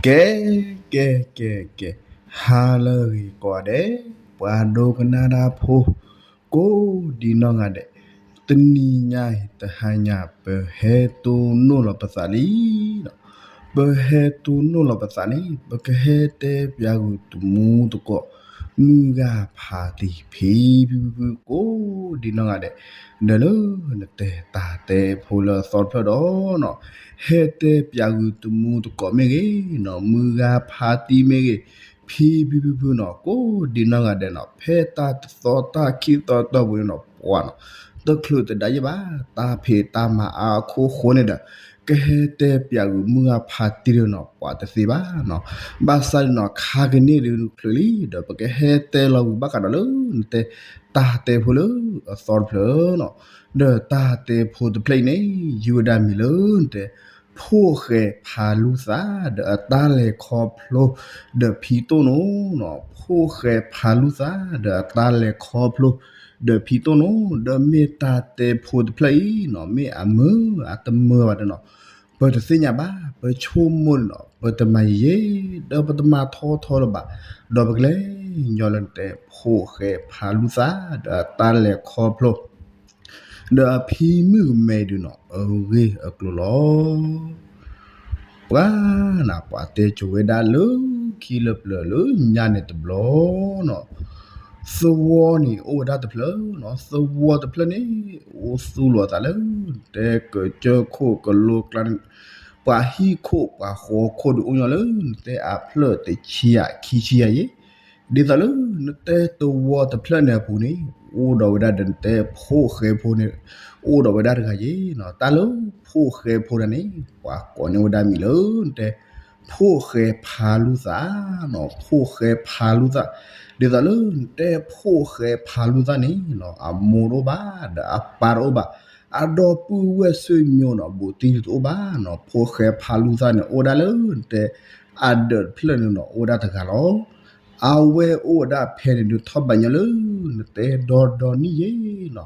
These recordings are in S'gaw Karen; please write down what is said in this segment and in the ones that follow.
ကဲ ကဲ ကဲ ကဲ, ဟါလၢအဂ့ၤကိးဂၤဒဲး, ပှၤဒိကနၣ်တၢ်ဖိ ကိးဒံနီၢ်ဂၤဒဲး, တနံၤညါအံၤ တဟါညါ ပဟဲတိၢ်နီၣ်လီၤပသးလံ. ပဟဲတိၢ်နီၣ်လီၤပသးန့ၣ် ပကဟဲတဲပၠးဂုာ်တမူတကိး မုၢ်ဂၤဖးတံၢ် ဖံဖံဖုဖု ကိးဒံနီၢ်ဂၤဒဲး, ဒီးလၢနတဲတၢ်တဲဖိလၢအသီတဖျၢၣ်ဒီးနီၤ, ဟဲတဲပၠးဂုာ်တမူတကိးမ့ၢ်ဂ့ၤနီၤ, မုၢ်ဂၤဖးတံၢ်မ့ၢ်ဂ့ၤ, ဖံဖံဖုဖုနီၤ, ကိးဒံနီၢ်ဂၤဒဲးနီၤ, ဖဲတၢ်တသီတၢ်ခံသီတီၢ်ပူၤန့ၣ်နီၤ ပှၤနီၤ, တချုးတဒါယဲၢ်ဘၣ်, တၢ်ဖံးတၢ်မၤအါအခိၣ်ဃိန့ၣ်ဒီး ကဟဲတဲပၠးဂုာ်မုၢ်ဂၤဖးတံၢ်ဒီးနီၤ ပှၤတသ့ဘၣ်နီၤ. ဘၣ်ဆၣ်ဒီးနီၤ ခါကန့ၢ်ဒုးချုးလံ ဒီးပကဟဲတဲလီၤဂုာ်ဘၣ်ဃးဒီးလၢနတဲ တၢ်တဲဖိလၢအသီတဖျၢၣ်နီၤ, ဒီးတၢ်တဲဖိတဖျၢၣ်အံၤန့ၣ် ယုၢ်ဝဲဒၣ်မံၤလၢနတဲ ဖိၣ်ဃဲဖးလူသၣ် ဒီးအတၢ်လဲၤခီဖျိ ဒီးဖံတိၣ်နိနီၤ, ဖိၣ်ဃဲဖးလူသၣ် ဒီးအတၢ်လဲၤခီဖျိ ဒီးဖံတိၣ်နိ, ဒီးမ့ၢ်တၢ်တဲဖိတဖျၢၣ်အံၤနီၤ မ့ၢ်အမုာ်အတမုာ်ဘၣ်ဒီးနီၤ ပတသ့ၣ်ညါဘၣ်, ပဆိကမိၣ်န့ၣ်နီၤ ပတမၤယံာ်ယံာ် ဒီးပတမၤထီထီလၢၤဘၣ်, ဒီးပကလဲၤညီလၢနတဲ ဖိၣ်ဃဲဖးလူသၣ် ဒီးအတၢ်လဲၤခီဖျိ ဒီးအဖံမုၣ်ကမဲအံၤဒုးနီၤ အဂ့ၢ်အကျိၤလီၤ. ပှၤနၤ ပှၤတဲကိၤဝဲဒၣ်လၢခံလၢပျၢၤလၢညါန့ၣ်တဘျီနီၤ, သဝီန့ၣ်အိၣ်ဝဲဒၣ်တဖျၢၣ်နီၤ, သဝီတဖျၢၣ်န့ၣ် အိၣ်သူၣ်လီၤအသးလၢ နတဲကစၢၢ်ခိၣ်ကလိကျါန့ၣ်, ပှၤဟံၣ်ခိၣ်ပှၤဃီခိၣ်ဒုးအိၣ်ညီလၢ နတဲအဖျၢၣ်တဆံယၤခံဆံယၤယဲၢ်, ဒ်သိးလၢနတဲသဝီတဖျၢၣ်န့ၣ်အပူၤန့ၣ် အိၣ်ဒီးဝဲဒၣ်ဒီးနတဲဖိၣ်ဃဲဖိန့ၣ် အိၣ်ဒီးဝဲဒၣ်တဂၤယဲၢ်နီၤ, တၢ်လၢဖိၣ်ဃဲဖိဒၣ်န့ၣ် ပှၤကိးန့ၢ်ဝဲဒၣ်မံၤလၢနတဲ ဖိၣ်ဃဲဖးလူသၣ်နီၤ, ဖိၣ်ဃဲဖးလူသၣ်, ဒ်သိးလၢနတဲဖိၣ်ဃဲဖးလူသၣ်န့ၣ်နီၤ အမိၢ်တအိၣ်ဘၣ် ဒီးအပၢ်တအိၣ်ဘၣ်, အဒီပုၢ်ဝဲၢ်ဆွေမျိုးနီၤ ဘူးတံၢ်တအိၣ်ဘၣ်နီၤ, ဖိၣ်ဃဲဖးလူသၣ်န့ၣ် အိၣ်ဝဲဒၣ်လၢနတဲ အဒၢးတဖျၢၣ်န့ၣ်နီၤ အိၣ်ဝဲဒၣ်တဂၤလီၤ. အဝဲအိၣ်ဝဲဒၣ်ဖဲန့ၣ်ဒုး ထီၣ်ဘးညီလၢနတဲဒီဒီနံၣ်ယဲၢ်နီၤ,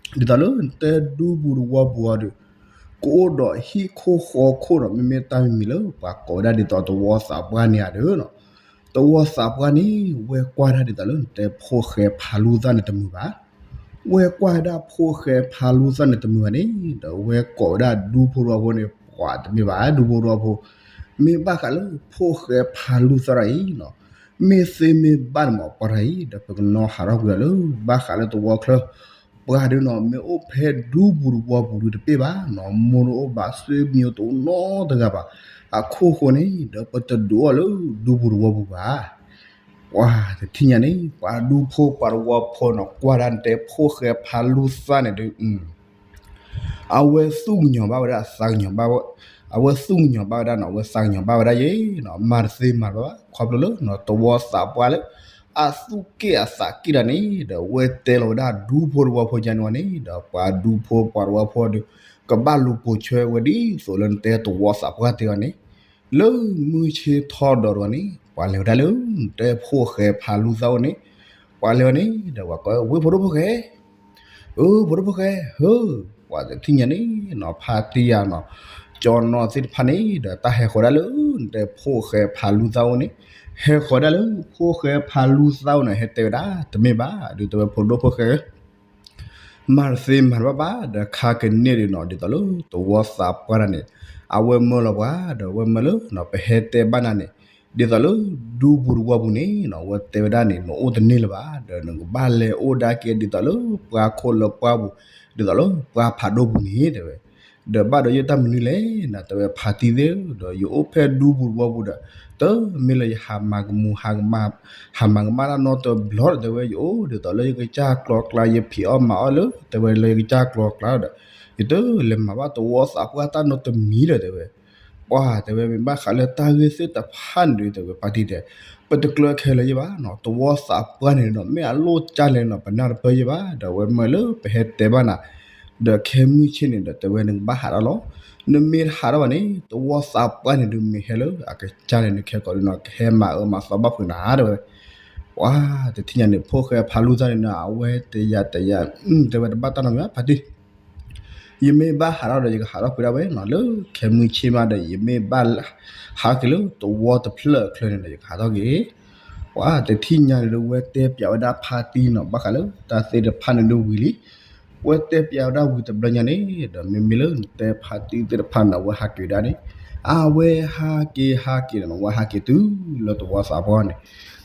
ဒ်သိးလၢနတဲဒူပူၤသဝီပူၤအီၤဒီး ကအိၣ်ဒီးဟံၣ်ခိၣ်ဃီခိၣ်ဒီး မ့မ့ၢ်တၢ်မံၤမံၤလၢပှၤကိးဝဲဒၣ်ဒ်သိးသဝီသးပှၢ်န့ၣ်ဧါဒီးနီၤ, သဝီသးပှၢ်န့ၣ် ဝဲကွၢ်ဒၣ်ဒ်သိးလၢနတဲဖိၣ်ဃဲဖးလူသၣ်န့ၣ်တမုာ်ဘၣ်, ဝဲကွၢ်ဝဲဒၣ်ဖိၣ်ဃဲဖးလူသၣ်န့ၣ်တမုာ်ဘၣ်န့ၣ် ဒီးဝဲကိးဝဲဒၣ်ဒူဖိသဝီဖိန့ၣ် ပှၤတမ့ၢ်ဘၣ် ဒူဖိသဝီဖိ, မ့ၢ်ဘၣ်ဃးလၢဖိၣ်ဃဲဖးလူသၣ်တဂၤအံၤနီၤ, မ့ၢ်သ့မ့ၢ်ဘၣ်န့ၣ်မး ပှၤတဂၤအံၤ ဒီးပကနီၤဟးထီၣ်ကွံာ်အီၤလၢ ဘၣ်ဃးလၢသဝီချၢ ပှၤဒုးနီၤ မ့ၢ်အိၣ်ဖဲဒူပူၤသဝီပူၤဒုးတပ့ၢ်ဘၣ်နီၤ, မိၢ်တအိၣ်ဘၣ် ဆွေမျိုးတအိၣ်နီတဂၤဘၣ်, အခိၣ်ဃိန့ၣ် ဒီးပတဒုးအီၤလၢဒူပူၤသဝီပူၤဘၣ်. ပှၤတထံၣ်ညါန့ၣ် ပှၤဒူဖိပှၤသဝီဖိနီၤ ကွၢ်ဒၣ်နတဲဖိၣ်ဃဲဖးလူသၣ်န့ၣ်ဒုး အဝဲသူၣ်ကညီၤဘၣ်ဝဲဒၣ်သးကညီၤဘၣ်ဝဲ, အဝဲသူၣ်ကညီၤဘၣ်ဝဲဒၣ်နီၤ အဝဲသးကညီၤဘၣ်ဝဲဒၣ်ယဲနီၤ, မၤတသ့မၤတဘၣ်ဘၣ် ခီဖျိလၢနီၤ သဝီသးပှၢ်လၢ အသူၣ်က့ၣ်အသးက့ၣ်တၢ်န့ၣ် ဒီးအဝဲတဲလီၤဝဲဒၣ်ဒူဖိသဝီဖိယါန့ၣ်ဝဲန့ၣ် ဒီးပှၤဒူဖိပှၤသဝီဖိဒီး ကဘၣ်လူၤပိာ်ထွဲဝဲဒ်သိးလၢနတဲသဝီသးပှၢ်တဲအီၤန့ၣ် လၢမုၢ်ဆ့ၣ်ထီၣ်ဒီးတဂီၤန့ၣ် ပှၤလဲၤဝဲဒၣ်လၢ နတဲဖိၣ်ဃဲဖးလူသၣ်အိၣ်န့ၣ် ပှၤလဲၤဝဲန့ၣ် ဒီးပှၤကိးဝဲဖိဒိၣ်ဖိၣ်ဃဲ အၢ ဖိဒိၣ်ဖိၣ်ဃဲ ဟၢ ပှၤတထံၣ်ညါန့ၣ်နီၤ ဖါတံၢ်ယါနီၤ ကၠီနီၢ်သ့ၣ်တဖၣ်န့ၣ် ဒီးတၢ်ဟဲဃီၤဒၣ်လၢ နတဲဖိၣ်ဃဲဖးလူသၣ်အိၣ်န့ၣ် ဟဲဃီၤဒၣ်လၢဖိၣ်ဃဲဖးလူသၣ်အိၣ်န့ၣ် ဟဲတဲဝဲဒၣ် တမ့ၢ်ဘၣ် ဒုးတဲဝဲဖိဒိၣ်ဖိၣ်ဃဲ မၤတသ့မၤတဘၣ်ဘၣ် ဒီးခါကန့ၢ်ဒုးနီၤ ဒ်သိးလၢသဝီသးပှၢ်တၢ်န့ၣ် အဝဲမၢလီၤပှၤ ဒီးအဝဲမၢလၢ ပဟဲတဲဘၣ်နၤန့ၣ် ဒ်သိးလၢ ဒူပူၤသဝီပူၤန့ၣ်နီၤ အဝဲတဲဝဲဒၣ်န့ၣ် နအိၣ်တန့ၢ်လၢၤဘၣ် ဒီးနကဘၣ်လဲၤအိၣ်ဒၣ်က့ၤဒ်သိးလၢပှၤခိၣ်လၢပှၢ်ပူၤ ဒ်သိးလၢပှၤဖးဒိၣ်ပူၤန့ၣ်တဲဝဲ ဒီးဘၣ်ဒီးယတၢ်မနုၤလဲၣ်နီၤ တဲဝဲဖါတံၢ်သ့ၣ်ဧၢ ဒီးယအိၣ်ဖဲဒူပူၤသဝီပူၤဒီး တမ့ၢ်လၢယဟးမၤကမူၤ ဟးမၤကမၣ်တၢ်နီတဘျီဒီး တဲဝဲယအိၣ်ဒ်သိးလၢယကစၢ်ကျီကျါ ယဖံးအီၣ်မၤအီၣ်လၢ တဲဝဲလၢယကစၢ်ကျီကျါဒီး ယတလဲၤမၤဘၣ်သဝီသးပှၢ်တၢ်နီတမံၤဒီး တဲဝဲ ပှၤတဲဝဲ မ့ၢ်ဘၣ်ဃးလၢတၢ်ဂ့ၢ်သ့ၣ်တဖၣ်န့ၣ်ဒုး တဲဝဲဖါတံၢ်တဲ ပတကျၢခဲလၢာ်ယဲၢ်ဘၣ်နီၤ သဝီသးပှၢ်န့ၣ်ဒီး မ့ၢ်အလိၣ်ကၢ်လဲၣ်နီၤ ပနၢ်တပၢၢ်ယဲၢ်ဘၣ် ဒီးအဝဲမၢလၢပဟဲတဲဘၣ်နၤ ဒီးခဲမုၢ်ဆ့ၣ်န့ၣ်ဒီး တဲဝဲနကဘၣ်ဟးထီၣ်လီၤ နမ့ၢ်တဟးထီၣ်ဘၣ်န့ၣ် သဝီသးပှၢ်န့ၣ်ဒုး မ့ၢ်ဟဲလၢအကစၢ်န့ၣ် နခဲကိာ်ဒုးနီၤ ကဟဲမၤအၢမၤသီဘၣ်ဖုးနၤ တဲဝဲ ပှၤတထံၣ်ညါန့ၣ် ဖိၣ်ဃဲဖးလူသၣ်န့ၣ်နီၤ အဝဲတယၤတယၤ တဲဝဲတဘၣ်တၢ်နီတမံၤဘၣ် ဖါတံၢ် ယမ့ၢ်ဘၣ်ဟးထီၣ်ဒီး ယကဟးထီၣ်ကွံာ်ဒၣ်ဝဲနီၤ, လၢခဲမုၢ်ဆ့ၣ်မးဒီး ယမ့ၢ်ဘၣ်ဟးက့ၤလၢသဝီတဖျၢၣ်အချၢန့ၣ်ဒီး ယကဟးထီၣ်က့ၤ. ပှၤတထံၣ်ညါန့ၣ်ဒီး ဝဲတဲပျးဝဲဒၣ်ဖါတံၢ်နီၤ, ဘၣ်ဃးလၢတၢ်သ့ၣ်တဖၣ်န့ၣ်ဒုးဝံၤလံ. ဝဲတဲပျးဝဲဒၣ်ဝံၤတဘျီညါန့ၣ်ဒီး မ့မ့ၢ်လၢနတဲဖါတံၢ်သ့ၣ်တဖၣ်န့ၣ် အဝဲဟးက့ၤဝဲဒၣ်န့ၣ်, အဝဲဟးက့ၤဟးက့ၤန့ၣ် ဝဲဟးက့ၤတုၤလၢသဝီသးပှၢ်န့ၣ်,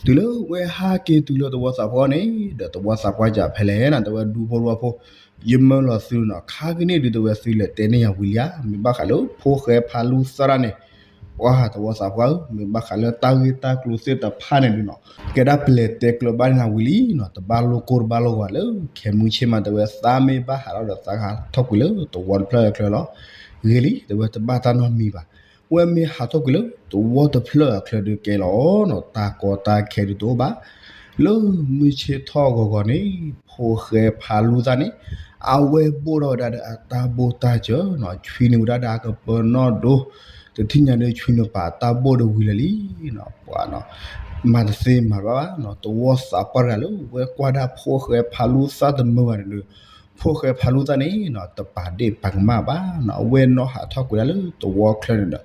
တုၤလၢဝဲဟးက့ၤတုၤလၢသဝီသးပှၢ်န့ၣ်ဒီး သဝီသးပှၢ်ကဖဲလဲၣ်န့ၣ် တဲဝဲဒူဖိတဝီဖိ, ယမၢလီၤသုနီၤ, ခါကန့ၣ်ဒုး တဲဝဲသုလဲၤတဲန့ၢ်ယၤဝံၤလံဧါ, မ့ၢ်ဘၣ်ဃးလၢဖိၣ်ဃဲဖါလူသၣ်တၢ်န့ၣ်, ပှၤသဝီသးပှၢ်ဧၢ, မ့ၢ်ဘၣ်ဃးလၢတၢ်ဂ့ၢ်တၢ်ကျိၤသ့ၣ်တဖၣ်န့ၣ်ဒုးနီၤ, ကဲဒၣ်ပလဲၤတဲကျၢၤဘၣ်န့ၢ်နၤဝံၤလံနီၤ, တဘၣ်လိၣ်ကိၢ်တဘၣ်လိၣ်ဂီၤလၢ ခဲမုၢ်ဆ့ၣ်မး တဲဝဲသးမ့ၢ်ဘၣ်ဟးထီၣ်ဒီး သးဟးထီၣ်ကွံာ်လၢသဝီတဖျၢၣ်အချၢလီၤ. ဂ့ၤလံ တဲဝဲတဘၣ်တၢ်နီတမံၤဘၣ်. ဝဲမ့ၢ်ဟးထီၣ်ကွံာ်လၢသဝီတဖျၢၣ်အချၢဒုးကဲလီၤနီၤ, တၢ်ကီတၢ်ခဲဒုးတအိၣ်ဘၣ်. လၢမုၢ်ဆ့ၣ်ထီၣ်ဂီၤဂီၤန့ၣ် ဖိၣ်ဃဲဖါလူသၣ်န့ၣ် အဝဲဘိၣ်ထီၣ်ဝဲဒၣ်ဒီးအတၢ်ဘိၣ်တၢ်စၢၤနီၤ, ဆွံနုာ်ဝဲဒၣ်ဒီးအကပၢၤနီၣ်ဒိ, တထံၣ်ညါဒုး ဆွံနုာ်ပာ်တၢ်ဘိၣ်ဒီးဝံၤလၢာ်လံနီၤ, ပှၤနီၤ, မၤတသ့မၤတဘၣ်ဘၣ်နီၤ, သဝီသးပှၢ်တဂၤလၢ ဝဲကွၢ်ဒၣ်ဖိၣ်ဃဲဖါလူသၣ်တမုာ်ဘၣ်န့ၣ်ဒီး ဖိၣ်ဃဲဖါလူသၣ်န့ၣ်နီၤ တပာ်ဒ့ၣ်ပာ်ကမၣ်ဘၣ်နီၤ, အဝဲနီၣ်ဟးထီၣ်ကွံာ်ဒၣ်လၢသဝီချၢန့ၣ်ဒီး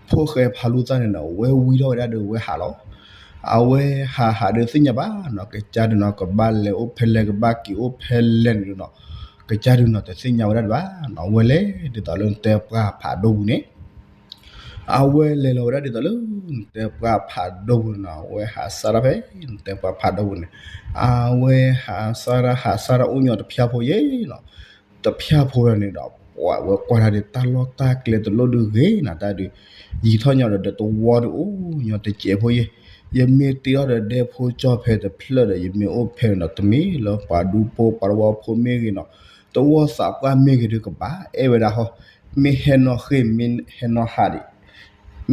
ဖိၣ်ဃဲဖါလူသၣ်န့ၣ်နီၤ အဝဲဝံထီၣ်ဝဲဒၣ်ဒီးဝဲဟးလီၤ. အဝဲဟးဟးဒုးသ့ၣ်ညါဘၣ်နီၤ, ကစၢ်ဒုးနီၤ ကဘၣ်လဲၤအိၣ်ဖဲလဲၣ် ကဘၣ်က့ၤအိၣ်ဖဲလဲၣ်န့ၣ်ဒုးနီၤ, ကစၢ်ဒုးနီၤတသ့ၣ်ညါဝဲဒၣ်ဒံးဘၣ်နီၤ, အဝဲလဲၤဒ်သိးလၢနတဲပှၢ်ဖးဒိၣ်ပူၤန့ၣ် အဝဲလဲၤလီၤဝဲဒၣ်ဒ်သိးလၢ နတဲပှၢ်ဖးဒိၣ်ပူၤန့ၣ်နီၤ, အဝဲဟးစၢ်ထီၣ်ဖဲ နတဲပှၢ်ဖးဒိၣ်ပူၤန့ၣ်, အဝဲဟးစၢ်ထီၣ် ဟးစၢ်ထီၣ်အိၣ်ညီတဖၠၣ်ဖိယဲနီၤ, တဖၠၣ်ဖိဒီးန့ၣ်ဒီး ပှၤဝဲကွၢ်တၢ်ဒုး တၢ်လီၢ်တၢ်ကျဲတလိၣ်ဒုးဂ့ၤနီၤ, တၢ်ဒုး ယံာ်ထီၣ်ညီဒီး ဒီးသဝီဒုးအိၣ်ညီတစဲးဖိယဲ, ယမ့ၢ်တ့ထီၣ်ဒီးဒဲဖိကၠီၣ်ဖဲတဖျၢၣ်ဒီး ယမ့ၢ်အိၣ်ဖဲန့ၣ်ဒီး တမ့ၢ်လၢပှၤဒူဖိပှၤတဝီဖိမ့ၢ်ဂ့ၤနီၤ, သဝီသးပှၢ်မ့ၢ်ဂ့ၤဒုး ကဘၣ်အဲၣ်ဝဲဒၣ်ဟီ, မ့ၢ်ဟဲနီၢ်ဃ့ၢ် မ့ၢ်ဟဲနီၢ်ဟးဒံး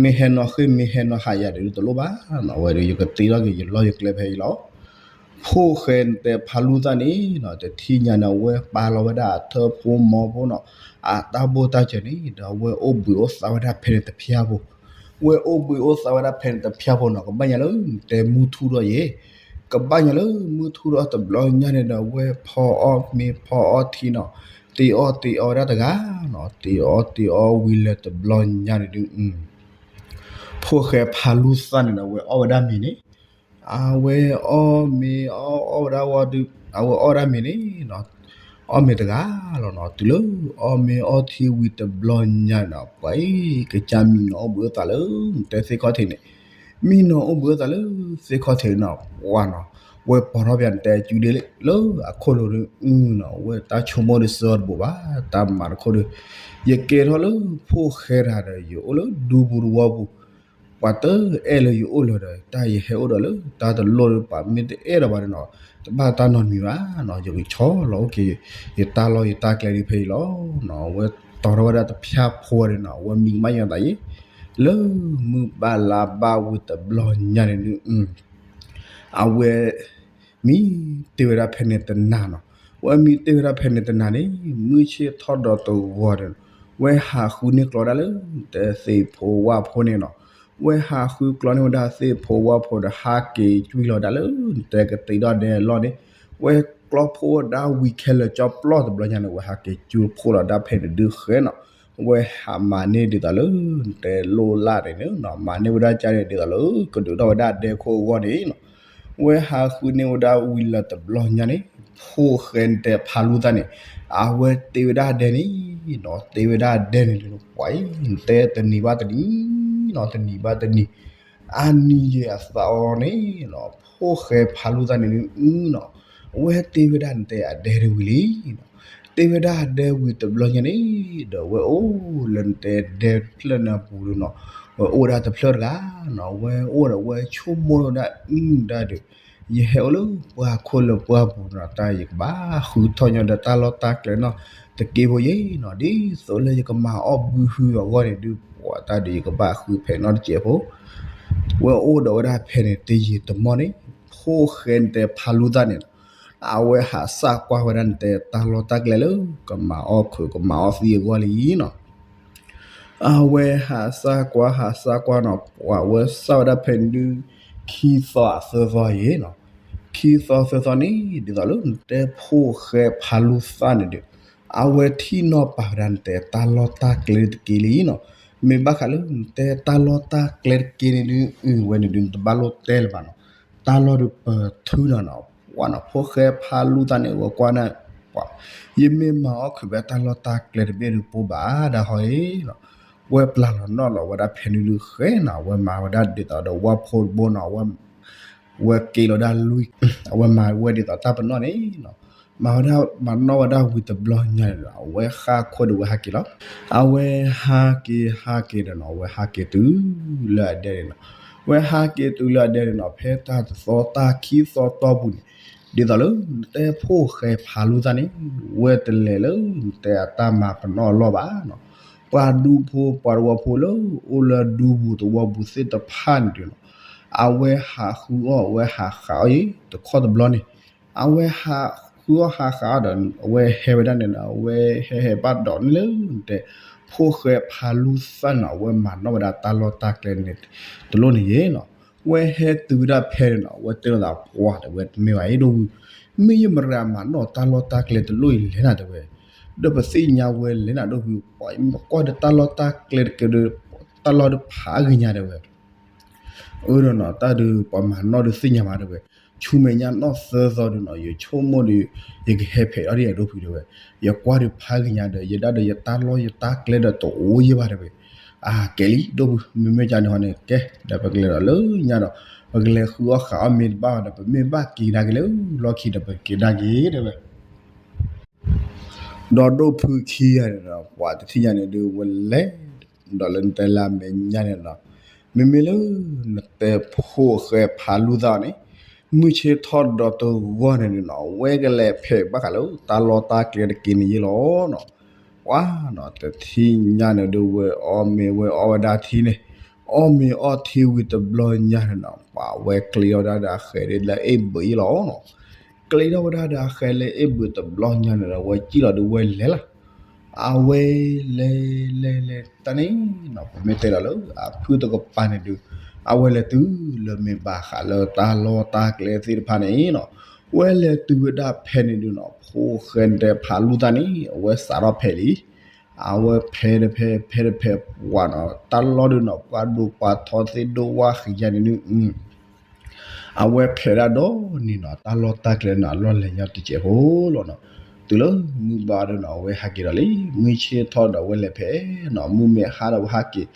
မ့ၢ်ဟဲနီၢ်ဃ့ၢ် မ့ၢ်ဟဲနီၢ်ဟးယၤဒံး တလိၣ်ဘၣ်နီၤ, အဝဲဒီး ယကတ့ထီၣ်က့ၤယလီၢ်ယကျဲဖဲအံၤလီၤ. ဖိၣ်ဃဲနတဲဖါလူသၣ်န့ၣ်နီၤ တထံၣ်ညါန့ၣ် အဝဲပာ်လီၤဝဲဒၣ်အထၢဖိမီၤဖိနီၤ, အတၢ်ဘိၣ်တၢ်စၢၤန့ၣ်ဒီး အဝဲအိၣ်ဘှံးအိၣ်သါဝဲဒၣ်ဖဲန့ၣ်တဖၠၣ်ဖိ, ဝဲအိၣ်ဘှံးအိၣ်သါဝဲဒၣ်ဖဲန့ၣ်တဖၠၣ်ဖိနီၤ, ကဘၣ်ညါလၢနတဲမုၢ်ထူၣ်ထီၣ်ယဲ ကဘၣ်ညါလၢမုၢ်ထူၣ်ထီၣ်တဘျီညါန့ၣ်ဒီး အဝဲဖီအီၣ်မ့ၤဖီအီၣ်ထံနီၤ, တ့အီၣ်တ့အီဝဲဒၣ်တဂၤနီၤ, တ့အီၣ်တ့အီဝံၤလၢတဘျီညါန့ၣ်ဒုး ဖိၣ်ဃဲဖါလူသၣ်န့ၣ်ဒီး အဝဲအီၣ်ဝဲဒၣ်မ့ၤန့ၣ်, အဝဲအီၣ်မ့ၤအီၣ်အီၣ်ဝဲဒၣ်ဝံၤဒီး အဝဲအီၣ်ဝဲဒၣ်မ့ၤန့ၣ်နီၤ, အီၣ်မ့ၤတဂၤလီၤနီၤ, တုၤလၢအီၣ်မ့ၤအီၣ်ထံဝံၤတဘျီညါနီၤ, ပှၤအံၤ ကစၢ်မံနီၤအိၣ်ဘှံးအိၣ်သါလၢ နတဲသ့ၣ်ခီၣ်ထံးန့ၣ်, မံနီၤအိၣ်ဘှံးအိၣ်သါလၢသ့ၣ်ခီၣ်ထံးနီၤ, ပှၤနီၤ, ဝဲပိာ်ထီၣ်ပၠးနတဲစုဒ့လၢအခိၣ်လိၤဒုးနီၤ, ဝဲတၢ်ဆိကမိၣ်ဒုးစၢအီၤတဘိးဘၣ်, တၢ်မၤတခိၣ်ဒီး, ယကဲထီၣ်လၢဖိၣ်ဃဲတဂၤဒီး ယအိၣ်လၢဒူပူၤတဝီပူၤ, ပှၤတအဲၣ်လၢယအိၣ်လၢၤဒီး တၢ်ယဟဲအိၣ်ဒီးလၢတၢ်တလိၣ်ဒီး ပှၤမ့ၢ်တအဲၣ်ဒီးပှၤဒီးနီၤ, တဘၣ်တၢ်နီတမံၤဘၣ်နီၤ, ယကဆီလီၤအိၣ်က့ၤ ယတၢ်လီၢ်ယတၢ်ကျဲဒ်ဖဲအံၤလီၤ. အဝဲတီၤထီၣ်ဝဲဒၣ်တဖၠၣ်ဖိဝဲဒီးနီၤ, အဝဲမံကမၣ်ယၤသးယဲ, လၢမုၢ်ဘၣ်လါဘၣ်ဝံၤတဘျီညါန့ၣ်ဒုး အဝဲ မံတ့ၢ်ဝဲဒၣ်ဖဲန့ၣ်တနၤနီၤ, ဝဲမံတ့ၢ်ဝဲဒၣ်ဖဲန့ၣ်တနၤန့ၣ်, မုၢ်ဆ့ၣ်ထီၣ်ဒီးတဂီၤဒီး, ဝဲဟးဃုန့ၢ်ကျီဒၣ်လၢ တဲသ့ၣ်ဖိဝၣ်ဖိန့ၣ်နီၤ, ဝဲဟးဃုကျီန့ၢ်ဝဲဒၣ်သ့ၣ်ဖိဝၣ်ဖိဒီး ဟးက့ၤကွံာ်လီၤဒၣ်လၢ တဲကသ့ၣ်ဒီၣ်ဒဲးအလီၢ်န့ၣ်, ဝဲကျီဖိဝဲဒၣ်ဝံၤခဲလၢာ်ကၠီပျီၢ်တဘျီညါန့ၣ် ဝဲဟးက့ၤကွံာ်ဖှိၣ်လီၤဒၣ်ဖဲန့ၣ်ဒုးဃဲနီၤ, ဝဲဟးမၤန့ၢ်ဒ်သိးလၢ တဲလိၣ်လၢ်န့ၣ်နီၤ, မၤန့ၢ်ဝဲဒၣ်ကၢ်န့ၣ်ဒ်သိးလၢ ကဒုးထီၣ်ဝဲဒၣ်ဒဲခိၣ်အဂီၢ်န့ၣ်နီၤ, ဝဲဟးဃုန့ၢ်ဝဲဒၣ်ဝံၤလၢတဘျီညါန့ၣ်, ဖိၣ်ဃဲနတဲဖါလူသၣ်န့ၣ်, အဝဲတ့ဝဲဒၣ်ဒဲန့ၣ်နီၤ, တ့ဝဲဒၣ်ဒဲန့ၣ်ဒုး ပှၤအံၤ နတဲတနံၤဘၣ်တနံၤနီၤ, တနံၤဘၣ်တနံၤ, အါနံၤယဲၢ်အသးအီၤန့ၣ်နီၤ, ဖိၣ်ဃဲဖါလူသၣ်န့ၣ်ဒုးနီၤ, အဝဲတ့ဝဲဒၣ်နတဲအဒဲဒုးဝံၤလံ တ့ဝဲဒၣ်ဒဲဝံၤတဘျီညါန့ၣ်, ဒီးဝဲအိၣ်လၢနတဲဒဲတဖျၢၣ်န့ၣ်အပူၤဒုးနီၤ, ဝဲအိၣ်ဝဲဒၣ်တဖျၢၣ်တဂၤနီၤ, ဝဲအိၣ်ဒီးဝဲဆိကမိၣ်ဝဲဒၣ် အုၣ်ဒၣ်ဒီး, ယဟဲအိၣ်လၢပှၢ်ခိၣ်လၢပှၢ်ပူၤနီၤ, တၢ်ယကဘၣ်ဃုထီၣ်ညီဒီးတၢ်လီၢ်တၢ်ကျဲနီၤ, တက့ၢ်ဖိယဲနီၤ, ဒ်သိးလၢယကမၤအီၣ်ဘုဟုအဂီၢ်န့ၣ်ဒုး ပှၤတၢ်ဒုးယကဘၣ်ဃုဖဲးနီတစဲးဖိ ဝဲအိၣ်ဒီးဝဲဒၣ်ဖဲန့ၣ် တယံာ်တမီၢ်န့ၣ်, ဖိၣ်ဃဲနတဲဖါလူသၣ်န့ၣ်, အဝဲဟးစၢ်ကွၢ်ဝဲဒၣ်နတဲတၢ်လီၢ်တၢ်ကျဲလၢ ကမၤအီၣ်ခုးကမၤအီၣ်သံအဂီၢ်လံနီၤ. အဝဲဟးစၢ်ကွၢ်ဟးစၢ်ကွၢ်နီၤ, ပှၤဝဲစၢ်ဝဲဒၣ်ဖဲန့ၣ်ဒုး ခံသီအသၢသီယဲနီၤ. ခံသီသၢသီန့ၣ် ဒ်သိးလၢနတဲဖိၣ်ဃဲဖါလူသၣ်န့ၣ်ဒီး အဝဲထံၣ်နီၣ်ပာ်ဝဲဒၣ် နတဲတၢ်လီၢ်တၢ်ကျဲတက့ၢ်လံနီၤ. မ့ၢ်ဘၣ်ဃးလၢနတဲတၢ်လီၢ်တၢ်ကျဲတက့ၢ်န့ၣ်ဒုး အဝဲန့ၣ်ဒုး နတဘၣ်လိၣ်တဲလၢၤဘၣ်နီၤ. တၢ်လီၢ်ဒုးပထုးနီၤနီၤ, ပှၤနီၤ ဖိၣ်ဃဲဖးလူသၣ်န့ၣ် အဝဲကွၢ်န့ၣ် ပှၤ ယမ့ၢ်မၤအီၣ်ခုးဖဲတၢ်လီၢ်တၢ်ကျဲတဘ့ၣ်ဒုး ပိၢ်ဘၣ်ဒၣ်ဟီအံၤနီၤ. ဝဲပျၢ်လီၤနီၣ်လီၤဝဲဒၣ်ဖဲန့ၣ်ဒုးဃဲနီၤ, အဝဲမၤဝဲဒၣ်ဒ်သိးဒီးဝၣ်ဖိတဘိနီၤ, ဝဲက့ၤလီၤဒၣ်လွံၢ်, အဝဲမၤဝဲဒ်သိးတၢ်ပနီၣ်န့ၣ်နီၤ, မၤဝဲဒၣ် မၤနီၣ်ဝဲဒၣ်ဝံၤတဘျီညါန့ၣ်ဒီး အဝဲဃၣ်ခိၣ်ဒီးဝဲဟးက့ၤလီၤ. အဝဲဟးက့ၤဟးက့ၤဒီးနီၤ, အဝဲဟးက့ၤတုၤလၢအဒဲန့ၣ်နီၤ, ဝဲဟးက့ၤတုၤလၢအဒဲန့ၣ်နီၤ, ဖဲတၢ်တသီတၢ်ခံသီတီၢ်ပူၤန့ၣ်, ဒ်သိးလၢနတဲဖိၣ်ဃဲဖးလူသၣ်န့ၣ် ဝဲတလဲၤလၢနတဲအတၢ်မၤပနီၣ်အလီၢ်ဘၣ်နီၤ. ပှၤဒူဖိပှၤသဝီဖိလၢအိၣ်လၢဒူပူၤသဝီပူၤသ့ၣ်တဖၣ်န့ၣ်ဒုးနီၤ, အဝဲဟးဃုအီၣ် အဝဲဟးဃးအီၣ်အံၤ တခီတဘျီန့ၣ်, အဝဲဟးဃုအီၣ်ဟးဃးအီၣ်ဒီး အဝဲဟဲဝဲဒၣ်န့ၣ်နီၤ, အဝဲဟဲဟဲဘၣ်ဒီးန့ၣ်လၢနတဲ ဖိၣ်ဃဲဖးလူသၣ်နီၤ, အဝဲမၤနီၣ်ဝဲဒၣ်တၢ်လီၢ်တၢ်ကျဲန့ၣ် တလိၣ်န့ၣ်ယဲနီၤ. ဝဲဟဲတုၤဝဲဒၣ်ဖဲန့ၣ်နီၤ, အဝဲတဲလိာ်သးပှၤတဲဝဲ တမ့ၢ်ဘၣ်အံၤဒိၣ်ဝုၤ, မ့ၢ်ယမရၤမၤနီၣ်တၢ်လီၢ်တၢ်ကျဲတလိၣ်အံၤလဲၣ်နၤတဲဝဲ, ဒီးပသ့ၣ်ညါဝဲလဲၣ်နၤဒိၣ်ဝုၤ, ပှၤကွၢ်ဒီးတၢ်လီၢ်တၢ်ကျဲတက့ၢ်ဒီး တၢ်လီၢ်ဒုးဖးဂ့ၤညါတဲဝဲ အၢဒီးနီၤ, တၢ်ဒုးပှၤမၤနီၣ်ဒုးသ့ၣ်ညါဘၣ်တဲဝဲ, ဆူမဲာ်ညါနီၢ်သၢသီဒုးနီၤ, ယဆိကမိၣ်ဒီး ယကဟဲဖဲးအီၣ်ဒံးယၤဒိၣ်ဖုတဲဝဲ, ယကွၢ်ဒုးဖးဂ့ၤညါဒီး ယဒၣ်ဒီးယတၢ်လီၢ်ယတၢ်ကျဲဒီးတအိၣ်ယဲၢ်ဘၣ်တဲဝဲ, အကဲလံဒိၣ်ဖု, မ့မ့ၢ်ကန့ၣ်ဟီန့ၣ် ကဲ ဒီးပကလဲၤဒီးလၢညါဒီး ပကလဲၤဃုအီၣ်ဃးအီၣ်မ့ၢ်တဘၣ်ဒီး ပမ့ၢ်ဘၣ်က့ၤကဒါက့ၤလၢလီၢ်ခံဒီး ပက့ၤကဒါက့ၤတဲဝဲ ဒီးဒိၣ်ဖုခံဂၤန့ၣ်ဒီး ပှၤတထံၣ်ညါန့ၣ်ဒုးဝဲလဲၤ, ဒီးလၢနတဲလၢအမဲာ်ညါန့ၣ်ဒီး မ့မ့ၢ်လၢ နတဲဖိၣ်ဃဲဖးလူသၣ်န့ၣ် မုၢ်ဆ့ၣ်ထီၣ်ဒီးတဂီၢ်န့ၣ်ဒုးနီၤ, ဝဲကလဲၤဖဲးဘၣ်ဃးလၢတၢ်လီၢ်တၢ်ကျဲတက့ၢ်န့ၣ်ယဲၢ်လီၤနီၤ. ပှၤနီၤ တထံၣ်ညါန့ၣ်ဒုးဝဲအီၣ်မ့ၤဝဲအီၣ်ဝဲဒၣ်ထံန့ၣ်, အီၣ်မ့ၤအီၣ်ထံဝံၤတဘျီညါန့ၣ်နီၤ, ပှၤဝဲကျ့ထီၣ်ဝဲဒၣ်ဒီးအဃဲၤလၢအ့ၣ်ဘုးယဲၢ်လီၤနီၤ. ကျ့ထီၣ်ဝဲဒၣ်ဒီးအဃဲၤလၢအ့ၣ်ဘုးတဘျီညါန့ၣ်ဒီး ဝဲစံၣ်လီၤဒုးဝဲလဲၤလီၤ. အဝဲလဲၤလဲၤလဲၤတၢ်န့ၣ်နီၤ, ပမ့ၢ်တဲဒီးလၢအဖုၣ်တကပၤန့ၣ်ဒုး အဝဲလဲၤတုၤလၢမ့ၢ်ဘၣ်ဃးလၢတၢ်လီၢ်တၢ်ကျဲသ့ၣ်တဖၣ်န့ၣ်နီၤ, ဝဲလဲၤတုၤဝဲဒၣ်ဖဲန့ၣ်ဒုးနီၤ, ဖိၣ်ဃဲတဲဖးလူသၣ်န့ၣ် အဝဲစးထီၣ်ဖဲးလံ. အဝဲဖဲးတဖဲး ဖဲးတဖဲးပှၤနီၤ, တၢ်လီၢ်ဒုးနီၤ ပှၤဒိၣ်ပှၤထီသ့ၣ်ဒိၣ်ဝၣ်ဃံးယါန့ၣ်ဒုး အဝဲဖဲးဒၣ်ဒီးန့ၣ်နီၤ, တၢ်လီၢ်တၢ်ကျဲနီၤ အလီၢ်လဲၤညီတစဲးဖိလီၤနီၤ. တုၤလၢမုၢ်ဘၣ်ဒီးနီၤ အဝဲဟးက့ၤဒီးလံ, မုၢ်ဆ့ၣ်ထီၣ်ဒီးအဝဲလဲၤဖဲးနီၤ, မုၢ်မဲာ်ဟါဒီးအဝဲဟးက့ၤ,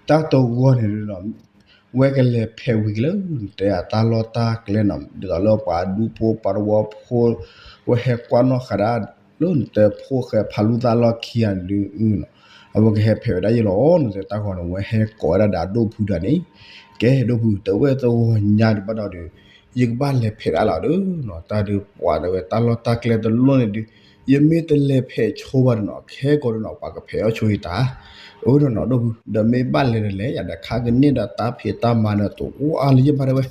တၢ်တဂီၢ်န့ၣ်ဒုးနီၤ ဝဲကလဲၤဖဲးဝံၤက့ၤလၢ နတဲအတၢ်လီၢ်တၢ်ကျဲနီၤ, ဒ်သိးလၢပှၤဒူဖိပှၤသဝီဖိ ဝဲဟဲကွၢ်နီၣ်ဃာ်ဒၣ် လၢနတဲဖိၣ်ဃဲဖးလူသၣ်လီၢ်ခံဂၤန့ၣ်ဒုးနီၤ, အဝဲကဟဲဖဲးဝဲဒၣ်ယဲၢ်လီၤနီၤ, တဲတၢ်ဂီၤန့ၣ် ဝဲဟဲကိးဝဲဒၣ်ဒီးဒိၣ်ဖုတဂၤန့ၣ်, ကဲဒိၣ်ဖု တဲဝဲတဂီၤညါဒံးဘၣ်ဒီး ယကဘၣ်လဲၤဖဲးဒၣ်လီၤဒီးနီၤ, တၢ်ဒုးပှၤတဲဝဲတၢ်လီၢ်တၢ်ကျဲတလိၣ်န့ၣ်ဒုး ယမ့ၢ်တလဲၤဖဲးဆိဘၣ်ဒီးနီၤ ခဲကိာ်ဒီးနီၤ ပှၤကဖဲးအီၣ်ဆိယတၢ်, အၢဒီးနီၤဒိၣ်ဖု ဒီးမ့ၢ်ဘၣ်လဲၤဒီးလဲၤယၤ ဒီးခါကန့ၢ်ဒီးတၢ်ဖံးတၢ်မၤဒီးတအိၣ်အါလၢယဘၣ်တဲဝဲ,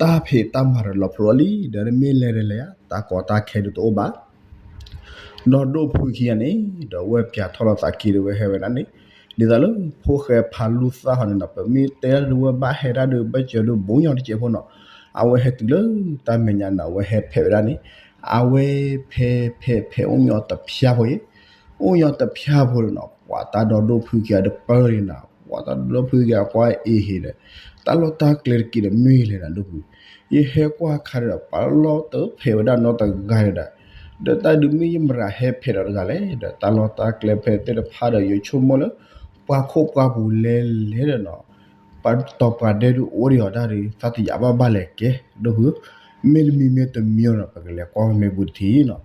တၢ်ဖံးတၢ်မၤဒီးလီၤဖျိလံ ဒီးမ့ၢ်လဲၤဒီးလဲၤယၤ တၢ်ကီတၢ်ခဲဒုးတအိၣ်ဘၣ် ဒီးဒိၣ်ဖုခံဂၤန့ၣ် ဒီးဝဲပၠးထီၣ်လီၤသးခံဒီးဝဲဟဲဝဲဒၣ်န့ၣ်, ဒ်သိးလၢဖိၣ်ဃဲဖးလူသၣ်ဟီန့ၣ်နီၤ ပမ့ၢ်တဲဒၣ်ဒုးဝဲဘၣ်ဟဲဒၣ်ဒုးဘၣ်စၢၤဒုးဘူးညီတစဲးဖိနီၤ, အဝဲဟဲတုၤလၢတၢ်မဲာ်ညါန့ၣ် အဝဲဟဲဖဲးဝဲဒၣ်န့ၣ်, အဝဲဖဲးဖဲးဖဲးအိၣ်ညီတဖျါဖိအံၤ, အိၣ်ညီတဖျါဖိန့ၣ်နီၤ ပှၤတၢ်ဒီးဒိၣ်ဖုခံဂၤဒုးပၢန့ၣ်နီၤ ပှၤတၢ်ဒီးဒိၣ်ဖုခံဂၤကွၢ်အ့ၣ်ဟ့ဒီး, တၢ်လီၢ်တၢ်ကျဲတက့ၢ်ဒီးမ့ၢ်လဲၣ်နၤဒိၣ်ဖု ယဟဲကွၢ်ခါဒီး ပှၤလီၢ်တဖဲးဝဲဒၣ်နီတဂၤန့ၣ်ဒီး, ဒီးတၢ်ဒုးမ့ၢ်ယမရၤဟဲဖဲးဒီးတဂၤလဲၣ်, ဒီးတၢ်လီၢ်တၢ်ကျဲဖဲသ့ၣ်တဖၣ်ဒီး ယဆိကမိၣ်လၢ ပှၤခိၣ်ပှၤပူၤလဲၤလဲၤဒီးနီၤ, ပှၤတီၤပှၤဒဲဒုးအိၣ်ဒံးအီၤတၢ်ဒုး သးတယာ်ဘၣ်ဘၣ်လဲၤကဲ ဒိၣ်ဖု, မ့တမံၤမ့တမံၤအီၤနီၤ ပကလဲၤကွၢ်ဝဲမ့ၢ်ဘူးတထံၣ်နီၤ,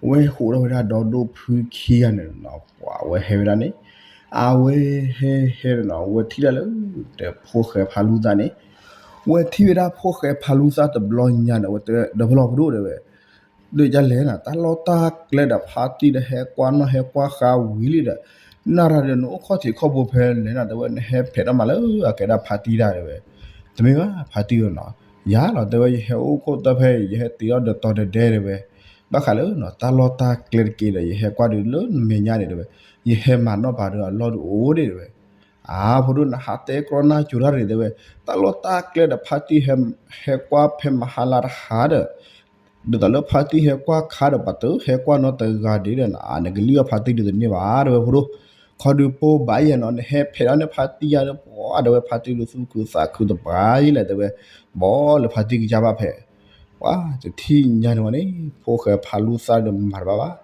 ဝဲဟးထီၣ်ဝဲဒၣ်ဒီးဒိၣ်ဖုခံဂၤန့ၣ်နီၤ ပှၤဝဲဟဲဝဲဒၣ်န့ၣ်, အဝဲဟဲဟဲဒီးနီၤ ဝဲထံၣ်ဒၣ်လၢ တဲဖိၣ်ဃဲဖးလူသၣ်န့ၣ်, ဝဲထံၣ်ဝဲဒၣ်ဖိၣ်ဃဲဖးလူသၣ်တဘျီညါန့ၣ် ဝဲတဲဒီးဖဲလီၤပဒိၣ်တဲဝဲ, ဒုးကလဲၣ်နၤ တၢ်လီၢ်တၢ်ကျဲဒီးဖါတံၢ်ဒီးဟဲကွၢ်နီၣ်ဟဲကွၢ်ဃါဝံၤလံဒီး, နၢ်ရၤဒီးနအိၣ်ခီၣ်ထံးခီၣ်ဘိဖဲလဲၣ်နၤ တဲဝဲ နဟဲဖဲးတၢ်မၤလၢအကဲဒၣ်ဖါတံၢ်တၢ်တဲဝဲ, တမ့ၢ်ဘၣ်ဖါတံၢ်နီၤ, ယၤလီၤ တဲဝဲ ယဟဲအိၣ်ခိၣ်တၢ်ဖဲ ယဟဲတ့အီၣ်ဒီးတီၤဒဲဒဲတဲဝဲ, ဘၣ်ဃးလၢ တၢ်လီၢ်တၢ်ကျဲတက့ၢ်ဒီး ယဟဲကွၢ်ဒုးလၢနမဲာ်ညါန့ၣ်တဲဝဲ, ယဟဲမၤနီၣ်ပာ်ဒီးအလီၢ်ဒုးအိၣ်ဒံးတဲဝဲ, အါ ဖိဒိၣ်နဟးတဲကြီနၢ်ကၠိတၢ်န့ၣ်တဲဝဲ, တၢ်လီၢ်တၢ်ကျဲဒီးဖါတံၢ် ဟဲကွၢ်ဖဲမဟါလါတဟါဒီး ဒ်သိးလၢဖါတံၢ်ဟဲကွၢ်ခါဒီး ပှၤတဟဲကွၢ်နီတဂၤဒံးဒီး နကလံၣ်အီၣ်ဖါတံၢ်ဒုးတန့ၢ်ဘၣ် တဲဝဲဖိဒိၣ်. ခီဒုးပိၢ်ဘၣ်ယဲၢ်နီၤ နဟဲဖဲးဒီးန့ၣ်ဖါတံၢ်ယါဒီး ပှၤ တဲဝဲဖါတံၢ်ဒုးသူၣ်ခုသးခုတပှၤယဲၢ်လဲၣ် တဲဝဲ. ဘီလၢဖါတံၢ်ကစၢ်ဘၣ်ဖဲး ပှၤတထံၣ်ညါန့ၣ်ဝဲန့ၣ် ဖိၣ်ဃဲဖးလူသၣ်ဒီးမၤတဘၣ်ဘၣ်.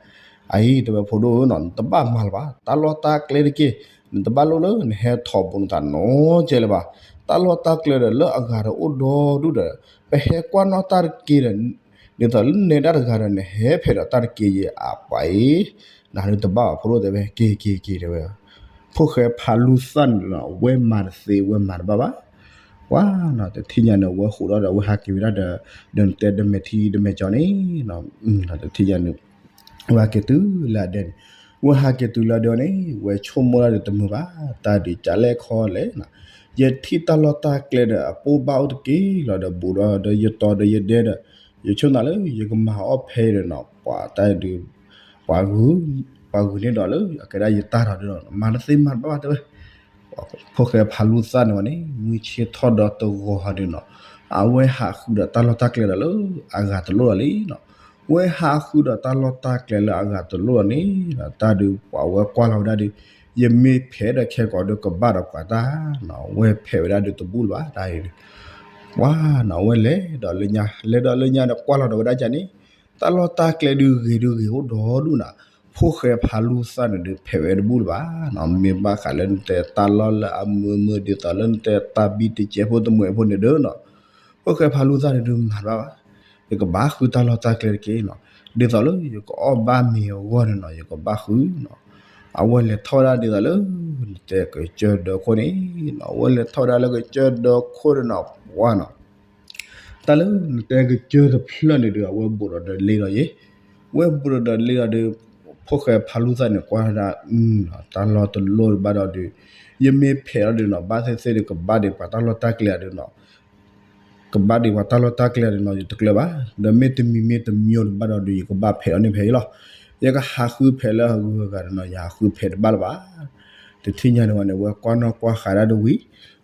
အအံၤ တဲဝဲဖိဒိၣ်ဧၢနီၤ နတဘၣ်မၤလၢၤဘၣ် တၢ်လီၢ်တၢ်ကျဲတက့ၢ်. နတဘၣ်လိၣ်လၢနဟဲထီၣ်ဘူးနသးနီတစဲးလၢၤဘၣ်. တၢ်လီၢ်တၢ်ကျဲဒီးလၢအဂၤဒီးအိၣ်ဒီဒူၣ်ဒီး ပဟဲကွၢ်နီၣ်တၢ်တက့ၢ်ဒီး ဒ်သိးလၢနဲဒၣ်တဂၤဒီး နဟဲဖဲးဒီးတၢ်တက့ၢ်ယဲၢ်အပှၤအံၤ နၤဒုးတဘၣ်ဘၣ်ဖိဒိၣ် တဲဝဲ က့ၤက့ၤက့ၤ တဲဝဲ. ဖိၣ်ဃဲဖးလူသၣ်န့ၣ်နီၤ ဝဲမၤတသ့ ဝဲမၤတဘၣ်ဘၣ်. ပှၤနီၤ တထံၣ်ညါန့ၣ် ဝဲဃိးဒီး ဝဲဟးက့ၤဝဲဒၣ်ဒီး ဒီးနတဲတမဲာ်ထံတမဲာ်ကၠီန့ၣ် တထံၣ်ညါန့ၣ် ဝဲဟးက့ၤတုၤလၢအဒဲန့ၣ်, ဝဲဟးက့ၤတုၤလၢအဒဲန့ၣ် ဝဲဆိကမိၣ်ဒၣ်ဒီးတမုာ်ဘၣ်, တၢ်ဒုးကလဲၣ်ခီလဲၣ်နီၤ, ယထံၣ်တၢ်လီၢ်တၢ်ကျဲဒီး အပိၢ်ဘၣ်အိၣ်တက့ၢ်လီၤဒီး ဘူးဒီးဒီးယတီဒီးယဒဲဒီး ယဆိကမိၣ်လၢယကမၤအီၣ်ဖဲအံၤဒီးနီၤ ပှၤတၢ်ဒုး ပှၤဂုာ် ပှၤဂုာ်န့ၢ်ဒီးလၢအကဲဒၣ်ယတၢ်ထီၣ်ဒီး မၤတသ့မၤတဘၣ်ဘၣ်တဲဝဲ. ဖိၣ်ဃဲဖးလူသၣ်န့ၣ်ဝဲန့ၣ် မုၢ်ဆ့ၣ်ထီၣ်ဒီးတဂီၤဟီဒုးနီၤ, အဝဲဟးဃုာ်ဒီးတၢ်လီၢ်တၢ်ကျဲဒီးလၢအဂၤတလိၣ်လီၤလံနီၤ, ဝဲဟးဃုာ်ဒီးတၢ်လီၢ်တၢ်ကျဲလၢအဂၤတလိၣ်လီၤန့ၣ် တၢ်ဒုးပှၤဝဲကွၢ်လီၤဝဲဒၣ်ဒီး ယမ့ၢ်ဖဲးဒီးခဲကိာ်ဒီးကဘၣ်ဒီးပှၤတၢ်နီၤ, ဝဲဖဲးဝဲဒၣ်ဒီးတဘူၣ်လၢၤဘၣ်တၢ်အံၤဒီး ပှၤနီၤ ဝဲလဲၤဒီးလၢညါ လဲၤဒီးလၢညါဒီးကွၢ်လီၤဒီးဝဲဒၣ်ကန့ၣ် တၢ်လီၢ်တၢ်ကျဲဒုးဂ့ၤဒုးဂ့ၤအိၣ်ဒီဒူၣ်နီၤ, ဖိၣ်ဃဲဖးလူသၣ်န့ၣ်ဒုးဖဲးဝဲတဘူၣ်လၢၤဘၣ်နီၤ, မ့ၢ်ဘၣ်ဃးလၢနတဲတၢ်လီၢ်လၢအမုာ်မုာ်ဒ်သိးလၢနတဲတၢ်ဘံၣ်တကဲးဖိတမှဲးဖိန့ၣ်ဒီးနီၤ, ဖိၣ်ဃဲဖးလူသၣ်န့ၣ်ဒုးမၤတဘၣ်ဘၣ်, ယကဘၣ်ဃုတၢ်လီၢ်တၢ်ကျဲတက့ၢ်နီၤ, ဒ်သိးလၢယကအီၣ်ဘၣ်မ့ၤအဂီၢ်န့ၣ်နီၤ ယကဘၣ်ဃုနီၤ, အဝဲလဲၤထီၣ်ဝဲဒၣ်ဒ်သိးလၢ နတဲကစၢၢ်ဒၢခိၣ်န့ၣ်နီၤ, အဝဲလဲၤထီၣ်ဝဲဒၣ်လၢကစၢၢ်ဒၢခိၣ်န့ၣ်နီၤ ပှၤနီၤ တၢ်လၢနတဲကစၢၢ်တဖျၢၣ်န့ၣ်ဒုး အဝဲဘူးဒီးဒီးလ့ဒီးယ့ၤ, ဝဲဘူးဒီးဒီးလ့ဒီးဒီး ဖိၣ်ဃဲဖးလူသၣ်န့ၣ် ကွၢ်ဒၣ် တၢ်လီၢ်တလိၣ်ဘၣ်ဒီးဒုး ယမ့ၢ်ဖဲးလီၤဒုးနီၤ ဘၣ်သ့ၣ်သ့ၣ်ဒုး ကဘၣ်ဒံးပှၤတၢ်လီၢ်တၢ်ကျဲဒုးနီၤ ကဘၣ်ဒံးပှၤတၢ်လီၢ်တၢ်ကျဲဒုးနီၤ ယတကျၢၤဘၣ်, ဒီးမ့ၢ်တမံၤမ့ၢ်တမံၤဒုးဘၣ်ဒီးဒုး ယကဘၣ်ဖဲးလီၤန့ၣ်ဖဲးအံၤလီၤ, ယကဟးဃုဖဲးလၢအဂုၤအဂၤဒုးနီၤ ယဟးဃုဖဲးတဘၣ်လၢၤဘၣ်. တထံၣ်ညါန့ၣ်ဝဲန့ၣ် ဝဲကွၢ်နီၣ်ကွၢ်ဃာ်ဒၣ်တဝံၤ,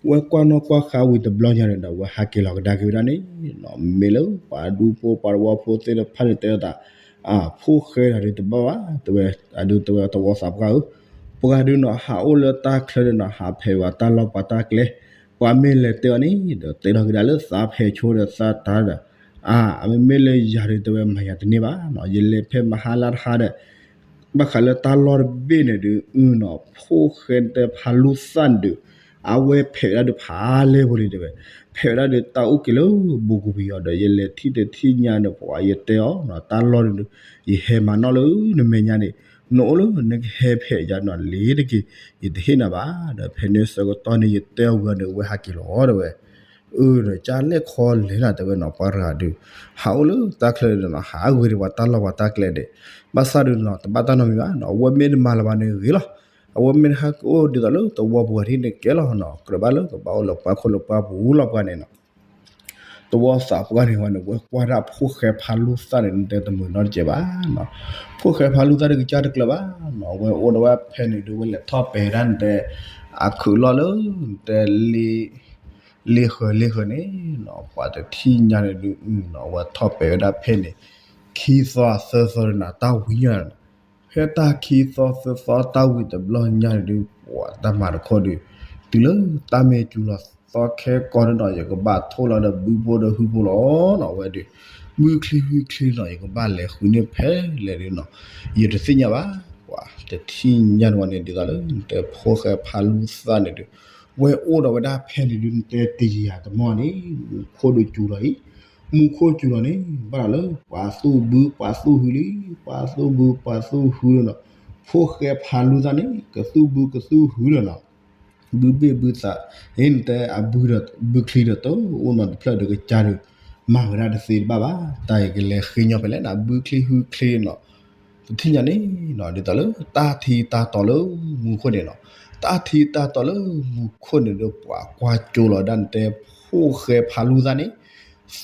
ဝဲကွၢ်နီၣ်ကွၢ်ဃာ်ဝံၤတဘျီညါန့ၣ်ဒီး ဝဲဟးက့ၤလီၤကဒါက့ၤဝဲဒၣ်န့ၣ်နီၤ, မ့ၢ်လၢပှၤဒူဖိပှၤသဝီဖိသ့ၣ်တဖၣ်န့ၣ်တဲအသး, အဖိၣ်ဃဲတၢ်ဒုးတဘၣ်ဘၣ် တဲဝဲ, အဒုးတဲဝဲသဝီသးပှၢ်ဧၢ, ပှၤဒုးနီၤ ဟးအိၣ်လၢတၢ်ချၢဒုးနီၤ ဟးဖဲးဝဲတၢ်လီၢ်ပှၤတၢ်ကျဲ, ပှၤမ့ၢ်လဲၤတဲအီၤန့ၣ်ဒီး တဲထီၣ်က့ၤဒၣ်လၢသးဖဲးဆိဒီးသးတၢ်ဒီး, အမ့မ့ၢ်လၢယၤဒုးတဲဝဲမၤယၤတန့ၢ်ဘၣ်နီၤ, ယလဲၤဖဲမဟါလၢတဟါဒီး ဘၣ်ဃးလၢတၢ်လီၢ်တဘ့ၣ်န့ၣ်ဒုး အနီၤ ဖိၣ်ဃဲတဲဖးလူသၣ်န့ၣ်ဒုး အဝဲဖဲးဝဲဒၣ်ဒုးဖးလဲၢ်ဖိလံတဲဝဲ, ဖဲးဝဲဒၣ်ဒုးတၢ်အိၣ်က့ၤလၢဘူးကဝံၤအီၤဒီး ယလဲၤထံၣ်တထံၣ်ညါန့ၣ် ပှၤယတဲအီၤနီၤ တၢ်လီၢ်န့ၣ်ဒုး ယဟဲမၤနီၣ်လၢနမဲာ်ညါန့ၣ် နအိၣ်လၢနကဟဲဖဲးယၤနီၤ လ့ၤတက့ၢ် ယတဟ့ၣ်နၤဘၣ်, ဒီးဖဲန့ၣ်ဆၢကတီၢ်န့ၣ် ယတဲအီၤဝံၤအီၤန့ၣ် ဝဲဟးက့ၤလီၤတဲဝဲ အၢ ဒီးကလဲၣ်ခီလဲၣ်နၤ တဲဝဲနီၤ ပှၤတဂၤဒုး ဟးအိၣ်လၢတၢ်ချၢဒုးနီၤ ဟးဂ့ၤဒံးပှၤတၢ်လီၢ်ပှၤတၢ်ကျဲဒဲး, ဘၣ်ဆၣ်ဒုးနီၤ တဘၣ်တၢ်နီတမံၤဘၣ်နီၤ အဝဲမ့ၢ်တမၤလၢၤဘၣ်န့ၣ်ဂ့ၤလီၤ, အဝဲမ့ၢ်တဟးက့ၤအိၣ်ဒ်သိးလၢသဝီပူၤဝဲဒၣ်န့ၣ်ကဲလီၤနီၤ ကြၢးဘၣ်လၢကဘၣ်အိၣ်လၢပှၤခိၣ်လၢပှၤပူၤလီၤပှၤန့ၣ်နီၤ သဝီသးပှၢ်န့ၣ်ဝဲန့ၣ် ဝဲကွၢ်ဒၣ်ဖိၣ်ဃဲဖးလူသၣ်န့ၣ် နတဲတမုာ်နီတစဲးဘၣ်နီၤ, ဖိၣ်ဃဲဖးလူသၣ်ဒုးကစၢ်တကျၢၤဘၣ်နီၤ ဝဲအိၣ်ဒီးဝဲဖဲန့ၣ်ဒုး ဝဲလဲၤထီၣ်ပဲာ်ဒၣ်နတဲ အခုးလီၢ်လၢ နတဲ လ့ဃၢၤလ့ဃၢၤန့ၣ်နီၤ ပှၤတထံၣ်ညါန့ၣ်ဒုးနီၤ ဝဲထီၣ်ပဲာ်ဝဲဒၣ်ဖဲန့ၣ် ခံသီသၢသီန့ၣ်နီၤ တၢ်ဝံၤညါန့ၣ်နီၤ ဖဲတၢ်ခံသီသၢသီတၢ်ဝံၤတဘျီညါန့ၣ်ဒုး ပှၤတၢ်မၤတခီဒုး တုၤလၢတၢ်မ့ၢ်စူၤလီၤသီခဲကီၢ်န့ၣ်နီၤ ယကဘၣ်ထိၣ်လီၤဒီးဘုဖိဒီးဟုဖိလီၤနီၤ ဝဲဒုး ဘုချံဟုချံနီၤ ယကဘၣ်လဲၤဃုန့ၢ်ဖဲလဲၣ်ဒုးနီၤ ယတသ့ၣ်ညါဘၣ် ပှၤတထံၣ်ညါန့ၣ်ဝဲန့ၣ် ဒ်သိးလၢနတဲဖိၣ်ဃဲဖးလူသၣ်န့ၣ်ဒုး ဝဲအိၣ်ဒီးဝဲဒၣ်ဖဲန့ၣ်ဒုး နတဲတယံာ်ယၤတမီၢ်န့ၣ် မူခိၣ်ဒုးစူၤလီၤအံၤ မူခိၣ်စူၤလီၤန့ၣ် ဘၣ်ဒီးလၢ ပှၤသူၣ်ဘု ပှၤသူၣ်ဟုလံ ပှၤသူၣ်ဘု ပှၤသူၣ်ဟုလီၤနီၤ ဖိၣ်ဃဲဖးလူသၣ်န့ၣ် ကသူၣ်ဘုကသူၣ်ဟုလီၤနီၤ ဘုဘ့ၣ်ဘုသး ဟ့ၣ်နတဲအဘုဒီး ဘုချံဒီးတအိၣ်နီတဖျၢၣ်ဒီးကစၢ်ဒီး မၤဝဲဒၣ်တသ့တဘၣ်ဘၣ် တၢ်အံၤကလဲၤဃ့ညီဖဲလဲၣ်နီၤ ဘုချံဟုချံနီၤ တထံၣ်ညါန့ၣ်နီၤ ဒ်သိးလၢတၢ်ထံတၢ်တီၤလၢမူခိၣ်န့ၣ်နီၤ တၢ်ထံတၢ်တီၤလၢမူခိၣ်န့ၣ်ဒီး ပှၤကွၢ်ကၠိလီၤဒၣ်နတဲဖိၣ်ဃဲဖးလူသၣ်န့ၣ်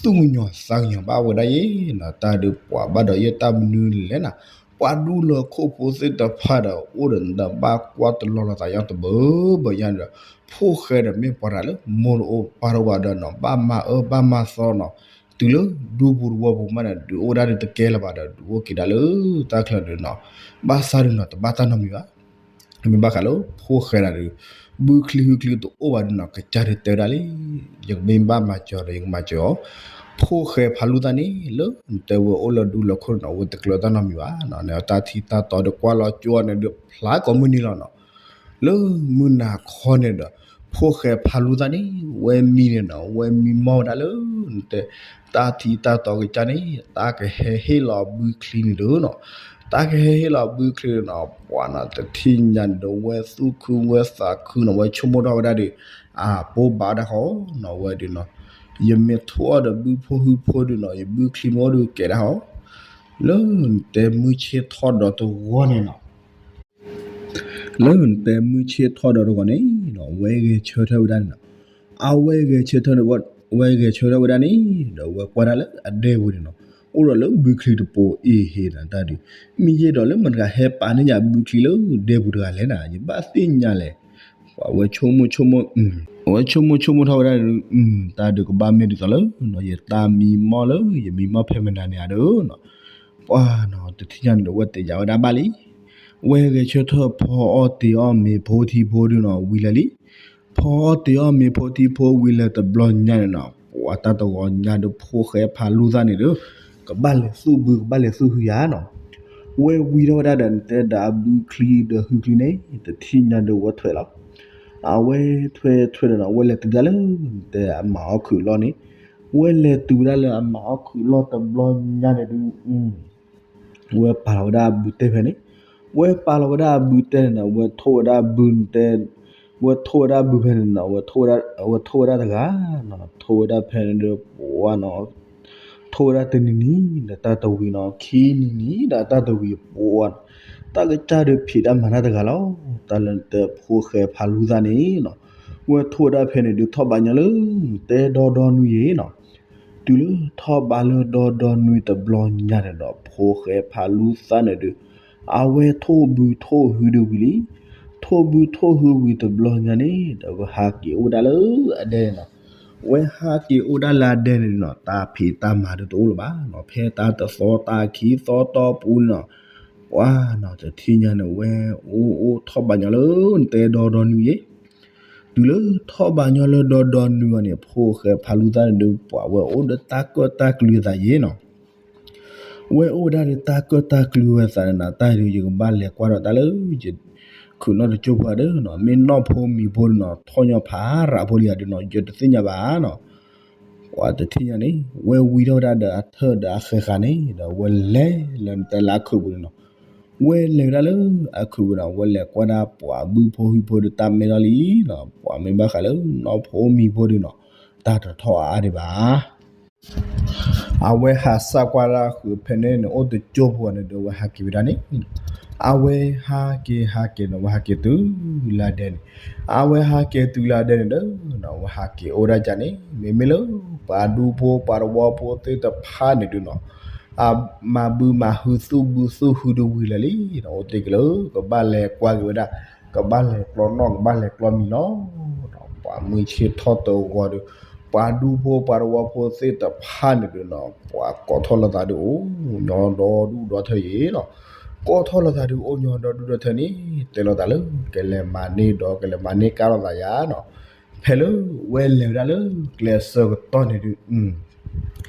သူၣ်ကညီၤသးကညီၤဘၣ်ဝဲဒၣ်ယဲနီၤ တၢ်ဒုးပှၤဘၣ်ဒီးယဲတၢ်မနုၤလဲၣ်နီၤ ပှၤဒူလၢခိၣ်ဖိသ့ၣ်တဖၣ်ဒီး အိၣ်ဒီးနဘၣ်ကွၢ်တလီၤလီၤသးညီတဘၢဘၢညါန့ၣ်ဒီး ဖိၣ်ဃဲဒီးမ့ၢ်ပှၤတဂၤလၢ မိၢ်တအိၣ်ပၢ်တအိၣ်ဘၣ်ဒီးနီၤ ဘၣ်မၤအၢဘၣ်မၤသီနီၤ တုၤလၢဒူပူၤတဝီပူၤမးန့ၣ် ဒုးအိၣ်ဒၣ်ဒုးတကဲလၢၤဘၣ်ဒီး ဒုးအိၣ်က့ၤဒၣ်လၢတၢ်ချၢဒီးနီၤ, ဘၣ်ဆၣ်ဒုးနီၤ တဘၣ်တၢ်နီတမံၤဘၣ်. မ့ၢ်ဘၣ်ဃးလၢဖိၣ်ဃဲဒၣ်ဒီး ဘုချံဟုချံတအိၣ်ဘၣ်ဒုးနီၤ ကစၢ်ဒုးတဲဝဲဒၣ်လံ, ယကမ့ၢ်ဘၣ်မၤစၢၤဒီး ယကမၤစၢၤအီၤ, ဖိၣ်ဃဲဖးလူသၣ်န့ၣ် လၢနတဲဝဲအိၣ်လၢဒူလၢခိၣ်န့ၣ်နီၤ ဝဲတကျၢၤတၢ်နီတမံၤဘၣ်နီၤ, နတၢ်ထံၣ်တၢ်တီဒီးကွၢ်လီၤကၠိန့ၣ်ဒီး ဖျါကိးမုၢ်နံၤလီၤနီၤ. လၢမုၢ်နၤခီန့ၣ်ဒီး ဖိၣ်ဃဲဖးလူသၣ်န့ၣ် ဝဲမံန့ၣ်နီၤ ဝဲမံမီၢ်ဝဲဒၣ်လၢ နတဲ တၢ်ထံၣ်တၢ်တီကစၢ်န့ၣ် တၢ်ကဟဲဟ့ၣ်လီၤဘုချံန့ၣ်ဒီးနီၤ, တၢ်ကဟဲဟ့ၣ်လီၤဘုချံန့ၣ်နီၤ ပှၤနီၤ တထံၣ်ညါန့ၣ်ဒီး ဝဲသူၣ်ခုဝဲသးခုနီၤ ဝဲဆိကမိၣ်ထီၣ်ဝဲဒၣ်ဒီး အပိဘၣ်ဒၣ်ဃီနီၤ ဝဲဒုးနီၤ, ယမ့ၢ်ထိၣ်အီၤဒီးဘုဖိဟုဖိဒုးနီၤ ယဘုချံမ့ၢ်အိၣ်ဒုးကဲဒၣ်ဃီ, လၢနတဲမုၢ်ဆ့ၣ်ထီၣ်ဒီးတဂီၤန့ၣ်နီၤ လၢနတဲမုၢ်ဆ့ၣ်ထီၣ်ဒီးတဂီၤန့ၣ်နီၤ ဝဲဂဲၤဆၢထၢၣ်ဝဲဒၣ်န့ၣ်နီၤ, အဝဲဂဲၤဆၢထၢၣ်န့ၣ် ဝဲဂဲၤဆၢထၢၣ်ဝဲဒၣ်န့ၣ် ဒီးဝဲကွၢ်ဒၣ်လၢအဒဲပူၤန့ၣ်နီၤ အိၣ်ဒီးလၢဘုချံတပိၤအ့ၣ်ဟ့နီၤ တၢ်ဒုး မ့ၢ်ယဲဒီးလၢမတၤတဂၤဟဲပာ်န့ၢ်ယၤဘုချံလၢဒဲပူၤတဂၤလဲၣ်နီၤ ယဘၣ်သ့ၣ်ညါလဲၣ် ပှၤဝဲဆိကမိၣ်ဆိကမိၣ် ဝဲဆိကမိၣ်ဆိကမိၣ်ထီၣ်ဝဲဒၣ် တၢ်ဒုးကဘၣ်မ့ၢ်ဒ်သိးလၢ ယတၢ်မံမီၢ်လၢ ယမံမီၢ်ဖဲမနၤန့ၣ်ဧါဒီးနီၤ, ပှၤနီၤ တထံၣ်ညါန့ၣ်ဒီး ဝဲတဲယၤဝဲဒၣ်ဘၣ်လံ, ဝဲဂဲၤဆၢထၢၣ်ဖီအီၣ်တ့ၤအီၣ်မ့ၤဖိထံဖိဒုးနီၤ ဝံၤလၢာ်လံ, ဖီအီၣ်တ့ၤအီၣ်မ့ၤဖိထံဖိဝံၤလၢာ်တဘျီညါန့ၣ်နီၤ ပှၤတၢ်တဂီၤညါဒီးဖိၣ်ဃဲဖးလူသၣ်န့ၣ်ဒီး ကဘၣ်လဲၤသူၣ်ဘု ကဘၣ်လဲၤသူၣ်ဟုယၤနီၤ, ဝဲဝံၤထီၣ်ဝဲဒၣ်ဒီး နတဲဒီးအဘုချံဒီးဟုချံန့ၣ် တထံၣ်ညါဒီးဝဲထွဲလီၤ, အဝဲထွဲထွဲဒီးနီၤ ဝဲလဲၤတုၤဒၣ်လၢ နတဲအမၤအီၣ်ခုးလီၢ်န့ၣ်, ဝဲလဲၤတုၤဝဲဒၣ်လၢအမၤအီၣ်ခုးလီၢ်တဘျီညါန့ၣ်ဒုး ဝဲပာ်လီၤဝဲဒၣ်အဘုတဲဖဲန့ၣ်, ဝဲပာ်လီၤဝဲဒၣ်အဘုတဲန့ၣ်နီၤ ဝဲထိၣ်ဝဲဒၣ်အဘုတဲ, ဝဲထိၣ်ဝဲဒၣ်အဘုဖဲန့ၣ်နီၤ ဝဲထိၣ်ဝဲဒၣ်တဂၤနီၤ ထိၣ်ဝဲဒၣ်ဖဲန့ၣ်ဒီး ပှၤနီၤ ထိၣ်ဝဲဒၣ်တနံၤနံၤဒီးတၢ်တဝံၤနီၤ ခံနံၤနံၤဒီးတၢ်တဝံၤပှၤနီၤ, တၢ်ကစၢ်ဒီးဖံးတၢ်မၤတၢ်တဂၤလီၤ, တၢ်လၢနတဲဖိၣ်ဃဲဖးလူသၣ်န့ၣ်နီၤ, ဝဲထိၣ်ဝဲဒၣ်ဖဲန့ၣ်ဒုးထီၣ်ဘးညီလၢ တဲဒီဒီနွံယဲနီၤ တုၤလၢထီၣ်ဘးလၢဒီဒီနွံတဘျီညါန့ၣ်ဒီး ဖိၣ်ဃဲဖးလူသၣ်န့ၣ်ဒုး အဝဲထိၣ်ဘုထိၣ်ဟုဒုးဝံၤလံ, ထိၣ်ဘုထိၣ်ဟုဝံၤတဘျီညါန့ၣ်ဒီး ဝဲဟးက့ၤအိၣ်ဒၣ်လၢအဒဲန့ၣ်နီၤ, ဝဲဟးက့ၤအိၣ်ဒၣ်လၢအဒဲန့ၣ်နီၤ တၢ်ဖံးတၢ်မၤဒုးတအိၣ်လၢၤဘၣ်နီၤ, ဖဲတၢ်တသီတၢ်ခံသီတီပူၤန့ၣ်နီၤ, ပှၤနီၤ တထံၣ်ညါန့ၣ် ဝဲအိၣ်အိၣ်ထီၣ်ဘးညီလၢနတဲဒီဒီနွံယဲ တုၤလၢထီၣ်ဘးညီလၢဒီဒီနွံအီၤန့ၣ် ဖိၣ်ဃဲဖးလူသၣ်န့ၣ်ဒုး ပှၤဝဲအိၣ်ဒီးတၢ်ကၢၣ်တၢ်ကျုၤအသးယဲနီၤ, ဝဲအိၣ်ဒၣ်ဒီးတၢ်ကၢၣ်တၢ်ကျုၤဝဲသးန့ၣ်နီၤ, တၢ်ဒုးယကဘၣ်လဲၤကွၢ်ဒီးတၢ်လၢ ခုးနီၣ်တကၠိၢ်ဖိဒီးနီၤ, မ့ၢ်နီၢ်ဖိမံၤဖိဒီးနီၤ, ထီၣ်ညီဖးရးဖိလံဧါဒီးနီၤ, ယတသ့ၣ်ညါဘၣ်နီၤ, ပှၤတထံၣ်ညါန့ၣ် ဝဲဝံထီၣ်ဝဲဒၣ်ဒီးအထၢၣ်ဒီးအဃဲၤဃာ်န့ၣ်ဒီး ဝဲလဲၤလၢနတဲလၢအခုးပူၤန့ၣ်နီၤ, ဝဲလဲၤဝဲဒၣ်လၢအခုးပူၤနီၤ, ဝဲလဲၤကွၢ်ဒၣ်ပှၤဘုဖိဟုဖိဒီးတၢ်မဲထီၣ်လံနီၤ, ပှၤမ့ၢ်ဘၣ်ဃးလၢနီၢ်ဖိမံၤဖိဒီးနီၤ, တၢ်တထီၣ်အါအါဒံးဘၣ် အဝဲဟးစၢ်ကွၢ်ဒၣ်ဃုာ်ဖဲန့ၣ်န့ၣ် အိၣ်တကၠိၢ်ဖိန့ၣ်ဒီး အဝဲဟးက့ၤဝဲဒၣ်န့ၣ်, အဝဲဟးက့ၤဟးက့ၤန့ၣ် အဝဲဟးက့ၤတုၤလၢအဒဲန့ၣ်, အဝဲဟးက့ၤတုၤလၢအဒဲန့ၣ်ဒီး အဝဲဟးက့ၤအိၣ်ဒၣ်ကန့ၣ် မ့မ့ၢ်လၢ ပှၤဒူဖိပှၤတဝီဖိသ့ၣ်တဖၣ်န့ၣ်ဒုးနီၤ အမၤဘုမၤဟုသူၣ်ဘုသူၣ်ဟုဒုးဝံၤလၢာ်လံ, အိၣ်တ့ၢ်က့ၤလၢ ကဘၣ်လဲၤကွၢ်က့ၤဝဲဒၣ်, ကဘၣ်လဲၤကျီနီၣ် ကဘၣ်လဲၤကျီမံၤလီၤ. ပှၤမုၢ်ဆ့ၣ်ထီၣ်တဂီၤဒီး ပှၤဒူဖိပှၤတဝီဖိသ့ၣ်တဖၣ်န့ၣ်ဒုးနီၤ ပှၤကိးထီၣ်လိာ်သးဒုးအိၣ်ညီဒီဒူၣ်ဒီထၢယဲနီၤ, ကိးထီၣ်လိာ်သးဒုးအိၣ်ညီဒီဒူၣ်ဒီထၢန့ၣ် တဲလိာ်သးလၢ ကလဲၤမၤန့ၢ်ဒီးကလဲၤမၤန့ၢ်ကါလိာ်သးယါနီၤ, ဖဲလၢဝဲလဲၤဝဲဒၣ်လၢကျဲအဆၢကတီၢ်န့ၣ်ဒုး ဒ်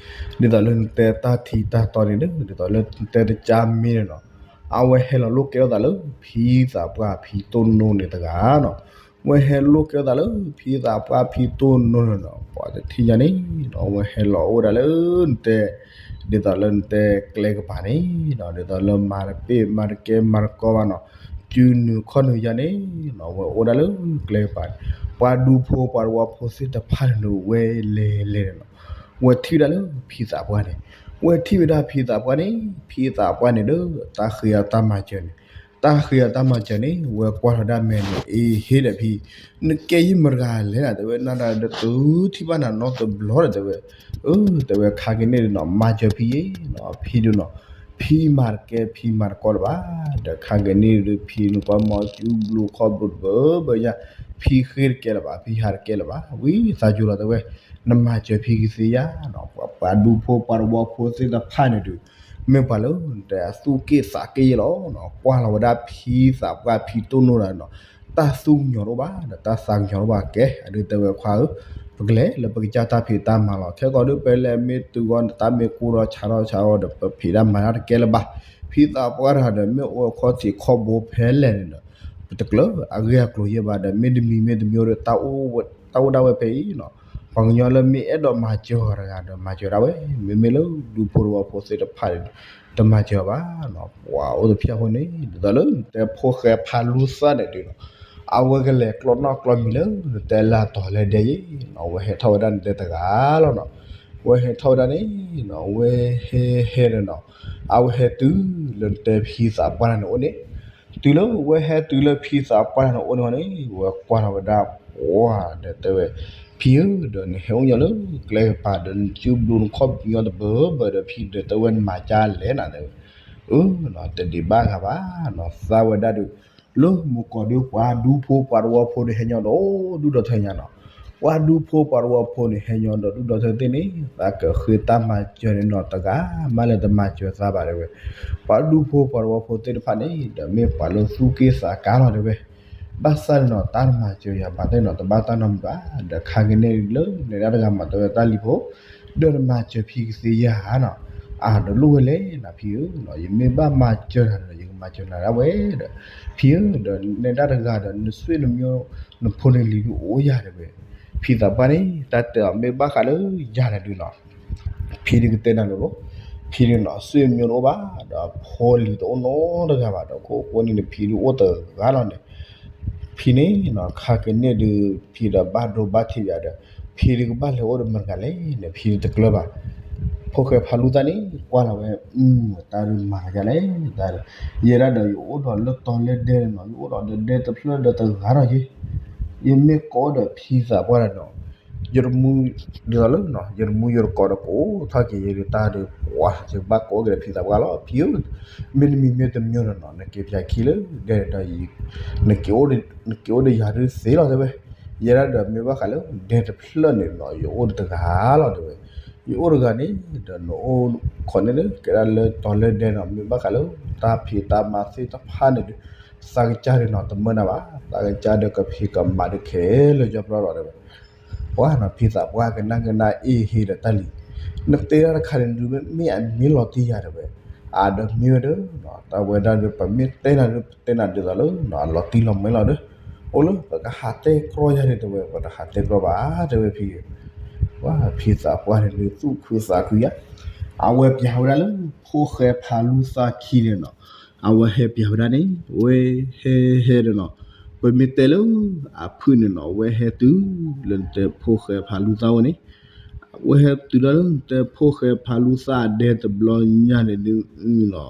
သိးလၢနတဲတၢ်ထံတၢ်တီန့ၣ်ဒီး ဒ်သိးလၢနတဲတကၢ်မ့ၢ်န့ၣ်နီၤ, အဝဲဟဲလီၤလိၣ်ကဲထီၣ်သးလၢ ဖံသးပှၢ်ဖံတိၢ်နိန့ၣ်တဂၤနီၤ, ဝဲဟဲလိၣ်ကဲထီၣ်သးလၢ ဖံသးပှၢ်ဖံတိၢ်နိန့ၣ်နီၤ, ပှၤတထံၣ်ညါန့ၣ်နီၤ အဝဲဟဲလီၤအိၣ်ဒၣ်လၢနတဲ ဒ်သိးလၢနတဲကျဲကပၤန့ၣ်နီၤ, ဒ်သိးလၢမၤတပ့ၢ်မၤတကဲမၤတကီဘၣ်နီၤ, စုနုာ်ခီၣ်နုာ်ယါန့ၣ်နီၤ ဝဲအိၣ်ဒၣ်လၢကျဲကပၤန့ၣ်, ပှၤဒူဖိပှၤတဝီဖိသ့ၣ်တဖၣ်န့ၣ်ဒီး ဝဲလဲၤလဲၤန့ၣ်နီၤ ဝဲထံၣ်ဝဲဒၣ်လၢဖံသးပှၢ်န့ၣ်, ဝဲထံၣ်ဝဲဒၣ်ဖံသးပှၢ်န့ၣ်, ဖံသးပှၢ်န့ၣ်ဒီး တၢ်ဃ့အတၢ်မၤစၢၤန့ၣ်, တၢ်ဃ့အတၢ်မၤစၢၤန့ၣ် ဝဲကွၢ်ထီၣ်ဒၣ်မဲာ်န့ၣ် အ့ဟ့ဒီးဖံ, နကဲယမတဂၤလဲၣ်နၤ တဲဝဲ, နၤဒီးတုၤထံၣ်ဘၣ်နၤနီတဘျီဒီး တဲဝဲ, အၢ တဲဝဲ ခါက့ၤန့ၣ်ဒီးနီၤ မၤစၢၤဖံယဲနီၤ, ဖံဒုးနီၤ ဖံမၤတကဲ ဖံမၤတကီလၢၤဘၣ်, ဒီးခါက့ၤန့ၣ်ဒီး ဖံနကွၢ်မီၤစုဘျိခီၣ်ဘျိတဘၢဘၢညါ, ဖံဃ့တကဲလၢၤဘၣ် ဖံဟးတကဲလၢၤဘၣ်, ဝံသးစူၤလီၤ တဲဝဲ, နမၤစၢၤဖံကသ့ဧါနီၤ, ပှၤဒူဖိပှၤသဝီဖိသ့ၣ်တဖၣ်န့ၣ်ဒီး မ့ၢ်ပှၤလၢနတဲအသူၣ်က့ၣ်သးက့ၣ်ယဲလီၤနီၤ, ကွၢ်လီၤဝဲဒၣ်ဖံသးပှၢ်ဖံတိၢ်နီၢ်တဂၤနီၤ, တၢ်သူၣ်ကညီၤတအိၣ်ဘၣ်ဒီး တၢ်သးကညီၤတအိၣ်ဘၣ်ကဲ, အဒုးတဲဝဲခွါဧၢ, ပကလဲၤလၢပကစၢ်တၢ်ဖံးတၢ်မၤလီၤ, ခဲကီးဒုး ပလဲၤမ့ၢ်တုၤဂီၢ်န့ၣ် တၢ်မ့ၢ်ကိၢ်ထီၣ်ဆါထီၣ်ဆါအီၤဒီး ပဖံးတၢ်မၤတၢ်တကဲလၢၤဘၣ်, ဖံသးပှၢ်တဂၤဒီး မ့ၢ်အိၣ်အခီၣ်ထံးခီၣ်ဘိဖဲလဲၣ်န့ၣ်ဒီး ပတကျၢၤအဂ့ၢ်အကျိၤယဲၢ်ဘၣ်ဒီး မ့တမံၤမ့တမံၤဒီး တၢ်အိၣ်ဒၣ်ဝဲဖဲအံၤနီၤ, ပှၤကညီလၢမ့ၢ်အဲၣ်ဒိးမၤစၢၤအီၤတဂၤဒီး မၤစၢၤဒၣ်ဝဲ, မ့မ့ၢ်လၢဒူဖိသဝီဖိသ့ၣ်တဖၣ်န့ၣ် တမၤစၢၤအီၤဘၣ်နီၤ, ပှၤအိၣ်တဖျၢၣ်ဖိန့ၣ် ဒ်သိးလၢနတဲဖိၣ်ဃဲဖးလူသၣ်န့ၣ်ဒုးနီၤ, အဝဲကလဲၤကျီနီၣ်ကျီမံၤလၢနတဲလၢအတီၤလၢဒဲယဲနီၤ, အဝဲဟဲထီၣ်ဝဲဒၣ်နတဲတဂၤလီၤနီၤ, အဝဲဟဲထီၣ်ဝဲဒၣ်န့ၣ်နီၤ, အဝဲဟဲဟဲဒီးနီၤ, အဝဲဟဲတုၤလၢနတဲဖံသးပှၢ်န့ၣ်အိၣ်န့ၣ်, တုၤလၢဝဲဟဲတုၤလၢဖံသးပှၢ်န့ၣ်အိၣ်န့ၣ်န့ၣ် ဝဲကွၢ်ထီၣ်ဝဲဒၣ်ပှၤဒီးတဲဝဲ, ဖံဧၢ, ဒီးနဟဲအိၣ်ညီလၢကျဲကပၤဒီး နစုဘျုးနခီၣ်ဘျုးညီတဘၢဘၢဒီး ဖံဒီးတဲဝဲနမၤကၢ်လဲၣ်နၤတဲဝဲ, အၢနီၤ, တဒံးဘၣ်ဂၤဘၣ်နီၤ, သးဝဲဒၣ်ဒီး လၢမုၢ်ကီၢ်ဒီးပှၤဒူဖိပှၤသဝီဖိန့ၣ် ဟဲညီဒီဒူၣ်ဒီထၢညါနီၤ, ပှၤဒူဖိပှၤသဝီဖိန့ၣ် ဟဲညီဒီဒူၣ်ဒီထၢသ့ၣ်န့ၣ် သးကဃ့တၢ်မၤစၢၤန့ၣ်နီၤ, တဂၤမးလၢတမၤစၢၤသးဘၣ်တဲဝဲ, ပှၤဒူဖိပှၤသဝီဖိသ့ၣ်တဖၣ်န့ၣ်ဒီး မ့ၢ်ပှၤလၢသူၣ်က့ၣ်သးကါလီၤတဲဝဲ, ဘၣ်ဆၣ်န့ၣ်နီၤ တၢ်တမၤစၢၤယၤဘၣ်သ့ၣ်နီၤ တဘၣ်တၢ်နီတမံၤဘၣ်, ဒီးခါကန့ၣ်လၢနဲဒၣ်တဂၤမၤတဲဝဲတၢ်လံၤဖိ ဒီးနမၤစၢၤဖံကသ့ဧါနီၤ, အါဒီးလိၣ်ဝဲလဲၣ်နၤဖံဧၢ, ယမ့ၢ်ဘၣ်မၤစၢၤနၤဒီး ယကမၤစၢၤနၤဒၣ်ဝဲဒီး, ဖံဧၢ, ဒီးနဲဒၣ်တဂၤဒီး နဆွေနမျိုး နဖိနလံၤဒုးအိၣ်ယၤတဲဝဲ, ဖံသးပှၢ်န့ၣ် တၢ်တဲအီၤ မ့ၢ်ဘၣ်ဃးလၢယၤန့ၣ်ဒုးနီၤ ဖံဒုးကတဲနၤလိၤလိၤ, ဖံဒုးနီၤ ဆွေမျိုးတအိၣ်ဘၣ်, ဒီးဖိလံၤတအိၣ်နီတဂၤဘၣ်, ဒီးခိၣ်ဃိန့ၣ်ဒီး ဖံဒုးအိၣ်တဂၤလီၤန့ၣ်, ဖံန့ၣ်နီၤ ခါကန့ၣ်ဒုး ဖံဒီးဘၣ်ဒိဘၣ်ထံးယၤဒီး ဖံဒုးကဘၣ်လဲၤအိၣ်ဒီးမတၤတဂၤလဲၣ်န့ၣ် ဖံဒုးတကျၢၤဘၣ်, ဖိၣ်ဃဲဖးလူသၣ်န့ၣ် ကွၢ်လီၤဝဲ, တၢ်ဒုးမၤယၤလဲၣ်, တၢ်ဒုး ယဲဒၣ်ဒီးယအိၣ်ဒီးလၢတီၤလၢဒဲန့ၣ်နီၤ, ယအိၣ်ဒီးဒီးဒဲတဖျၢၣ်ဒီးတဂၤထီၣ်ယဲ, ယမ့ၢ်ကိးဒီးဖံသးပှၢ်ဒီးနီၤ ယတမူ ဒ်သိးလၢ ယတမူယတကိးဒီးကအိၣ်ထီၣ်က့ၤယၤဒီး တၢ်ဒီးပှၤ ယကဘၣ်ကိးက့ၤဒီးဖံသးပှၢ်လီၤ, ဖံဧၢ, မ့တမံၤမ့တမံၤဒီးနီၤ နက့ၤပၠးခံလၢဒဲဒီး နက့ၤအိၣ်ဒီးယၤဒုးသ့လီၤတဲဝဲ, ယဲဒၣ်ဒီးမ့ၢ်ဘၣ်ဃးလၢ ဒဲတဖျၢၣ်န့ၣ်နီၤ ယအိၣ်တဂၤလီၤတဲဝဲ, ယအိၣ်တဂၤန့ၣ်ဒီး နအိၣ်ခိးန့ၢ်လၢကဲဒၣ်လၢတီၤလၢဒဲနီၤ မ့ၢ်ဘၣ်ဃးလၢ တၢ်ဖံးတၢ်မၤသ့ၣ်တဖၣ်န့ၣ်ဒီး သးကစၢ်ဒုးနီၤ တမၢနၤဘၣ်, သးကစၢ်ဒီးကဖံးကမၤဒုးခဲလၢာ်ယီၤပျီလီၤတဲဝဲ ပှၤနီၤ ဖံသးပှၢ်ကနၣ်ကနၣ်အ့ၣ်ဟ့ဒီးတၢ်လံၤ, နတဲတၢ်တခါန့ၣ်ဒုး မ့ၢ်အမ့ၢ်လီၤတံၢ်ယၤတဲဝဲ, အါဒီးမ့ၢ်ဝဲဒီး တၢ်ဝဲဒၣ်ဒီး ပမ့ၢ်တဲနၤဒီး ပတဲနၤဒ်သိးလၢ အလီၤတံၢ်လီၤမဲလီၤဒီး အိၣ်လၢပကဟးတဲကြီယၤန့ၣ်တဲဝဲ, ပတဟးတဲကြီဘၣ်တဲဝဲဖံ, ပှၤဖံသးပှၢ်န့ၣ်ဒုး သူၣ်ခုသးခုယါ, အဝဲပျးဝဲဒၣ်လၢ ဖိၣ်ဃဲဖးလူသၣ်ခံန့ၣ်နီၤ အဝဲဟဲပျးဝဲဒၣ်န့ၣ် ဝဲဟဲဟဲဒီးနီၤ ပမ့ၢ်တဲလၢအဖုၣ်န့ၣ်နီၤ ဝဲဟဲတုၤလၢနတဲဖိၣ်ဃဲဖးလူသၣ်ဝဲန့ၣ်, ဝဲဟဲတုၤလၢနတဲဖိၣ်ဃဲဖးလူသၣ်အဒဲတဘျီညါန့ၣ်ဒုးနီၤ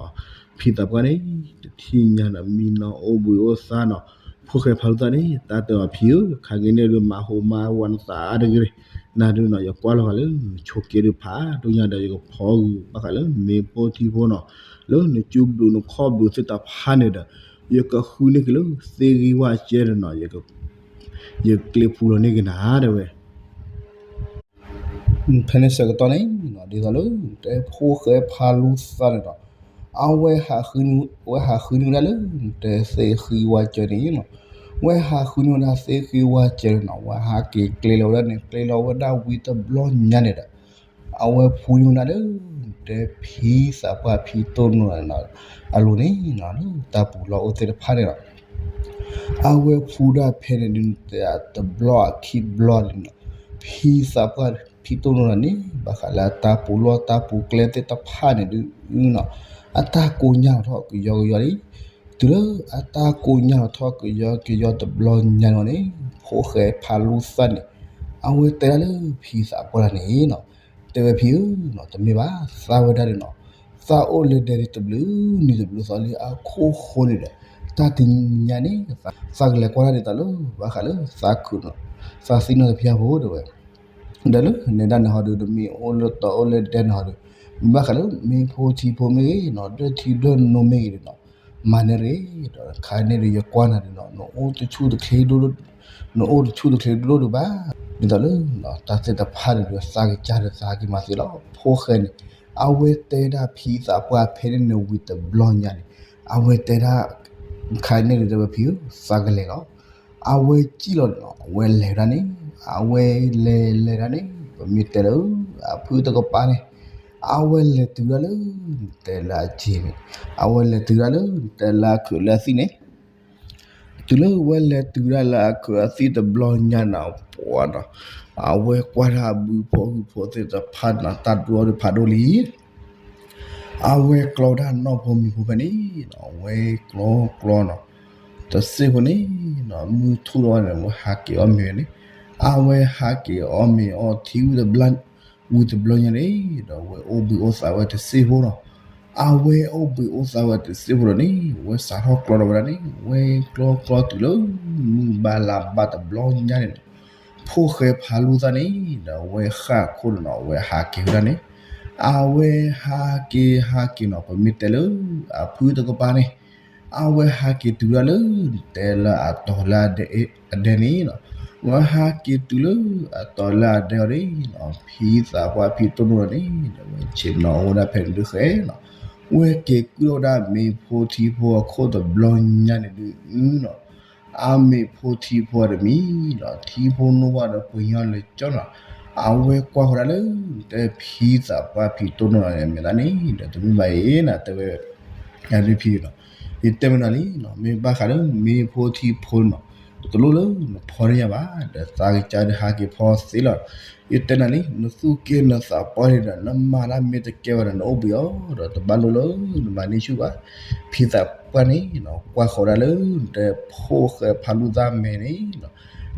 ဖံသးပှၢ်န့ၣ် တထံၣ်ညါဒီးမံနီၤအိၣ်ဘှံးအိၣ်သါနီၤ, ဖိၣ်ဃဲဖးလူသၣ်န့ၣ် တၢ်တဲအီၤဖံဧၢ, ခါက့ၤန့ၣ်ဒုး မၤဟူးမၤဝးနသးအါတဂ့ၤ, နၤဒုးနီၤ ယကွၢ်လီၤဂာ်လၢ နဆိးက့ဒုးဖးဒိၣ်ညါဒီး ယကဖီဂုာ်ဘၣ်ဃးလၢမ့ၢ်ဖိထံဖိနီၤ, လၢနစုဘျုးနခီၣ်ဘျုးသ့ၣ်တဖၣ်န့ၣ်ဒီး ယကဃုန့ၢ်က့ၤလၢသ့ဂံၢ်ဝၣ်ကဲဒီးနီၤ, ယကျ့ပူၤလီၤန့ၢ်က့ၤနၤတဲဝဲ ဖဲန့ၣ်ဆၢကတီၢ်န့ၣ်နီၤ ဒ်သိးလၢ တဲဖိၣ်ဃဲဖးလူသၣ်န့ၣ်နီၤ, အဝဲ ဝဲဟးဃုန့ၢ်ဝဲဒၣ်လၢ တဲသ့ၣ်ဃံဝၣ်ကၢန့ၣ်နီၤ, ဝဲဟးဃုန့ၢ်ဝဲဒၣ်သ့ၣ်ဃံဝၣ်ကၢန့ၣ်နီၤ, ဝဲဟးက့ၤကျဲလီၤဝဲဒၣ်န့ၣ် ကျဲလီၤဝဲဒၣ်ဝံၤတဘျီညါန့ၣ်ဒီး အဝဲဖှူန့ၢ်ဝဲဒၣ်လၢ တဲဖံသးပှၢ်ဖံတိၢ်နီၢ် အလိၤန့ၣ်နီၤ လၢတၢ်ပူၤလီၢ်အိၣ်သ့ၣ်တဖၣ်န့ၣ်လီၤ. အဝဲဖှူဒၣ်ဖဲန့ၣ်ဒုး တဘျီအခံဘျီန့ၣ်နီၤ, ဖံသးပှၢ်ဖံတိၢ်နီၢ်န့ၣ် ဘၣ်ဃးလၢအတၢ်ပူၤလီၢ်တၢ်ပူၤကျဲသ့ၣ်တဖၣ်န့ၣ်ဒုးနီၤ, အတၢ်ကိးညါထီၣ်ကယီကယီလံ. တုၤလၢအတၢ်ကိးညါထီၣ်ကယီကယီတဘျီညါန့ၣ်န့ၣ် ဖိၣ်ဃဲဖးလူသၣ်န့ၣ် အဝဲတဲဒၣ်လၢဖံသးပှၢ်န့ၣ်နီၤ, တဲဝဲဖံဧၢနီၤ တမ့ၢ်ဘၣ် သးဝဲဒၣ်န့ၣ်နီၤ, သးအိၣ်လၢဒဲဒုးတဘျုးနံၤတဘျုးသီလံအခိၣ်ဃိန့ၣ်ဒီး တၢ်တနံၤညါန့ၣ် သးကလဲၤကွၢ်ဒၣ်ဒ်သိးလၢ ဘၣ်ဃးလၢသးခုနီၤ, သးသံနီၢ်တဖျၢၣ်ဖိတဲဝဲ ဒီးလၢနဲဒၣ်န့ၣ်ဟီဒုး တမ့ၢ်အိၣ်လၢတီၤအိၣ်လၢဒဲန့ၣ်ဟီဒုး မ့ၢ်ဘၣ်ဃးလၢမ့ၢ်ဖိထံဖိမ့ၢ်ဂ့ၤနီၤ ဒွဲၣ်ထံဒွဲၣ်နိမ့ၢ်ဂ့ၤန့ၣ်နီၤ, မၤန့ၢ်တဂ့ၤ, ဒီးခါန့ၣ်ဒုး ယကွၢ်နၤဒုးနီၤ နအိၣ်တဆူၣ်တချ့ဒိၣ်ဒိၣ်, နအိၣ်တဆူၣ်တချ့ဒိၣ်ဒိၣ်ဒုးဘၣ် ဒ်သိးလၢ တၢ်သ့ၣ်တဖၣ်န့ၣ်ဒီး သးကစၢ်ဒီးသးက့ၤမၤသ့လီၤ. ဖိၣ်ဃဲန့ၣ် အဝဲတဲဒၣ်ဖံသးပှၢ်ဖဲန့ၣ်ဝံၤတဘျီညါန့ၣ် အဝဲတဲဒၣ် ခါန့ၣ်ဒီး တဲဝဲဖံဧၢ သးကလဲၤလီၤ. အဝဲစံၣ်လီၤန့ၣ်လီၤ အဝဲလဲၤဒၣ်န့ၣ် အဝဲလဲၤလဲၤဒၣ်န့ၣ် ပမ့ၢ်တဲလၢ အဖုတကပၤန့ၣ် အဝဲလဲၤတုၤဒၣ်လၢ တဲလၢအစ့န့ၣ် အဝဲလဲၤတုၤဒၣ်လၢ တဲလၢအခုးလၢအသံၣ်န့ၣ် တုၤလၢဝဲလဲၤတုၤဒၣ်လၢအခုးအသံၣ်တဘျီညါန့ၣ် ပှၤဒီး အဝဲကွၢ်ဒၣ်ဘုဖိဟုဖိသ့ၣ်တဖၣ်န့ၣ် တၢ်ဒိၣ်အီၤဒီးဖးဒိၣ်လံ အဝဲကျီဒၣ်နီၢ်ဖိမံၤဖိဖဲန့ၣ် အဝဲကျီကျီနီၤ တစ့ၢ်ဖိန့ၣ် မုၢ်ထူၣ်လီၤန့ၣ် အဝဲဟးက့ၤအီၣ်မ့ၤန့ၣ် အဝဲဟးက့ၤအီၣ်မ့ၤအီထံဝံၤတဘျီ ဝံၤတဘျီညါန့ၣ် ဒီးအဝဲအိၣ်ဘှံးအိၣ်သါဝဲတစ့ၢ်ဖိနီၤ အဝဲအိၣ်ဘှံးအိၣ်သါဝဲတစ့ၢ်ဖိဒီးန့ၣ် အဝဲစးထီၣ်ကျီဒီးဝဲဒၣ်န့ၣ် ဝဲကျီကျီတုၤလၢ မုၢ်ဘၣ်လါဘၣ်တဘျီညါန့ၣ်ဒီး ဖိၣ်ဃဲဖးလူသၣ်န့ၣ် ဒီးအဝဲဃၣ်ခိၣ်န့ၣ်နီၤ အဝဲဟးက့ၤဝဲဒၣ်န့ၣ် အဝဲဟးက့ၤဟးက့ၤနီၤ ပမ့ၢ်တဲလၢ အဖုတကပၤန့ၣ် အဝဲဟးက့ၤတုၤဒၣ်လၢ တဲလၢအတီၤလၢအဒဲန့ၣ်နီၤ အဝဲဟးက့ၤတုၤလၢအတီၤလၢအဒဲအီၤန့ၣ်နီၤ ဖံသးပှၢ်ဖံတိၢ်နီၢ်န့ၣ် ဒီးဝဲဆ့ၣ်နီၤအိၣ်ဝဲဒၣ်ဖဲန့ၣ်ဒုးဃဲနီၤ ဝဲက့ၤကုၢ်ထီၣ်ဝဲဒၣ်မ့ၤဖိထံဖိအခိၣ်တဘျီညါန့ၣ်ဒုးနီၤ အမ့ၤဖိထံဖိတမံၤနီၤ ထံဖိနိၣ်ဝါဒီးပှ့ၤညီလၢာ်ကၠီနီၤ အဝဲကွၢ်ဃီၤဒၣ်လၢ တဲဖံသးပှၢ်ဖံတိၢ်နီၢ်န့ၣ် မ့ၢ်ဒၣ်န့ၣ်ဒီး တမ့ၢ်ဘၣ်အံၤနီၤ တဲဝဲ ယၤဒုးဖံနီၤ ယတဲမနုၤလံနီၤ မ့ၢ်ဘၣ်ဃးလၢမ့ၤဖိထံဖိနီၤ တလိၣ်လၢနဖီတယၤဘၣ် ဒီးသးကစၢ်ဒုးဟးက့ၤဖီသ့လီၤ ယတဲနၤလံ နသူၣ်က့ၢ်နသးပှၢ်န့ၣ်ဒီး နမၤတၢ်မ့ၢ်တကဲဘၣ်ဒီး နအိၣ်ဘှံးအီၤဒီး တဘၣ်လိၣ်လၢနမၤန့ၢ်ဆူၣ်ဘၣ် ဖံသးပှၢ်န့ၣ်နီၤ ကွၢ်ဃီၤဒၣ်လၢ တဲဖိၣ်ဃဲဖးလူသၣ်မဲာ်န့ၣ်နီၤ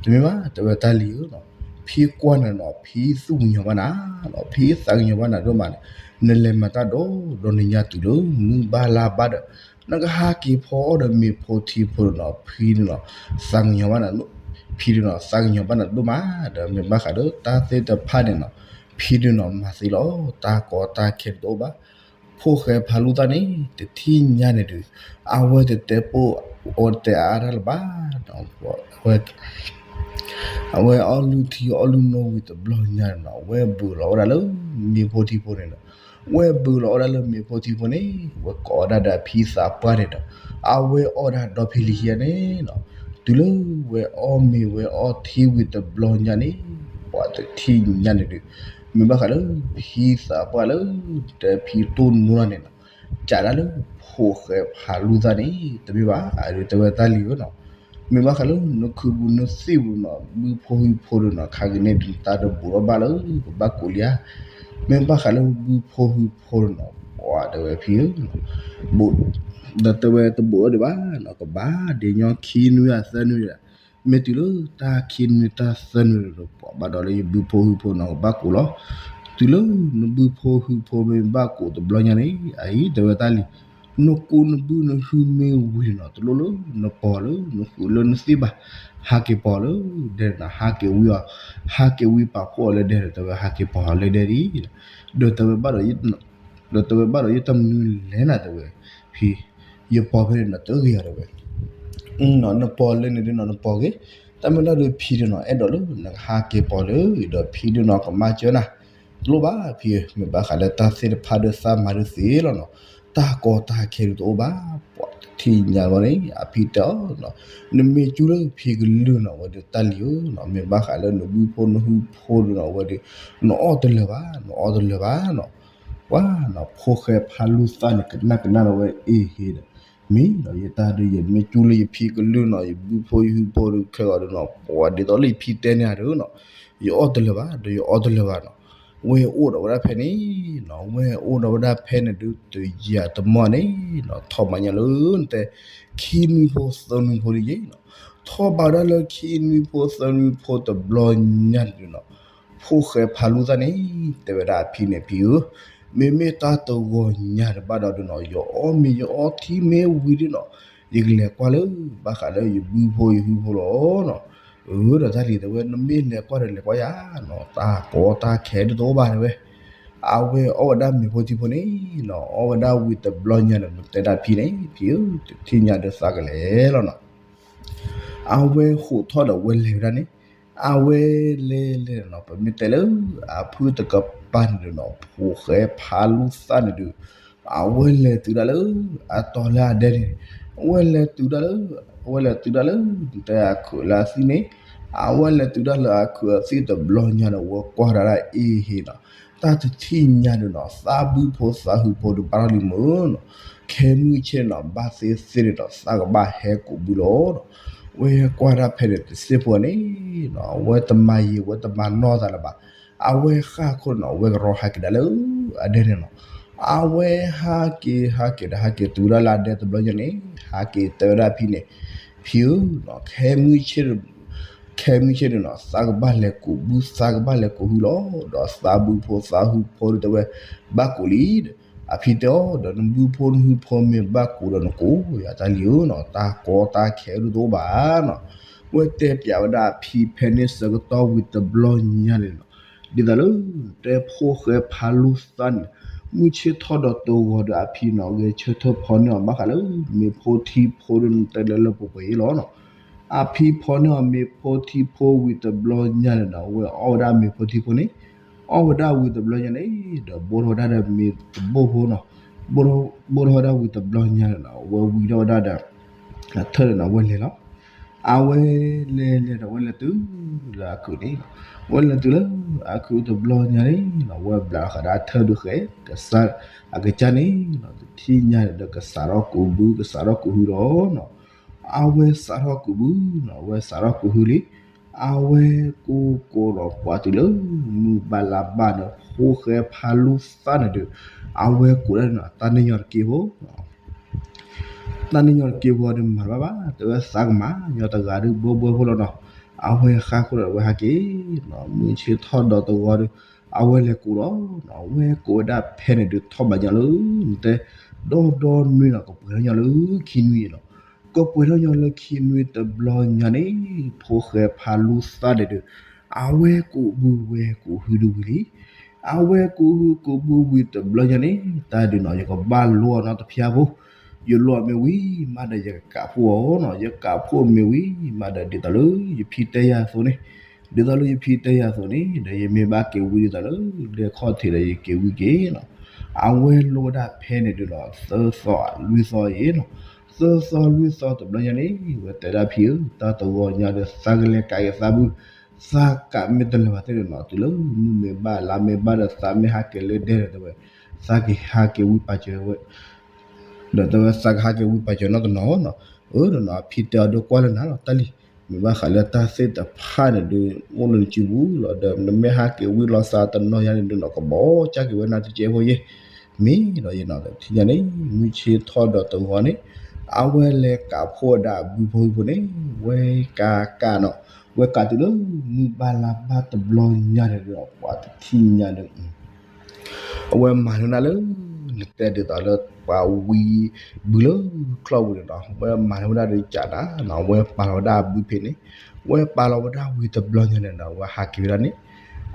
တမ့ၢ်ဘၣ် တဲဝဲတၢ်လံၤဧၢနီၤ ဖံကွၢ်နၤနီၤ ဖံသူၣ်ကညီၤဘၣ်နၤနီၤ ဖံသးကညီၤဘၣ်နၤဒိၣ်မးန့ၣ် နလဲၤမၤတၢ်ဒီး ဒီးနညါတုၤလၢ မုၢ်ဘၣ်လါဘၣ်ဒီး နကဟးက့ၤဖီအီၣ်ဒီးမ့ၤဖိထံဖိနီၤ ဖံန့ၣ်နီၤ သးကညီၤဘၣ်နၤ ဖံဒုးနီၤ သးကညီၤဘၣ်နၤဒိၣ်မး ဒီးမ့ၢ်ဘၣ်ဃးဒီးတၢ်သ့ၣ်တဖၣ်န့ၣ်နီၤ ဖံဒုးနီၤ မၤသ့လီၤ တၢ်ကီတၢ်ခဲတအိၣ်ဘၣ် ဖိၣ်ဃဲဖးလူသၣ်န့ၣ် တထံၣ်ညါန့ၣ်ဒုး အဝဲတတဲပိာ် အဝဲတတဲအါတၢ်လၢၤဘၣ် အဝဲ အဝဲအီၣ်လုၢ်ထံအီၣ်လုၢ်နိဝံၤတဘျီညါန့ၣ်နီၤ အဝဲဘုးလီၤဝဲဒၣ်လၢမ့ၤဖိထံဖိန့ၣ်ဒီး အဝဲဘုးလီၤဝဲဒၣ်လၢမ့ၤဖိထံဖိန့ၣ် အဝဲကိးဝဲဒၣ်ဒီးဖံသးပှၢ်န့ၣ်ဒီး အဝဲအီၣ်ဒၣ်ဒီဖံလံၤဟံၣ်န့ၣ်နီၤ တုၤလၢဝဲအီၣ်မ့ၤဝဲအီထံဝံၤတဘျီညါန့ၣ် ပှၤတထံၣ်ညါန့ၣ်ဒုး မ့ၢ်ဘၣ်ဃးလၢ ဖံသးပှၢ်လၢ တဲဖံတိၢ်နီၢ်န့ၣ်နီၤ ကးဒၣ်လၢ ဖိၣ်ဃဲဖးလူသၣ်န့ၣ် တမ့ၢ်ဘၣ် အဒုးတဲဝဲတၢ်လံၤဧၢနီၤ မ့ၢ်ဘၣ်ဃးလၢနခုးပူၤနသံၣ်ပူၤနီၤ ဘုဖိဟုဖိဒုးနီၤ ခါကန့ၣ်ဒုး တၢ်တဘူးထီၣ်ဘၣ်လၢ ပဘၣ်ကိးလံဧါ မ့ၢ်ဘၣ်ဃးလၢဘုဖိဟုဖိဒုးနီၤ ပှၤတဲဝဲဖံဧၢ ဒီးတဲဝဲတဘူးထီၣ်ဒံးဘၣ်နီၤ ကဘၣ်ဒ်ညီခံနွံအသၢနွံဒၣ် မ့ၢ်တုၤလၢတၢ်ခံနွံတၢ်သၢနွံဒီး ပှၤဘၣ်ဒီးလၢယဘုဖိဟုဖိနီၤ ကဘၣ်ကိးလီၤ တုၤလၢနဘုဖိဟုဖိမ့ၢ်ဘၣ်ကိးတဘျီညါန့ၣ် အအံၤတဲဝဲတၢ်လံၤ နကိးနဘုနဟုမ့ၢ်ဝံၤန့ၣ်နီၤ တလိၣ်လၢနပီၤလၢနဃုာ်လၢနသံၣ်ဘၣ် ဟးက့ၤပီၤလၢဒဲန့ၣ်နီၤ ဟးက့ၤဝံအီၤ ဟးက့ၤဝံပာ်ဖှိၣ်အီၤလၢဒဲဒီး တဲဝဲဟးက့ၤပီၤလီၤလၢဒဲဒ်အံၤ ဒီးတဲဝဲဘၣ်ဒီး ဒီးတဲဝဲဘၣ်ဒီး ယတၢ်မနုၤလဲၣ်နၤ တဲဝဲ ဖံ ယပီၤဖဲန့ၣ်နီၤ တဂ့ၤအီၤ တဲဝဲ နပီၤလၢန့ၣ်ဒုးနီၤ နပီၤဂ့ၤ တၢ်မ့ၢ်ဒၣ်ဒုးဖံဒုးနီၤ အဲၣ်ဒိးလၢနကဟးက့ၤပီၤလၢ ဒီးဖံဒုးနီၤ ကမၤစၢၤနၤ တလိၣ်ဘၣ်ဖံဧၢ မ့ၢ်ဘၣ်ဃးလၢတၢ်သ့ၣ်တဖၣ်ဒီးသးမၤဒုးသ့လီၤနီၤ တၢ်ကီတၢ်ခဲဒုးတအိၣ်ဘၣ် ပှၤတထံၣ်ညါဘၣ်န့ၣ် အဖံတဲအီၤနီၤ နမ့ၢ်ကၠူလၢဖံကလုၢ်နီၤ ဝဲဒုးတၢ်လံၤဧၢနီၤ မ့ၢ်ဘၣ်ဃးလၢနဘုဖိနဟုဖိဒုးနီၤ ဝဲဒုး နအီၣ်တလၢာ်ဘၣ် နအီၣ်တလၢာ်ဘၣ်နီၤ ပှၤနီၤ ဖိၣ်ဃဲဖးလူသၣ်န့ၣ် ကနၣ်ကနၣ်ဒီးဝဲအ့ဟ့ဒီး မ့ၢ်နီၤ ယတၢ်ဒုး ယမ့ၢ်ကၠူလၢယဖံကလုၢ်နီၤ ယဘုဖိယဟုဖိဒုးခဲဂီၤဒုးနီၤ ပှၤဒ်သိးလၢယဖံတဲန့ၣ်ဧါဒုးနီၤ ယအီၣ်တလၢာ်ဘၣ် ဒီးယအီၣ်တလၢာ်ဘၣ်နီၤ ဝဲအိၣ်ဒီးဝဲဒၣ်ဖဲန့ၣ်နီၤ ဝဲအိၣ်ဒီးဝဲဒၣ်ဖဲန့ၣ်ဒုး တယၤတမီၢ်န့ၣ်နီၤ ထီၣ်ဘးညါလၢနတဲ ခံနွံဖိသၢနွံဖိဒ်ယဲနီၤ ထီၣ်ဘးဒၣ်လၢခံနွံဖိသၢနွံဖိတဘျီညါန့ၣ်ဒုးနီၤ ဖိၣ်ဃဲဖးလူသၣ်န့ၣ် တဲဝဲဒၣ်အဖံန့ၣ် ဖံဧၢ, မ့မ့ၢ်တၢ်တဂီၤညါတဘၣ်ဒီးဒုးနီၤ ယအီၣ်မ့ၤယအီထံမ့ၢ်ဝံၤဒုးနီၤ ယကလဲၤကွၢ်လၢ ဘၣ်ဃးလၢယဘုဖိယဟုဖိလီၤနီၤ. အၢ ဒီးတၢ်လံၤတဲဝဲ နမ့ၢ်လဲၤကွၢ်ဒီးလဲၤကွၢ်ယၤနီၤ တၢ်ကီတၢ်ခဲဒုးတအိၣ်ဘၣ်တဲဝဲ. အဝဲအီၣ်ဝဲဒၣ်မ့ၤဖိထံဖိန့ၣ်နီၤ အီၣ်ဝဲဒၣ်ဝံၤတဘျီညါန့ၣ် တဲဒၣ်ဖံန့ၣ် ဖံဧၢ တထံၣ်ညါဒီးသးကလဲၤလီၤနီၤ. အဝဲဟိးထီၣ်ဒီးဝဲလဲၤဝဲဒၣ်န့ၣ် အဝဲလဲၤလဲၤနီၤ ပမ့ၢ်တဲလၢ အဖုၣ်တကပၤန့ၣ်ဒုးနီၤ ဖိၣ်ဃဲဖးလူသၣ်န့ၣ်ဒုး အဝဲလဲၤတုၤဒၣ်လၢ အတီၤလၢအဒဲန့ၣ် အဝဲလဲၤတုၤဒၣ်လၢ အဝဲလဲၤတုၤဒၣ်လၢ တဲအခုးလၢအသံၣ်န့ၣ် အဝဲလဲၤတုၤဒၣ်လၢအခုးအသံၣ်တဘျီညါန့ၣ် အဝဲကွၢ်ဒၣ်ဒၣ်အ့ဟ့နီၤ တၢ်တထံၣ်ညါဒုးနီၤ သးဘုဖိသးဟုဖိဒုးဘၣ်ထီၣ်လံမုၢ်နီၤ ခဲမုၢ်ဆ့ၣ်နီၤ ဘၣ်သ့ၣ်သ့ၣ်န့ၣ်ဒီး သးကဘၣ်ဟဲကူးဘုလီၤနီၤ ဝဲကွၢ်ဒၣ်ဖဲန့ၣ်တစ့ၢ်ဖိန့ၣ် အဝဲတမၤယံာ်ဝဲတမၤနီၢ်သးလၢၤဘၣ် အဝဲဃၣ်ခိၣ်န့ၣ်နီၤ အဝဲကရီဟးက့ၤဒၣ်လၢ အဒဲန့ၣ်နီၤ အဝဲဟးက့ၤဟးက့ၤဒီး ဟးက့ၤတုၤဝဲဒၣ်လၢအဒဲတဘျီညါန့ၣ် ဟးက့ၤတဲဝဲဒၣ်အဖံန့ၣ် ဖံဧၢနီၤ ခဲမုၢ်ဆ့ၣ် ခဲမုၢ်ဆ့ၣ်န့ၣ်နီၤ သးကဘၣ်လဲၤကူးဘု သးကဘၣ်လဲၤကူးဟုလီၤ ဒီးသးဘုဖိသးဟုဖိဒုးတဲဝဲ ဘၣ်ကူးလံ အဖံတဲအီၤ ဒီးနဘုဖိနဟုဖိမ့ၢ်ဘၣ်ကူးဒီးနကူး ယတၢ်လံဧၢနီၤ တၢ်ကီတၢ်ခဲဒုးတအိၣ်ဘၣ်နီၤ ဝဲတဲပျးဝဲဒၣ်အဖံဖဲန့ၣ်ဆၢကတီၢ်ဝံၤတဘျီညါန့ၣ်နီၤ ဒ်သိးလၢ တဲဖိၣ်ဃဲဖးလူသၣ်န့ၣ် မုၢ်ဆ့ၣ်ထီၣ်ဒီးတဂီၤဒီးအဖံနီၤ ဂဲၤဆၢထၢၣ်ဖီန့ၢ်အီၤဘၣ်ဃးလၢ မ့ၤဖိထံဖိဒုးတဲလၢလၢပှဲၤပှဲၤအံၤလီၤနီၤ အဖံဖီန့ၢ်အီၤမ့ၤဖိထံဖိဝံၤတဘျီညါန့ၣ်ဒီး အဝဲအီၣ်ဝဲဒၣ်မ့ၤဖိထံဖိန့ၣ် အီၣ်ဝဲဒၣ်ဝံၤတဘျီညါန့ၣ် ဒီးဘိၣ်ထီၣ်ဝဲဒၣ်ဒီးမ့ၤတဘိၣ်ဖိနီၤ ဘိၣ်ထီၣ်ဝဲဒၣ်ဝံၤတဘျီညါန့ၣ်ဒီး အဝဲဝံၤထီၣ်ဝဲဒၣ်ဒီး အထၢၣ်န့ၣ်ဒီး အဝဲလဲၤလီၤ အဝဲလဲၤလဲၤဒီး အဝဲလဲၤတုၤလၢအခုးန့ၣ် အဝဲလဲၤတုၤလၢအခုးတဘျီညါန့ၣ် အဝဲဘျးဃးဒီးအထၢၣ်ဒုးဃဲ ကစၢ် အကစၢ်န့ၣ် တထံၣ်ညါန့ၣ်ဒီး ကစးထီၣ်ကူးဘု ကစးထီၣ်ကူးဟုလီၤနီၤ အဝဲစးထီၣ်ကူးဘုနီၤ အဝဲစးထီၣ်ကူးဟုလံ အဝဲကူးကူးဒီးပှၤတုၤလၢ မုၢ်ဘၣ်လါဘၣ်ဒီး ဖိၣ်ဃဲဖးလူသၣ်န့ၣ်ဒီး အဝဲကူးဒၣ်နီၤ တၢ်န့ၣ်ညီတက့ၢ်ဖိ တၢ်န့ၣ်ညီတက့ၢ်ဖိဒီးမၤတဘၣ်ဘၣ် တဲဝဲသးကမၤ ညီတဂၤဒုးဘၢဘၢဖိလီၤနီၤ အဝဲဃၣ်ခိၣ်ဒီးအဝဲဟးက့ၤ မုၢ်ဆ့ၣ်ထီၣ်ဒီးတဂီၤဒီး အဝဲလဲၤကူးလီၤ အဝဲကူးဝဲဒၣ်ဖဲန့ၣ်ဒုးထီၣ်ဘးညီလၢ တဲ ဒီဒီနွံနီၤ ကပှဲၤထီၣ်ညီလၢခံနွံနီၤ ကပှဲၤထီၣ်ညီလၢခံနွံတဘျီညါန့ၣ် ဖိၣ်ဃဲဖးလူသၣ်န့ၣ်ဒီး အဝဲကူးဘုဝဲကူးဟုဒုးဝံၤလံ အဝဲကူးဟုကူးဘုဝံၤတဘျီညါန့ၣ် တၢ်ဒုးနီၤ ယကဘၣ်လိအီၤနီတဖျါဖိ ယလိအီၤမ့ၢ်ဝံၤမးဒီး ယကကးဖှိၣ်အီၤနီၤ ယကးဖှိၣ်မ့ၢ်ဝံၤမးဒီး ဒ်သိးလၢယဖံတဲယၤအသိးန့ၣ် ဒ်သိးလၢယဖံတဲယၤအသိးန့ၣ် ဒီးယမ့ၢ်ဘၣ်က့ၤဝံၤဒ်သိးလၢ ဒဲခီၣ်ထံးဒီးယက့ၤဝံၤက့ၤနီၤ အဝဲလိဝဲဒၣ်ဖဲန့ၣ်ဒုးနီၤ သၢသီလွံၢ်သီအံၤနီၤ သၢသီလွံၢ်သီတဘျီညါန့ၣ် ဝဲတဲဒၣ်ဖံဧၢ တၢ်တဂီၤညါဒီး သးကလဲၤကးက့ၤသးဘု သးကးမ့ၢ်တလၢာ်ဘၣ်သ့ၣ်န့ၣ်နီၤ တုၤလၢမုၢ်မ့ၢ်ဘၣ်လါမ့ၢ်ဘၣ်ဒီး သးမ့ၢ်ဟးက့ၤလၢဒဲဒီးတဲဝဲ သးကဟးက့ၤဝံပာ်စၢၤဝဲ ဒီးတဲဝဲသးကဟးက့ၤဝံပာ်စၢၤနီတနီၤနီၤ အၢ ဒီးနီၤ အဖံတဲအီၤဒုးကွၢ်လၢနၤလီၤ တၢ်လံၤ မ့ၢ်ဘၣ်ဃးလၢတၢ်သ့ၣ်တဖၣ်န့ၣ်ဒုး အိၣ်လၢနစုပူၤလီၤ ဒီးနမ့ၢ်ဟးက့ၤဝံလီၤသးတနီၤယါန့ၣ်ဒုးနီၤ ကဘီကၢ်က့ၤဝဲနၤတကဲဖိယဲၢ် မ့ၢ်ဒီးယနီၤ ထံၣ်ညါန့ၣ် မုၢ်ဆ့ၣ်ထီၣ်ဒီးတဂီၤန့ၣ် အဝဲလဲၤကးဖှိၣ်ဝဲဒၣ်အဘုဖိဟုဖိန့ၣ် ဝဲကးကးနီၤ ဝဲကးတုၤလၢ မုၢ်ဘၣ်လါဘၣ်တဘျီညါန့ၣ်ဒီး ပှၤတထံၣ်ညါန့ၣ် အဝဲမၤန့ၢ်ဝဲဒၣ်လၢ နတဲဒ်သိးလၢပှၤဝံဘုလၢချီၣ်ပူၤန့ၣ်နီၤ အဝဲမၤန့ၢ်ဝဲဒၣ်ဒီးကးနၤနီၤ အဝဲပာ်လီၤဝဲဒၣ်အဘုဖဲန့ၣ် အဝဲပာ်လီၤဝဲဒၣ်ဝံၤတဘျီညါန့ၣ်ဒီး အဝဲဟးက့ၤဝဲဒၣ်န့ၣ်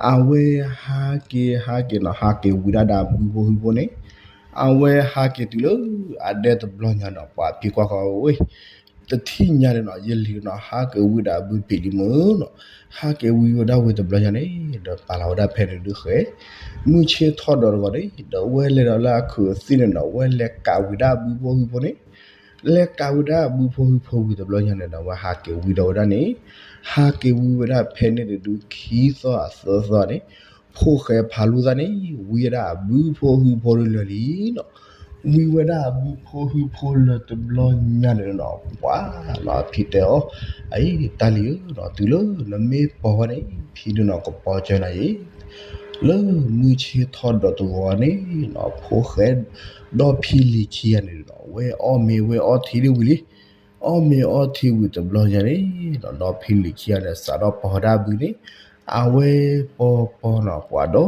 အဝဲဟးက့ၤဟးက့ၤနီၤ ဟးက့ၤဝံၤဒၣ်ဒီးအဘုဖိဟုဖိန့ၣ် အဝဲဟးက့ၤတုၤလၢ အဒဲတဘျီညါဒီး ပှၤဖံကွၢ်ဃီဝဲ တထံၣ်ညါန့ၣ်နီၤ ယလံၤနီၤ ဟးက့ၤဝံဒၣ်အဘုဖံးလံမုၢ်နီၤ ဟးက့ၤဝံဝဲဒၣ်ဝံၤတဘျီညါန့ၣ် ဒီးပာ်လီၤဝဲဒၣ်ဖဲန့ၣ်ဒုးဃဲ မုၢ်ဆ့ၣ်ထီၣ်ဒီးတဂီၤန့ၣ် ဒီးဝဲလဲၤဒီးလၢအခုးအသံၣ်န့ၣ်နီၤ ဝဲလဲၤကးဝံဒၣ်အဘုဖိဟုဖိန့ၣ် လဲၤကးဝံဒၣ်အဘုဖိဟုဖိဝံၤတဘျီညါန့ၣ်ဒီး ဝဲဟးက့ၤဝံဒီးဝဲဒၣ်န့ၣ် ဟးက့ၤဝံဝဲဒၣ်ဖဲန့ၣ်ဒုးခံသီအသၢသီန့ၣ် ဖိၣ်ဃဲဖးလူသၣ်န့ၣ် ဝံဝဲဒၣ်အဘုဖိဟုဖိဒုးလၢာ်လံနီၤ ဝံဝဲဒၣ်အဘုဖိဟုဖိလၢာ်တဘျီညါန့ၣ်နီၤ ပှၤနီၤဖံတဲအီၤ အံၤတၢ်လံၤဧၢနီၤ တုၤလၢနမ့ၢ်ပိာ်ဝဲန့ၣ် ဖံဒုးနီၤကပိာ်စၢၤနၤအံၤ လၢမုၢ်ဆ့ၣ်ထီၣ်ဒီးတဂီၤန့ၣ်နီၤ ဖိၣ်ဃဲ ဒီဖံလံၤခံဂၤန့ၣ်နီၤ ဝဲအီၣ်မ့ၤဝဲအီထံဒၣ်ဝံၤလံ အီၣ်မ့ၤအီထံဝံၤတဘျီညါန့ၣ်နီၤ ဒီဖံလံၤခံဂၤန့ၣ် စးထီၣ်ပိာ်ဝဲဒၣ်အဘုန့ၣ် အဝဲပိာ်ပိာ်နီၤ ပှၤဒီ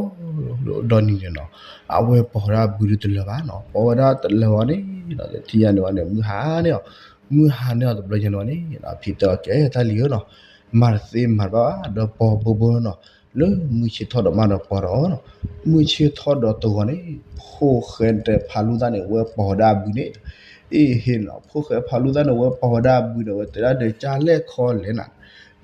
ဒီနံၤန့ၣ်နီၤ အဝဲပိာ်ဝဲဒၣ်အဘုဒုးတလၢာ်ဘၣ်နီၤ ပိာ်ဝဲဒၣ်တလၢာ်ဝဲန့ၣ်နီၤ တထံၣ်ညါန့ၣ်ဝဲန့ၣ် မုၢ်ဟါန့ၢ်အီၤ မုၢ်ဟါန့ၢ်အီၤတဘျီညါန့ၣ်ဝဲန့ၣ် ဖံတဲအီၤကဲတၢ်လံၤဧၢနီၤ မၤတသ့မၤတဘၣ်ဘၣ် ဒီးပိာ်ဘိဘိနီၤ လၢမုၢ်ဆ့ၣ်ထီၣ်ဒီးမးဒီးပိာ်ဒီးအီၤနီၤ မုၢ်ဆ့ၣ်ထီၣ်ဒီးတဂီၤန့ၣ် ဖိၣ်ဃဲတဲဖးလူသၣ်န့ၣ် ဝဲပိာ်ဝဲဒၣ်အဘုန့ၣ် အ့ဟ့နီၤ ဖိၣ်ဃဲဖးလူသၣ်န့ၣ် ဝဲပိာ်ဝဲဒၣ်အဘုဒီး ဝဲတဲဒၣ်ဒီးကၢ်လဲၣ်ခီလဲၣ်နၤ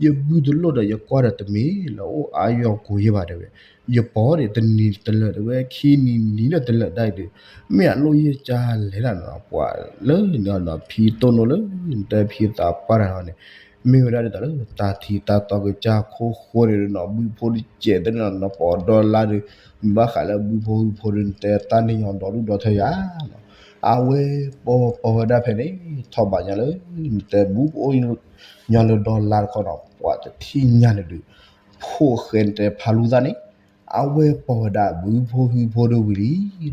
ယဘုတလိၣ်ဒီးယကွၢ်ဒီးတမ့ၢ်လၢအိၣ်အါယွၤကိးယဲၢ်ဘၣ်တဲဝဲ, ယပီၤဒီးတနံၤတလၢာ်တဲဝဲ ခံနံၤနံၤဒီးတလၢာ်ဒၣ်အံၤဒီး မ့ၢ်အလိၣ်ယဲၢ်ကလဲၣ်ဒၣ်နီၤ ပှၤလၢန့ၣ်နီၤ ဖံတိၢ်နိလၢ နတဲဖံသးပှၢ်တၢ်နီၤန့ၣ် မ့ၢ်ဝဲဒၣ်ဒ်သိးလၢ တၢ်ထံတၢ်တီကစၢ်ခိၣ်ဃိန့ၣ်နီၤ ဘုဖိတစဲးသ့ၣ်နီၤ နပီၤဒီလါဒီး မ့ၢ်ဘၣ်ဃးလၢဘုဖိဟုဖိဒီး နတဲတၢ်န့ၣ်ညီဒီဒူၣ်ဒီထၢယၤနီၤ အဝဲပီၤပီၤဝဲဒၣ်ဖဲန့ၣ် ထီၣ်ဘးညါလၢ နတဲဘုကအိၣ် ညီလၢဒီလါတခီနီၤ ပှၤတထံၣ်ညါန့ၣ်ဒုး ဖိၣ်ဃဲနတဲဖးလူသၣ်န့ၣ် အဝဲပီၤဝဲဒၣ်ဘုဖိဟုဖိဒီးဝံၤလံနီၤ ပီ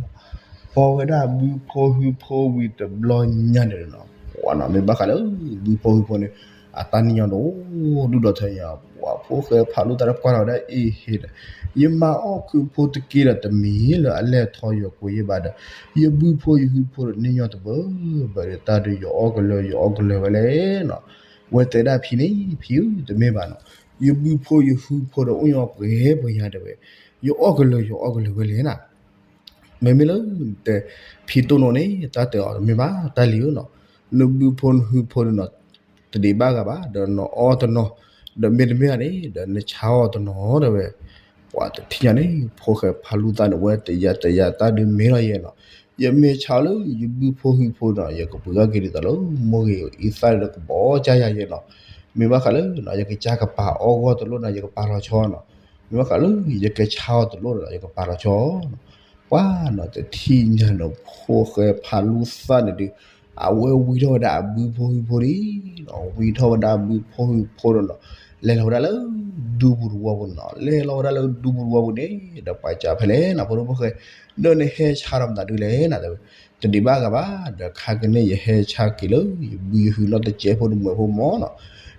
ၤဝဲဒၣ်ဘုဖိဟုဖိဝံၤတဘျီညါန့ၣ်နီၤ ပှၤနီၤ မ့ၢ်ဘၣ်ဃးလၢ ဘုဖိဟုဖိန့ၣ် အတၢ်န့ၣ်ညီဒီဒူၣ်ဒီထၢယၤ ပှၤဖိၣ်ဃဲဖးလူသၣ်တကွၢ်လီၤဝဲဒၣ်အ့ဟ့ဒီး ယမၤအီၣ်ခုးဖိတက့ဒီးတမ့ၢ်လၢအလဲၤထီၣ်ယွၤကိးယဲၢ်ဘၣ်ဒီး ယဘုဖိယဟုဖိဒီးန့ၣ်ညီတဘၢဘၢဒီး တၢ်ဒုးယအီၣ်ကလၢၤယအီၣ်ကလၢၤဝဲလဲၣ်နီၤ ဝဲတဲဒၣ်ဖံန့ၣ် ဖံဧၢ တမ့ၢ်ဘၣ်နီၤ ယဘုဖိယဟုဖိဒီးအိၣ်ညီပှဲၤပှဲၤညါတဲဝဲ ယအီၣ်ကလၢၤယအီၣ်ကလၢၤဝဲလဲၣ်နီၤ မ့မ့ၢ်လၢ တဲ ဖံတိၢ်နိန့ၣ် တၢ်တဲအီၤတမ့ၢ်ဘၣ် တၢ်လံၤဧၢနီၤ နဘုဖိနဟုဖိန့ၣ်နီၤ တဒံးဘၣ်ဂၤဘၣ် ဒီးနအီၣ်တနီၤ ဒီးမ့တမ့ၢ်ဘၣ်န့ၣ် ဒီးနဆါအီၣ်တနီၤတဲဝဲ ပှၤတထံၣ်ညါန့ၣ် ဖိၣ်ဃဲဖးလူသၣ်န့ၣ် ဝဲတယၤတယၤတၢ်ဒုးမ့ၢ်လီၤယဲနီၤ ယမ့ၢ်ဆါလၢယဘုဖိဟုဖိနီၤ ယကပှ့ၤအီၣ်က့ၤဒ်သိးလၢ မိၢ်ဂ့ၤအံသၣ်ဒီးကဘီကၢ်ယၤယဲနီၤ မ့ၢ်ဘၣ်ဃးလၢ ယကစၢ်ကပာ်အီၣ်ဂီၢ်တလိၣ်နီၤ ယကပာ်လီၤဆီနီၤ မ့ၢ်ဘၣ်ဃးလၢ ယကဆါအီၣ်တလိၣ်ဒီး ယကပာ်လီၤဆီနီၤ ပှၤနီၤ တထံၣ်ညါန့ၣ် ဖိၣ်ဃဲဖးလူသၣ်န့ၣ်ဒုး အဝဲဝံထီၣ်ဝဲဒၣ်အဘုဖိဟုဖိလံနီၤ ဝံထီၣ်ဝဲဒၣ်အဘုဖိဟုဖိဒီးနီၤ လဲၤလီၤဝဲဒၣ်လၢ ဒူပူၤတဝီပူၤန့ၣ်နီၤ လဲၤလီၤဝဲဒၣ်လၢဒူပူၤတဝီပူၤန့ၣ် ဒီးပှၤစံးဖဲလဲၣ်နီၤ ဖိဒိၣ်ဖိၣ်ဃဲ ဒီးနဟဲဆါဒီးမတၤဒုလဲၣ်နီၤ တဲဝဲ တဒံးဘၣ်ဂၤဘၣ် ဒီးခါကန့ၣ် ယဟဲဆါက့ၤလၢ ယဘုယဟုနီတစဲးဖိတမှဲးဖိမၢ်နီၤ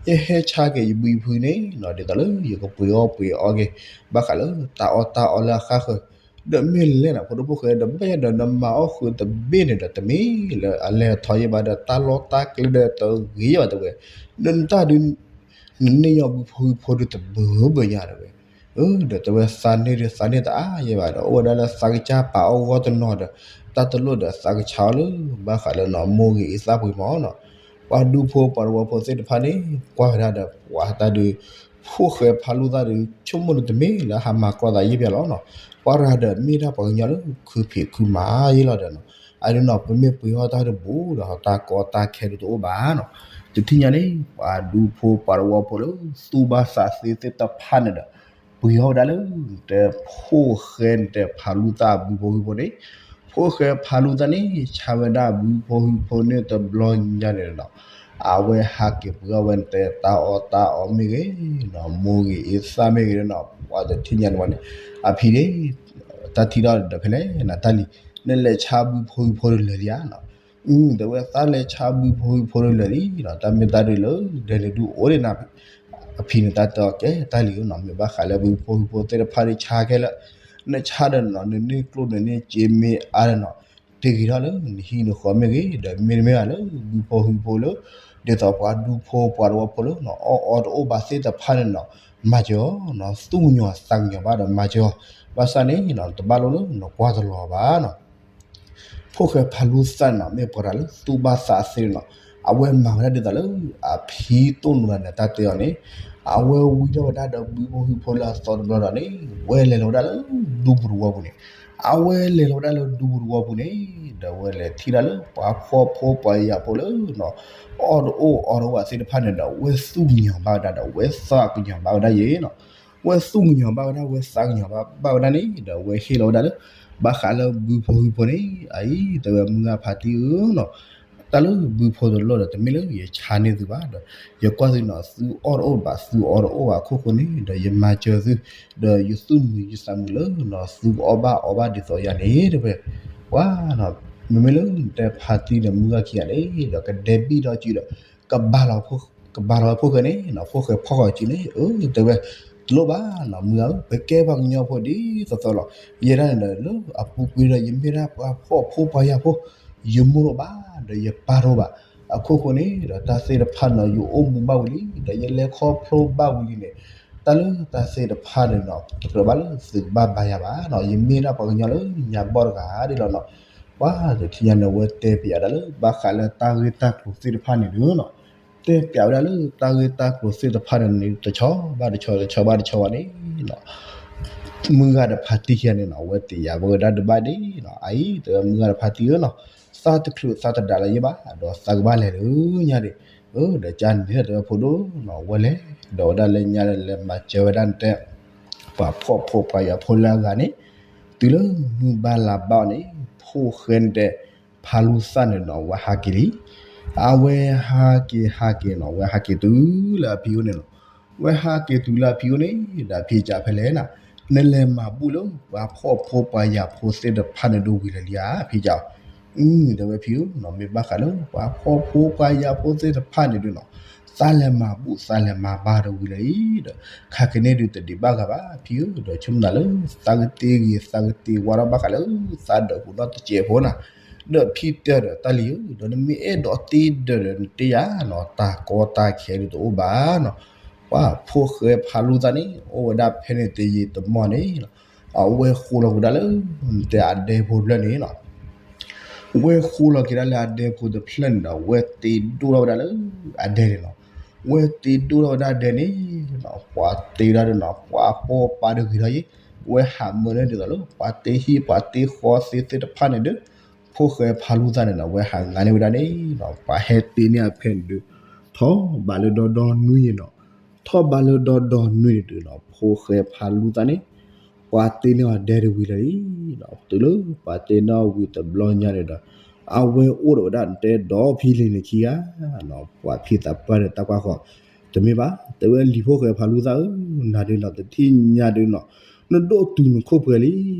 ယဟဲဆါက့ၤယဘုယဟုန့ၣ်နီၤ ဒ်သိးလၢယကပှ့ၤအီၣ်ပှ့ၤအီက့ၤ ဘၣ်ဃးလၢတၢ်အီၣ်တၢ်အီလၢအဃၣ်ဃၢၤ ဒီးမ့ၢ်လဲၣ်နီၤ ဖိဒိၣ်ဖိၣ်ဃဲ ဒီးဘၣ်ယၤဒီးနမၤအီၣ်ဃုာ်တဘ့ၣ်န့ၣ်ဒီး တမ့ၢ်လၢအလဲၤထီၣ်ယဲၢ်ဘၣ်ဒီး တၢ်လီၢ်တၢ်ကျဲဒီးတဂ့ၤဘၣ်တဲဝဲ ဒီးနတၢ်ဒုး နန့ၢ်ညီဘုဖိဟုဖိဒုးတဘၢဘၢညါတဲဝဲ ဒီးတဲဝဲသးန့ၢ်ဒုးသးန့ၢ်တအါယဲၢ်ဘၣ်ဒီး အိၣ်ဝဲဒၣ်လၢသးကစၢ်ပာ်အီၣ်ဂီၢ်တနီၤဒီး တၢ်တလိၣ်ဒီးသးကဆါအီၣ်လၢ ဘၣ်ဃးလၢနီၤ မိၢ်ဂ့ၤအံသၣ်ပှ့ၤမၢ်နီၤ ပှၤဒူဖိပှၤတဝီဖိသ့ၣ်တဖၣ်န့ၣ် ကွၢ်ဝဲဒၣ်ဒီး ပှၤတၢ်ဒုး ဖိၣ်ဃဲဖးလူသၣ်ဒုး ဆိကမိၣ်န့ၣ်တမ့ၢ်လၢဟးမၤကြီသးယဲၢ်ဘၣ်လီၤနီၤ ပှၤရၤဒီးမ့ၢ်ဒၣ်ပှၤကညီလၢခုဖံးခုမၤယဲၢ်လီၤဒီးနီၤ အဒုးနီၤ ပမ့ၢ်ပှ့ၤအီၣ်တၢ်ဒုးဘူးဒီး တၢ်ကီတၢ်ခဲဒုးတအိၣ်ဘၣ်နီၤ တထံၣ်ညါန့ၣ် ပှၤဒူဖိပှၤတဝီဖိလၢ သူၣ်ဘၣ်သးသ့သ့ၣ်တဖၣ်န့ၣ်ဒီး ပှ့ၤအီၣ်ဝဲဒၣ်လၢ နတဲဖိၣ်ဃဲနတဲဖးလူသၣ်အဘုဖိဟုဖိန့ၣ် ဖိၣ်ဃဲဖးလူသၣ်န့ၣ် ဆါဝဲဒၣ်ဘုဖိဟုဖိန့ၣ်တဘျီညါန့ၣ်ဒီး အဝဲဟးက့ၤပှ့ၤအီၣ်ဝဲနတဲတၢ်အီၣ်တၢ်အီမ့ၢ်ဂ့ၤနီၤ မိၢ်ဂ့ၤအံသၣ်မ့ၢ်ဂ့ၤနီၤ ပှၤတထံၣ်ညါန့ၣ်ဝဲန့ၣ် အဖံန့ၣ် တၢ်ထံၣ်ဒီးဒီးဖဲလဲၣ်နီၤ တၢ်လံၤ နလဲၤဆါဘုဖိဟုဖိဒီးလၢာ်လံဧါနီၤ အု တဲဝဲသးလဲၤဆါဘုဖိဟုဖိဒီးလၢာ်လံနီၤ တၢ်မ့ၢ်တၢ်ဒုးလၢ ဒဲန့ၣ်ဒုးအိၣ်ဒံးနၤ အဖံန့ၣ်တၢ်တဲအီၤကဲတၢ်လံၤဧၢနီၤ မ့ၢ်ဘၣ်ဃးလၢဘုဖိဟုဖိသ့ၣ်တဖၣ်ဒုးဆါခဲလၢာ် နဆါဒီးနီၤ နန့ၢ်ကျိၣ်နန့ၢ်စ့မ့ၢ်အါဒီးနီၤ တဂ့ၤထီၣ်လၢနဟံၣ်နဃီမ့ၢ်ဂ့ၤ ဒီးမ့တမ့ၢ်ဘၣ်လၢဘုဖိဟုဖိလၢ ဒ်သိးပှၤဒူဖိပှၤတဝီဖိလၢနီၤ အီၣ်အီတအိၣ်ဘၣ်သ့ၣ်တဖၣ်န့ၣ်နီၤ မၤစၢၤအီၤနီၤ သူၣ်ကညီၤသးကညီၤဘၣ်ဒီးမၤစၢၤအီၤ ဘၣ်ဆၣ်န့ၣ်နီၤ တဘၣ်လိၣ်လၢနကွၢ်တလီၤဘၣ်နီၤ ဖိၣ်ဃဲဖးလူသၣ်န့ၣ်နီၤ မ့ၢ်ပှၤတဂၤလၢသူၣ်ဘၣ်သးသ့နီၤ အဝဲမၤဝဲဒၣ်ဒ်သိးလၢ အဖံတိၢ်နိလၢန့ၣ် တၢ်တဲအီၤန့ၣ် အဝဲဝံထီၣ်ဝဲဒၣ်ဒီးဘုဖိဟုဖိလၢအသီတဘျီဒီးန့ၣ် ဝဲလဲၤလီၤဝဲဒၣ်လၢ ဒူပူၤတဝီပူၤန့ၣ် အဝဲလဲၤလီၤဝဲဒၣ်လၢဒူပူၤတဝီပူၤန့ၣ် ဒီးဝဲလဲၤထံၣ်ဒၣ်လၢပှၤဖှီၣ်ဖိပှၤယာ်ဖိလၢနီၤ အီၣ်တအိၣ်အီတအိၣ်ဘၣ်သ့ၣ်တဖၣ်န့ၣ်ဒီး ဝဲသူၣ်ကညီၤဘၣ်ဝဲဒၣ်ဒီး ဝဲသးကညီၤဘၣ်ဝဲဒၣ်ယဲနီၤ ဝဲသူၣ်ကညီၤဘၣ်ဝဲဒၣ် ဝဲသးကညီၤဘၣ်ဝဲဒၣ်န့ၣ် ဒီးဝဲဟ့ၣ်လီၤဝဲဒၣ်လၢ ဘၣ်ဃးလၢဘုဖိဟုဖိန့ၣ် အအံၤ တဲဝဲမုၢ်ဂၤဖါတံၢ်ဧၢနီၤ တၢ်လၢဘုဖိတလိၣ်ဒီး တမ့ၢ်လၢယဆါန့ၢ်သုဘၣ်ဒီး ယကွၢ်သုနီၤ သုအီၣ်တအိၣ်ဘၣ် သုအီတအိၣ်ဘၣ်အခိၣ်ဃိန့ၣ် ဒီးယမၤစၢၤသု ဒီးယသူၣ်မုာ်ယသးမုာ်လၢနီၤ သုကအီၣ်ဘၣ်အီဘၣ်ဒ်သိးယၤန့ၣ် တဲဝဲ ပှၤနီၤ မ့မ့ၢ်လၢနတဲဖါတံၢ်ဒီးမုၢ်ဂၤခံဂၤန့ၣ် ဒီးကဒဲးဘံၣ်ဒီးစုဒီး ကဘၣ်လီၤ ကဘၣ်လီၤဖိၣ်ဃဲန့ၣ်နီၤ ဖိၣ်ဃဲဖီၣ်ဃီစုန့ၣ် အၢ တဲဝဲ တလိၣ်ဘၣ်နီၤ မုၢ်ဂၤဧၢ ပကဲပှၤကညီဖိဒ်သိးသိးလီၤ ယဲဒၣ်န့ၣ်ဒီးလၢအပူၤကွံာ်ဒီး ယမ့ၢ်ဒၣ်ပှၤဖှီၣ်ဖိပှၤယာ်ဖိ ယမိၢ်လိၣ်ဘၣ် ဒီးယပၢ်လိၣ်ဘၣ် အခိၣ်ဃိန့ၣ်ဒီး တၢ်သ့ၣ်တဖၣ်န့ၣ် ယအိၣ်မူဘၣ်ဝံၤလံ ဒီးယလဲၤခီဖျိဘၣ်ဝံၤလံန့ၣ် တၢ်လၢတၢ်သ့ၣ်တဖၣ်န့ၣ်နီၤ တကြၢးဘၣ်လၢသုကဘၣ်ဘါယၤဘၣ်နီၤ ယမ့ၢ်ဒၣ်ပှၤကညီလၢညါဘီၣ်တဂၤဒ်လီၤနီၤ ပှၤတထံၣ်ညါန့ၣ် ဝဲတဲပယၤဒၣ်လၢ ဘၣ်ဃးလၢတၢ်ဂ့ၢ်တၢ်ကျိၤသ့ၣ်တဖၣ်န့ၣ်ဒီးနီၤ တဲပျးဝဲဒၣ်လၢတၢ်ဂ့ၢ်တၢ်ကျိၤသ့ၣ်တဖၣ်န့ၣ်န့ၣ် တဆီဘၣ်တဆီ တဆီဘၣ်တဆီဘၣ်န့ၣ်လီၤ. မုၢ်ဂၤဒီးဖါတံၢ်ခံဂၤန့ၣ်လီၤ အဝဲသ့ၣ်ယၤဝဲဒၣ်တဘၣ်ဒ့ၣ်လီၤ. အအံၤ တဲဝဲမုၢ်ဂၤဒီးဖါတံၢ်ဧၢလီၤ, သးတချုးသးတဒၣ်လၢၤယဲဘၣ် ဒီးသးကဘၣ်လဲၤလၢညါဒ့ၣ်, ဒီးကန့ၣ်တဲဝဲဖိဒိၣ်လီၤ ဝဲလဲၤဒီးဝဲဒၣ်လၢညါဒီး လဲၤမၤစၢၤဝဲဒၣ်နတဲ ပှၤဖှီၣ်ဖိပှၤယာ်ဖိလၢအဂၤန့ၣ်, တုၤလၢမုၢ်ဘၣ်လါဘၣ်အီၤန့ၣ် ဖိၣ်ဃဲနတဲ ဖါလူသၣ်န့ၣ်ဒီး အဝဲဟးက့ၤလံ. အဝဲဟးက့ၤဟးက့ၤန့ၣ် အဝဲဟးက့ၤတုၤလၢအဖံအိၣ်န့ၣ်လီၤ. ဝဲဟးက့ၤတုၤလၢအဖံအိၣ်န့ၣ် ဒီးအဖံကးဖဲလဲၣ်န့ၣ်, နလဲၤမၤဘူၣ်လၢ ပှၤဖှီၣ်ဖိပှၤယာ်ဖိသ့ၣ်တဖၣ်န့ၣ်ဒုးဝံၤလၢာ်လံဧါ ဖံကး, တဲဝဲဖံဧၢ, မ့ၢ်ဘၣ်ဃးလၢ ပှၤဖှီၣ်ဖိပှၤယာ်ဖိသ့ၣ်တဖၣ်န့ၣ်ဒုးလီၤ, သးလဲၤမၤဘူၣ်သးလဲၤမၤဘါဒီးဝံၤလၢာ်လံဒီး, ခါကန့ၣ်ဒုးတဒံးဘၣ်ဂၤဘၣ် ဖံဧၢ, ဒီးဆိကမိၣ်သးလၢ သးကတ့ဂ့ၤသးကတ့ဝါထီၣ်ဘၣ်ဃးလၢ သးဒၢးပူၤနီၢ်တစဲးဖိန့ၣ်, ဒီးဖံတဲဒီးတၢ်လံၤဧၢ, ဒီးနမ့ၢ်အဲၣ်ဒိးတ့ဒၢးဒီး နတ့ယၤန့ၣ် တၢ်ကီတၢ်ခဲဒုးတအိၣ်ဘၣ်န့ၣ်, ပှၤဖိၣ်ဃဲဖါလူသၣ်န့ၣ် အိၣ်ဝဲဒၣ်ဖဲန့ၣ်တယံာ်တမီၢ်န့ၣ်လီၤ, အဝဲဃိလီၤကဒါလၢ တဲအဒဲဖိတဖျၢၣ်န့ၣ်လီၤ. ဝဲဃိလီၤက့ၤဒၣ်လၢအဒဲဖိတဖျၢၣ်န့ၣ်ဒီး ဝဲတ့ဒိၣ်ထီၣ်ဝဲဒၣ်လၢအဒဲန့ၣ်လီၤ. ဝဲတ့ဒိၣ်ထီၣ်ဝဲဒၣ်ဒဲန့ၣ်လီၤ, ပှၤတ့ဒၣ်ဒီးန့ၣ် ပှၤဖှီၣ်ပှၤတဂ့ၤထီၣ်ယဲ, ဝဲဟးမၢန့ၢ်ဒ်သိးလၢ ပှၤတ့ဟံၣ်ပှၤတ့ဃီသ့သ့ၣ်တဖၣ်န့ၣ်ဒီး, ဖိၣ်ဃဲဖါလူသၣ်န့ၣ်ဒီး ဝဲဟးငါန့ၢ်ဝဲဒၣ်န့ၣ်လီၤ, ပှၤဟဲတ့န့ၢ်အဖဲန့ၣ်ဒီး, ထီၣ်ဘးလၢဒီဒီနွံန့ၣ်လီၤ. ထီၣ်ဘးလၢဒီဒီနွံန့ၣ်ဒုးလီၤ ဖိၣ်ဃဲဖါလူသၣ်န့ၣ် ပှၤတ့န့ၢ်အီၤဒဲတဝံၤလၢာ်လံလီၤ. တုၤလၢပှၤတ့န့ၢ်အီၤဝံၤတဘျီညါန့ၣ်ဒီး, အဝဲအိၣ်ဒီးဝဲဒၣ်နတဲဒီးဖံလံၤန့ၣ်ခံဂၤလီၤ, ပှၤဖံသးပှၢ်ဒီးတၢ်ကွၢ်ဃီ, တမ့ၢ်ဘၣ် တဲဝဲလံၤဖိၣ်ဃဲဖါလူသၣ်ဧၢ, နၤဒုးလီၤ တထံၣ်ညါဒုးလီၤ, နဒိၣ်တုၤနခိၣ်ပှဲၤလံ,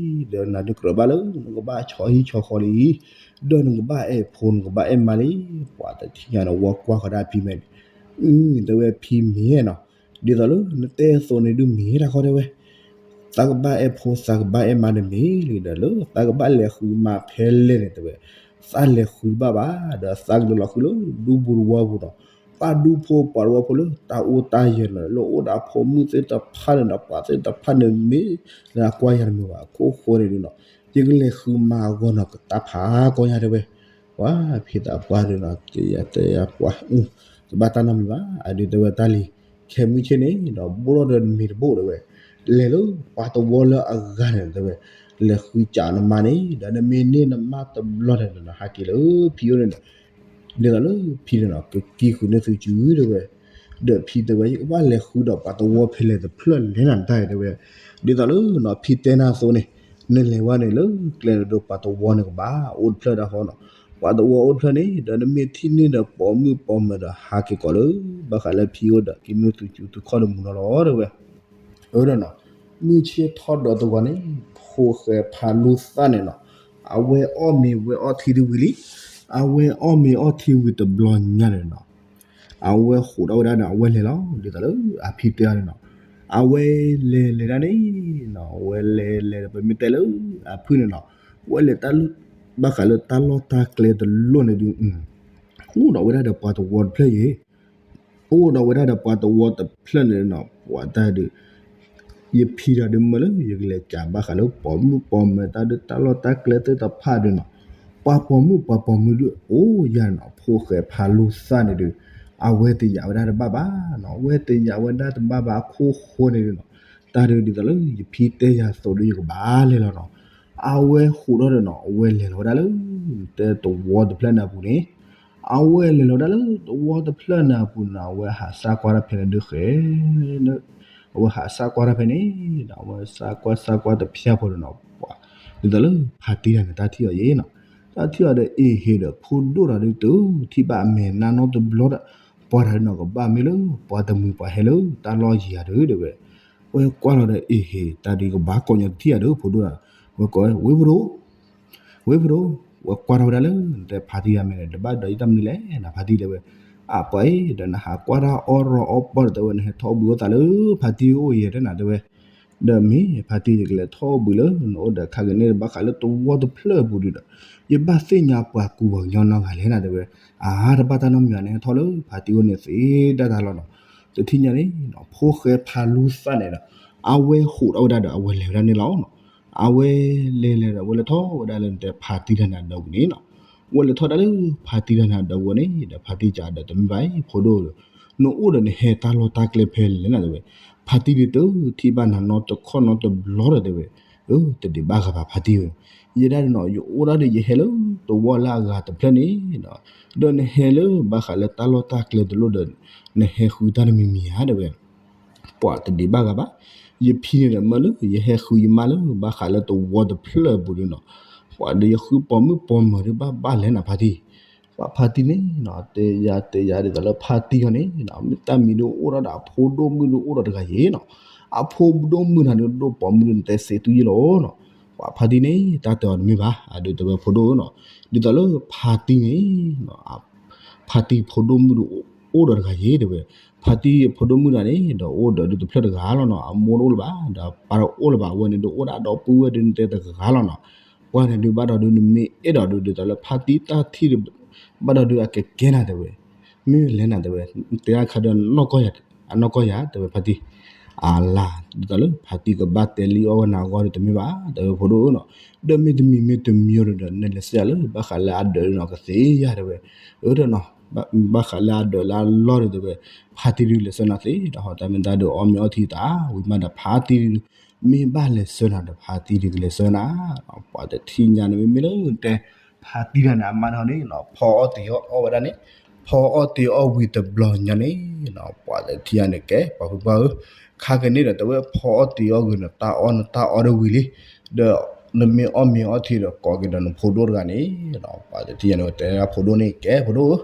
ဒီးနၤဒုးကြၢးဘၣ်လၢ နကဘၣ်ဆီဟံၣ်ဆီဃီလံ, ဒီးနကဘၣ်အဲၣ်ဖိနကဘၣ်အဲၣ်မါလံ, ပှၤတထံၣ်ညါန့ၣ် ဝဲကွၢ်ဃီဒၣ်ဖံမဲာ်န့ၣ်, အ တဲဝဲဖံမ့ၢ်နီၤ, ဒ်သိးလၢနတဲအသိးန့ၣ်ဒုးမ့ၢ်တၢ်ခီတဲဝဲ, သးကဘၣ်အဲၣ်ဖိသးကဘၣ်အဲၣ်မါန့ၣ်မ့ၢ်လံဒီး လၢသးကဘၣ်လဲၤဃုမါဖဲလဲၣ်န့ၣ်တဲဝဲ, သးလဲၤဃုတဘၣ်ဘၣ်, ဒီးသးကလဲၤလီၤဃုလၢဒူပူၤတဝီပူၤနီၤ, ပာ်ဒူဖိပှၤတဝီဖိလၢတၢ်အိၣ်တၢ်ယၢၤနီၤ, လၢအိၣ်ဒီးအဖိမုၣ်သ့ၣ်တဖၣ်န့ၣ်ဒီး ပှၤသ့ၣ်တဖၣ်န့ၣ်မ့ၢ်လၢအကွၢ်ယၤတမုာ်ဘၣ်အခိၣ်ဃိန့ၣ်ဒုးနီၤ, ယကလဲၤဃုမါအဂီၢ်နီၤ ကတၢ်ဖးကီညါတဲဝဲ, ပှၤဖံသးပှၢ်ဒုးနီၤ တဲယၤတဲယၤပှၤ, တဘၣ်တၢ်နီတမံၤဘၣ်, အဒုးတဲဝဲတၢ်လံၤ, ခဲမုၢ်ဆ့ၣ်န့ၣ်ဒီး ဘိၣ်ထီၣ်ဒီးနမ့ၤတဘိၣ်တဲဝဲ, လဲၤလၢပှၤတဝီလၢအဂၤန့ၣ်တဲဝဲ, လဲၤဃုစးနမါန့ၣ် ဒီးနမ့ၢ်န့ၢ်နမါတဘျီန့ၣ်ဒီး နဟးက့ၤလၢဖံအိၣ်န့ၣ်ဒီး, ဒ်သိးလၢဖံန့ၣ်နီၤ ကကံၢ်ဃုာ်န့ၢ်သုစုတဲဝဲ, ဒီးဖံတဲဝဲ ယကဘၣ်လဲၤဃုဒီးပှၤတဝီဖဲလဲၣ်တဖျၢၣ်လဲၣ်နၤတၢ်တဲဝဲ, ဒ်သိးလၢနီၤ ဖံတဲနၤအသိးန့ၣ်, နလဲၤဝဲန့ၣ်လၢကျဲန့ၣ်ဒီး ပှၤတဝီန့ၣ်ကဘၣ်အိၣ်တဖျၢၣ်ဒၣ်ဃီနီၤ, ပှၤတဝီအိၣ်တဖျၢၣ်န့ၣ် ဒီးနမ့ၢ်ထံၣ်န့ၢ်ဒီးပိာ်မုၣ်ပိာ်မၢၤဒီးဟးက့ၤကီးလၢ ဘၣ်ဃးလၢဖံအိၣ်ဒီးကံၢ်န့ၢ်သုစုသုခီၣ်တမူနီၤလီၤတဲဝဲ အၢဒီးနီၤ, မုၢ်ဆ့ၣ်ထီၣ်ဒီးတဂီၤန့ၣ် ဖိၣ်ဃဲဖါလူသၣ်န့ၣ်နီၤ, အဝဲအီၣ်မ့ၤဝဲအီထံတဝံၤလံ, အဝဲအီၣ်မ့ၤအီထံဝံၤတဘျီညါန့ၣ်နီၤ, အဝဲဃိးထီၣ်ဝဲဒၣ်ဒီးအဝဲလဲၤလီၤ, ဒ်သိးလၢအဖံတဲအီၤန့ၣ်နီၤ, အဝဲလဲၤလဲၤဒၣ်န့ၣ်နီၤ, အဝဲလဲၤလဲၤဒီးပမ့ၢ်တဲလၢအဖုၣ်န့ၣ်နီၤ, ဝဲလဲၤတၢ်လၢ ဘၣ်ဃးလၢတၢ်လီၢ်တၢ်ကျဲတလိၣ်န့ၣ်ဒုး အိၣ်ဒီးဝဲဒၣ်ဒီးပှၤတဝီတဖျၢၣ်အံၤ, အိၣ်ဒီးဝဲဒၣ်ဒီးပှၤတဝီတဖျၢၣ်န့ၣ်နီၤ, ပှၤတၢ်ဒုး ယဖံဒီးဒုးမၢလၢ ယကလဲၤကးဘၣ်ဃးလၢပိာ်မုၣ်ပိာ်မၢၤတၢ်ဒုးတၢ်လီၢ်တၢ်ကျဲသ့ၣ်တဖၣ်ဒုးနီၤ, ပှၤပိာ်မုၣ်ပှၤပိာ်မၢၤဒုးအိၣ်ယၤန့ၣ်နီၤ, ဖိၣ်ဃဲဖါလူသၣ်န့ၣ်ဒုး အဝဲတယာ်ဝဲဒၣ်တဘၣ်ဘၣ်နီၤ, အဝဲတယာ်ဝဲဒၣ်တဘၣ်ဘၣ်အခိၣ်ဃိန့ၣ်ဒုးနီၤ, တၢ်ဒုးဒ်သိးလၢယဖံတဲယၤအသိးဒုးယကဘၣ်လဲၤလီၤနီၤ, အဝဲဃိးထီၣ်ဒီးနီၤ အဝဲလဲၤလီၤဝဲဒၣ်လၢ တဲတဝီတဖျၢၣ်န့ၣ်အပူၤန့ၣ်, အဝဲလဲၤလီၤဝဲဒၣ်လၢတဝီတဖျၢၣ်န့ၣ်အပူၤန့ၣ် အဝဲဟးစၢ်ကွၢ်တၢ်ဖဲန့ၣ်ဒုးဃဲ အဝဲဟးစၢ်ကွၢ်တၢ်ဖဲန့ၣ်ဒီး အဝဲစၢ်ကွၢ်စၢ်ကွၢ်တဖၣ်ဖိဒီးနီၤ, ဒ်သိးလၢဖါတံၢ်တၢ်န့ၣ်တၢ်ထံၣ်အီၤယဲနီၤ, တၢ်ထံၣ်အီၤဒီးအ့ၣ်ဟ့ၣ်ဒီးဖိဒိၣ်တၢ်ဒုးတုၤထံၣ်ဘၣ်အမဲာ်နါနီတဘျီဒီး, ပှၤတၢ်ဒုးနီၤကဘၣ်မ့ၢ်လၢ ပှၤတမှံၤပှၤဟဲလၢတၢ်လီၢ်ယံၤယၤဒုးတဲဝဲ, ဝဲကွၢ်လီၤဒီးအ့ၣ်ဟ့ၣ်တၢ်ဒုးကဘၣ်ကိးညီတထံၣ်အီၤဒီးဖိဒိၣ်တၢ်, ဝဲကိးဝဲ ဝ့ၢ်ဖိဒိၣ် ဝ့ၢ်ဖိဒိၣ်, ဝဲကွၢ်ထီၣ်ဝဲဒၣ်လၢ နတဲဖါတံၢ်တၢ်မဲာ်န့ၣ် တဘၣ်ဒီးယတၢ်မနုၤလဲၣ်နၤ ဖါတံၢ်တဲဝဲ, အပှၤအံၤ ဒီးနဟးကွၢ်တၢ်အီၣ်ရီအီၣ်ပီၢ်ဒီးတဲဝဲ နဟဲထီၣ်ဘုးအိၣ်သးလၢဖါတံၢ်အိၣ်ယဲၢ်တဲနၤတဲဝဲ, ဒီးမ့ၢ်ဖါတံၢ်ယကလဲၤထီၣ်ဘုးလၢနအိၣ်ဒီးခါက့ၤန့ၣ် ဘၣ်ဃးလၢတဝီတဖျၢၣ်အပူၤဒုးဒီး, ယဘၣ်သ့ၣ်ညါပှၤကူပှၤကညီနီတဂၤလဲၣ်နၤတဲဝဲ, အါတဘၣ်တၢ်နီတမံၤဘၣ် နဟဲထီၣ်လၢဖါတံၢ်အိၣ်န့ၣ်သ့ဒၣ်တၢ်လီၤနီၤ, တထံၣ်ညါန့ၣ် ဖိၣ်ဃဲဖါလူသၣ်န့ၣ်ဒီး, အဝဲဟူးထီၣ်ဝဲဒၣ်ဒီး အဝဲလဲၤဝဲဒၣ်န့ၣ်လီၤနီၤ, အဝဲလဲၤလဲၤဒီး အဝဲလဲၤထီၣ်ဝဲဒၣ်လၢနတဲဖါတံၢ်တၢ်န့ၣ်အဒီပူၤန့ၣ်နီၤ, ဝဲလဲၤထီၣ်ဒၣ်လၢဖါတံၢ်တဂၤန့ၣ်အဒၢးဝဲန့ၣ်ဒီး ဖါတံၢ်ကအဒၢးတမ့ၢ်ဘၣ်အံၤ ဖိဒိၣ်ဧၢ, နအိၣ်ဒီးနဟဲတၢ်လီၢ်တၢ်ကျဲဖဲလဲၣ်နၤတဲဝဲ. ဖါတံၢ်ဒုးတထံၣ်ဘၣ်နၤနီတခီၣ်နီတဘျီဒီးတဲဝဲ, အၢ တဒံးဘၣ်ဂၤဘၣ်ဖါတံၢ်ဧၢ, ယဲဒၣ်ဒီးနီၤ ယအိၣ်ဒၣ်ဒီးယဟဲလၢသဝီလၢအဂၤတဖျၢၣ်န့ၣ်ဒီး ဒီးနဟဲလၢဘၣ်ဃးလၢတၢ်လီၢ်တၢ်ကျဲတလိၣ်ဒီး နဟဲဃုတၢ်တမံၤမံၤဧါတဲဝဲ. ပှၤတဒံးဘၣ်ဂၤဘၣ်, ယဖံန့ၣ်ဒီးမၢလၢ ယဟဲဃုယမါလၢဘၣ်ဃးလၢသဝီတဖျၢၣ်အပူၤဒီးနီၤ, ပှၤဒီးယဃုပိာ်မုၣ်ပိာ်မၢၤဒုးဘၣ်ဘၣ်လဲၣ်နၤဖါတံၢ်. ပှၤဖါတံၢ်န့ၣ်နီၤ တဲယၤတဲယၤဒ်သိးလၢဖါတံၢ်အီၤန့ၣ် မ့ၢ်တၢ်မံၤဒုးအိၣ်ထီၣ်ဒီးအဖိဒိၣ်မုၣ်ဒုးအိၣ်ဒီးတဂၤယဲနီၤ, အဖိဒိၣ်မုၣ်တဂၤဒုးဒိၣ်ပိာ်မုၣ်ဒုးနတဲစ့းတူၢ်ယဲလီၤနီၤ. ပှၤဖါတံၢ်န့ၣ် တၢ်တဲအီၤတမ့ၢ်ဘၣ်, အဒုးတဲဝဲဖိဒိၣ်နီၤ, ဒ်သိးလၢဖါတံၢ်န့ၣ် ဖါတံၢ်ဖိဒိၣ်မုၣ်ဒုးအိၣ်ဒီးတဂၤယဲတဲဝဲ, ဖါတံၢ်ဖိဒိၣ်မုၣ်တဂၤန့ၣ်ဒီးအိၣ်ဒီးဒုးတဖျၢၣ်တဂၤလီၤနီၤ, အမိၢ်တအိၣ်လၢၤဘၣ်, ဒီးပၢ်တအိၣ်လၢၤဘၣ်, အဝဲန့ၣ်ဒုးအိၣ်ဒၣ်ဒီပုၢ်ဝဲၢ်ဒုးနတဲတဂၤလီၤနီၤ. ပှၤန့ၣ်ဒုးဘၣ်ဒီးဒုးနမ့ၢ်အဲၣ်ဒိးဒုး ဒ်သိးလၢဖါတံၢ်တၢ်ထံၣ်ဒုး ဘၣ်ဒီးဒုးအကကဲနၤတဲဝဲ, မ့ၢ်လဲၣ်နၤတဲဝဲ, တဲအခါဒီး အနီၢ်ကီၢ်ယၤတဲဝဲဖါတံၢ်, အလါ ဒ်သိးလၢဖါတံၢ်ကဘၣ်တဲလံအီၣ်ဝဲနၤအဂီၢ်ဒုးတမ့ၢ်ဘၣ်တဲဝဲဖိဒိၣ်နီၤ, ဒီးမ့တမံၤမ့တမံၤဒီး နလဲၤစံးယၤလၢဘၣ်ဃးလၢအဒၢးနီၤကသ့ယၤတဲဝဲ, အၢ ဘၣ်ဃးလၢအဒၢးလၢအလီၢ်ဒုးတဲဝဲ, ဖါတံၢ်ဒုးလဲၤဆှၢနၤသ့ဒီး ဟီၣ်တၢ်မ့ၢ်တၢ်ဒုးအီၣ်မ့ၤအီထံသးဝံၤမးဒီး ဖါတံၢ်ဒုး မ့ၢ်ဘၣ်လဲၤဆှၢနၤဒီး ဖါတံၢ်ဒုးကလဲၤဆှၢနၤ, ပှၤတထံၣ်ညါန့ၣ် မ့မ့ၢ်လၢတဲ ဖါတံၢ်တဂၤန့ၣ် အမါတဂၤန့ၣ်နီၤ ဖီအီၣ်တ့ၤအီၣ်အီၣ်ဝဲဒၣ်န့ၣ်, ဖီအီၣ်တ့ၤအီၣ်ဝံၤတဘျီညါန့ၣ်နီၤ ပှၤတထံၣ်ညါန့ၣ် ကဲပှၤဖုပှၢ်ဧၢ, ခါကန့ၣ်ဒီးတဲဝဲ ဖီအီၣ်တ့ၤအီၣ်ဂ့ၤန့ၣ် တၢ်အီၣ်နတၢ်အီၣ်ဒီးဝံၤလံ, ဒီးနမ့ၢ်အီၣ်မ့ၤအီထံဒီးကိးက့ၤဒီးနဖိဒိၣ်တဂၤန့ၣ်နီၤ, ပှၤတထံၣ်ညါန့ၣ် တဲဒၣ်ဖိဒိၣ်န့ၣ် ကဲဖိဒိၣ်ဧၢ,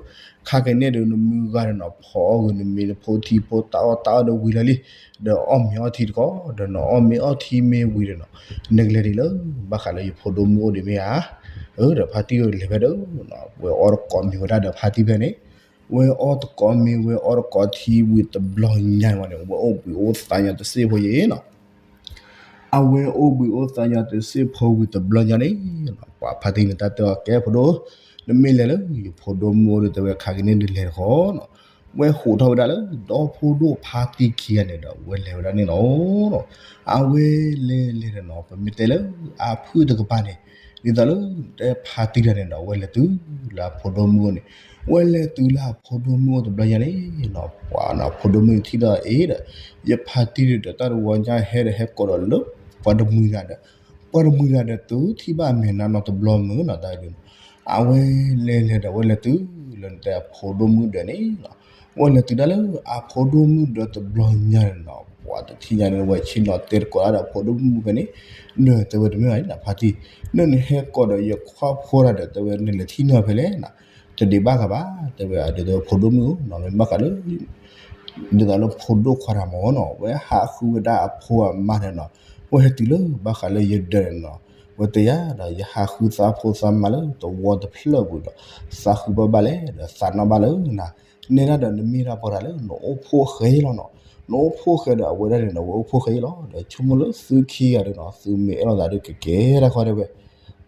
ခါကန့ၣ်ဒီးနမုၢ်ဂၤန့ၣ်နီၤ ဖီအီၣ်ဂ့ၤနမ့ၤနဖိထံဖိတၢ်အီၣ်တၢ်အီၣ်ဒီးဝံၤလၢာ်လံ, ဒီးအီၣ်မ့ၤအီထံတကိး ဒီးနအီၣ်မ့ၤအီထံမ့ၢ်ဝံၤဒီးနီၤ နကလဲၤဒ်လၢ ဘၣ်ဃးလၢယဖိဒိၣ်မုၣ်အိၣ်ဒံးမ့ၢ်ဧါ, အၢ ဒီးဖါတံၢ်လဲၤဖဲဒီး ဝဲအီၣ်တကိးမ့ၤဝဲဒၣ်ဒီးဖါတံၢ်ဖဲန့ၣ်, ဝဲအီၣ်တကိးမ့ၤ ဝဲအီၣ်တကိးထံဝံၤတဘျီညါန့ၣ် ဝဲအိၣ်ဘှံးအိၣ်သါညီတစ့ၢ်ဖိယဲနီၤ အဝဲအိၣ်ဘှံးအိၣ်သါညီတစ့ၢ်ဖိဝံၤတဘျီညါန့ၣ်, ပှၤဖါတံၢ်န့ၣ် တၢ်တဲအီၤ ကဲဖိဒိၣ်, နမ့ၢ်လဲၤလၢယဖိဒိၣ်မုၣ်အိၣ်ဒီးတဲဝဲ ခါကန့ၣ်ဒုးလဲၤတခီနီၤ, ဝဲဟူးထီၣ်ဝဲဒၣ်လၢ ဒီဖိဒိၣ်ဖါတံၢ်ခံဂၤန့ၣ်ဒီး ဝဲလဲၤဝဲဒၣ်န့ၣ်လီၤ. အဝဲလဲၤလဲၤဒီးနီၤ ပမ့ၢ်တဲလၢအဖုၣ်တကပၤန့ၣ် ဒ်သိးလၢ တဲဖါတံၢ်တဂၤန့ၣ်ဒီး ဝဲလဲၤတုၤလၢအဖိဒိၣ်မုၣ်အိၣ်န့ၣ်, ဝဲလဲၤတုၤလၢအဖိဒိၣ်မုၣ်အိၣ်တဘျီညါန့ၣ်နီၤ ပှၤနီၤ ဖိဒိၣ်မုၣ်ထံၣ်ဒီးအ့ဒီး ယဖါတံၢ်ဒုးဒီးတၢ်တဝီညါဟဲဒီးဟဲကိးဒီးလၢ ပှၤတမှံၤတဂၤဒီး ပှၤတမှံၤတဂၤဒီးတုၤထံၣ်ဘၣ်အမဲာ်နါနီတဘျီမုၢ်နီၤ တၢ်ဒုး, အဝဲလဲၤလဲၤဒီး ဝဲလဲၤတုၤလၢနတဲအဖိဒိၣ်မုၣ်ဒၢးန့ၣ်နီၤ, ဝဲလဲၤတုၤဒၣ်လၢအဖိဒိၣ်မုၣ်ဒၢးတဘျီညါန့ၣ်နီၤ ပှၤတထံၣ်ညါန့ၣ် ဝဲဆ့ၣ်နီၤတဲတကိးဒၣ်ဒီးအဖိဒိၣ်မုၣ်ဖဲန့ၣ်, ဒီးတဲဝဲတမ့ၢ်ဘၣ်န့ၣ် ဖါတံၢ်, နနဟဲကိးဒီးယခွါဖိတဂၤဒီး တဲဝဲနလဲၤထံၣ်န့ၢ်ဖဲလဲၣ်နီၤ, တဒံးဘၣ်ဂၤဘၣ် တဲဝဲ ဒ်သိးဖိဒိၣ်မုၣ်ဧၢနီၤ မ့ၢ်ဘၣ်ဃးလၢ ဒ်သိးလၢဖိဒိၣ်ခွါတဂၤမ့ၢ်နီၤ ဝဲဟးဃုဝဲဒၣ်အဖိအမါန့ၣ်နီၤ, ဝဲဟဲတုၤလၢဘၣ်ဃးလၢယဒၢးန့ၣ်နီၤ, ဝဲတဲယၤဒီး ယဟးဃုသးဖိသးမါလၢသဝီတဖျၢၣ်ပူၤဒီး သးဃုဘၣ်ဘၣ်လဲၣ်ဒီးသးနီၣ်ဘၣ်လၢနၤ, နဲဒၣ်ဒီးနမ့ၢ်ဒၣ်ပှၤတဂၤလၢ နအိၣ်ဖှိၣ်ဃဲလီၤနီၤ, နအိၣ်ဖှိၣ်ဃဲဒီးအဝဲဒၣ်န့ၣ်ဒီး ဝဲအိၣ်ဖှိၣ်ဃဲလီၤ ဒီးဆိကမိၣ်လၢသုခံဂၤဒီးနီၤ သုမ့ၢ်အဲၣ်လိာ်သးဒီးကကဲတၢ်ခီတဲဝဲ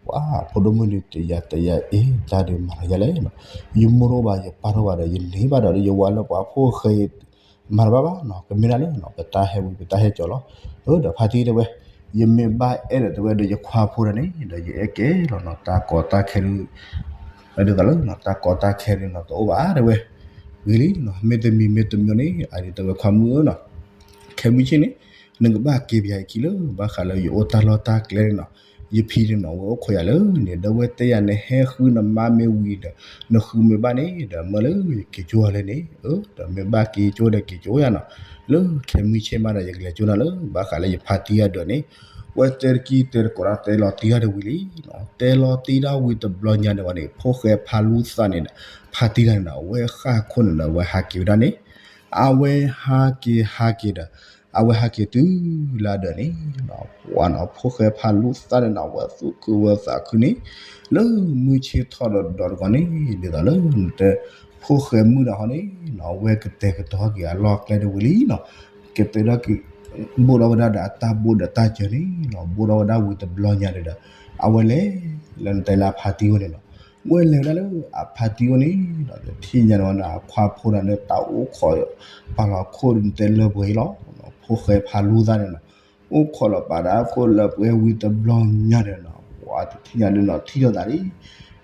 ပှၤဖိဒိၣ်မုၣ်န့ၣ် တယၤတယၤအ့ၣ် တၢ်ဒုးမၤလီၤယၤလဲၣ်နီၤ, ယမိၢ်တအိၣ်ဘၣ် ယပၢ်တအိၣ်ဘၣ်ဒီး ယန့ၢ်ဘၣ်ဒီး ယဝၤလၢပှၤဖိၣ်ဃဲ မၤတဘၣ်ဘၣ်နီၤ ကမ့ၢ်ဒၣ်လၢနီၤ ပတၢ်ဟဲဝံၤ ပတၢ်ဟဲကၠီၤလီၤ, အၢ ဒီးဖါတံၢ်တဲဝဲ ယမ့ၢ်ဘၣ်အဲၣ်ဒီးတဲဝဲဒီး ယခွါဖိတဂၤန့ၣ် ဒီးယအဲၣ်ကဲလီၤနီၤ တၢ်ကီတၢ်ခဲဒုး ဒ်သိးလၢနီၤ တၢ်ကီတၢ်ခဲဒုးနီၤ တအိၣ်ဘၣ်တဲဝဲ, ဂ့ၤလံနီၤ မ့တမံၤမ့တမံၤန့ၣ် အဒုးတဲဝဲခွါမုၣ်ဧၢနီၤ ခဲမုၢ်ဆ့ၣ်န့ၣ် နကဘၣ်က့ၤပယၤအခံလၢ ဘၣ်ဃးလၢယအိၣ်တၢ်လီၢ်တၢ်ကျဲန့ၣ်နီၤ, ယဖံန့ၣ်နီၤ ဝဲအိၣ်ခိးယၤလၢန့ၣ် ဒီးဝဲတဲယၤ နဟဲဃုနမါမ့ၢ်ဝံၤဒီး နဃုမ့ၢ်ဘၣ်န့ၣ် ဒီးမၢလၢယက့ၤကၠိယၤလၢန့ၣ်, အၢ ဒီးမ့ၢ်ဘၣ်က့ၤကၠိဒီးက့ၤကၠိယၤနီၤ, လၢခဲမုၢ်ဆ့ၣ်မးဒီး ယကလဲၤကၠိနၤလၢ ဘၣ်ဃးလၢယဖါတံၢ်အဒၢးန့ၣ်, ဝဲတဲတကံၢ်တဲတကိးတၢ် တဲလီၤတံၢ်တၢ်ဒီးဝံၤလံနီၤ, တဲလီၤတံၢ်တၢ်ဝံၤတဘျီညါန့ၣ်ဝဲန့ၣ် ဖိၣ်ဃဲဖးလူသးန့ၣ်ဒီး ဖါတံၢ်တဂၤန့ၣ်နီၤ အဝဲဃၣ်ခိၣ်န့ၣ်ဒီး အဝဲဟးက့ၤဝဲဒၣ်န့ၣ် အဝဲဟးက့ၤဟးက့ၤဒီး အဝဲဟးက့ၤတုၤလၢအဒၢးန့ၣ်, ပှၤနီၤ ဖိၣ်ဃဲဖးလူသးန့ၣ်နီၤ အဝဲသူၣ်ခုဝဲသးခုန့ၣ် လၢမုၢ်ဆ့ၣ်ထီၣ်ဒီးဒီးတကီးန့ၣ် ဒ်သိးလၢနတဲ ဖိၣ်ဃဲမုၣ်တဂၤဟီန့ၣ်နီၤ အဝဲကတဲာ်ကတီၤက့ၤအလီၢ်အကျဲတဝံၤလံနီၤ, ကတဲာ်ကတီၤက့ၤ ဘိၣ်ထီၣ်ဝဲဒၣ်ဒီးအတၢ်ဘိၣ်ဒီးတၢ်စၢၤန့ၣ်နီၤ, ဘိၣ်ထီၣ်ဝဲဒၣ်ဝံၤတဘျီညါန့ၣ်ဒီး အဝဲလဲၤ လၢနတဲလၢအဖါတံၢ်အိၣ်န့ၣ်နီၤ, ဝဲလဲၤဝဲဒၣ်လၢအဖါတံၢ်အိၣ်န့ၣ်နီၤ တထံၣ်ညါန့ၣ်ဝဲန့ၣ် အခွါဖိတဂၤန့ၣ် တၢ်အိၣ်ခိး ပာ်လီၤခိၣ်ဒ်နတဲလၢပှဲၤအံၤလီၤ, ဖိၣ်ဃဲဖးလူသးန့ၣ်နီၤ, အိၣ်ခိးလီၤပာ်ဒီးအခိၣ်လၢပှဲၤဝံၤတဘျီညါန့ၣ်နီၤ, ပှၤတထံၣ်ညါန့ၣ်နီၤ ထံၣ်လိာ်သးလံ,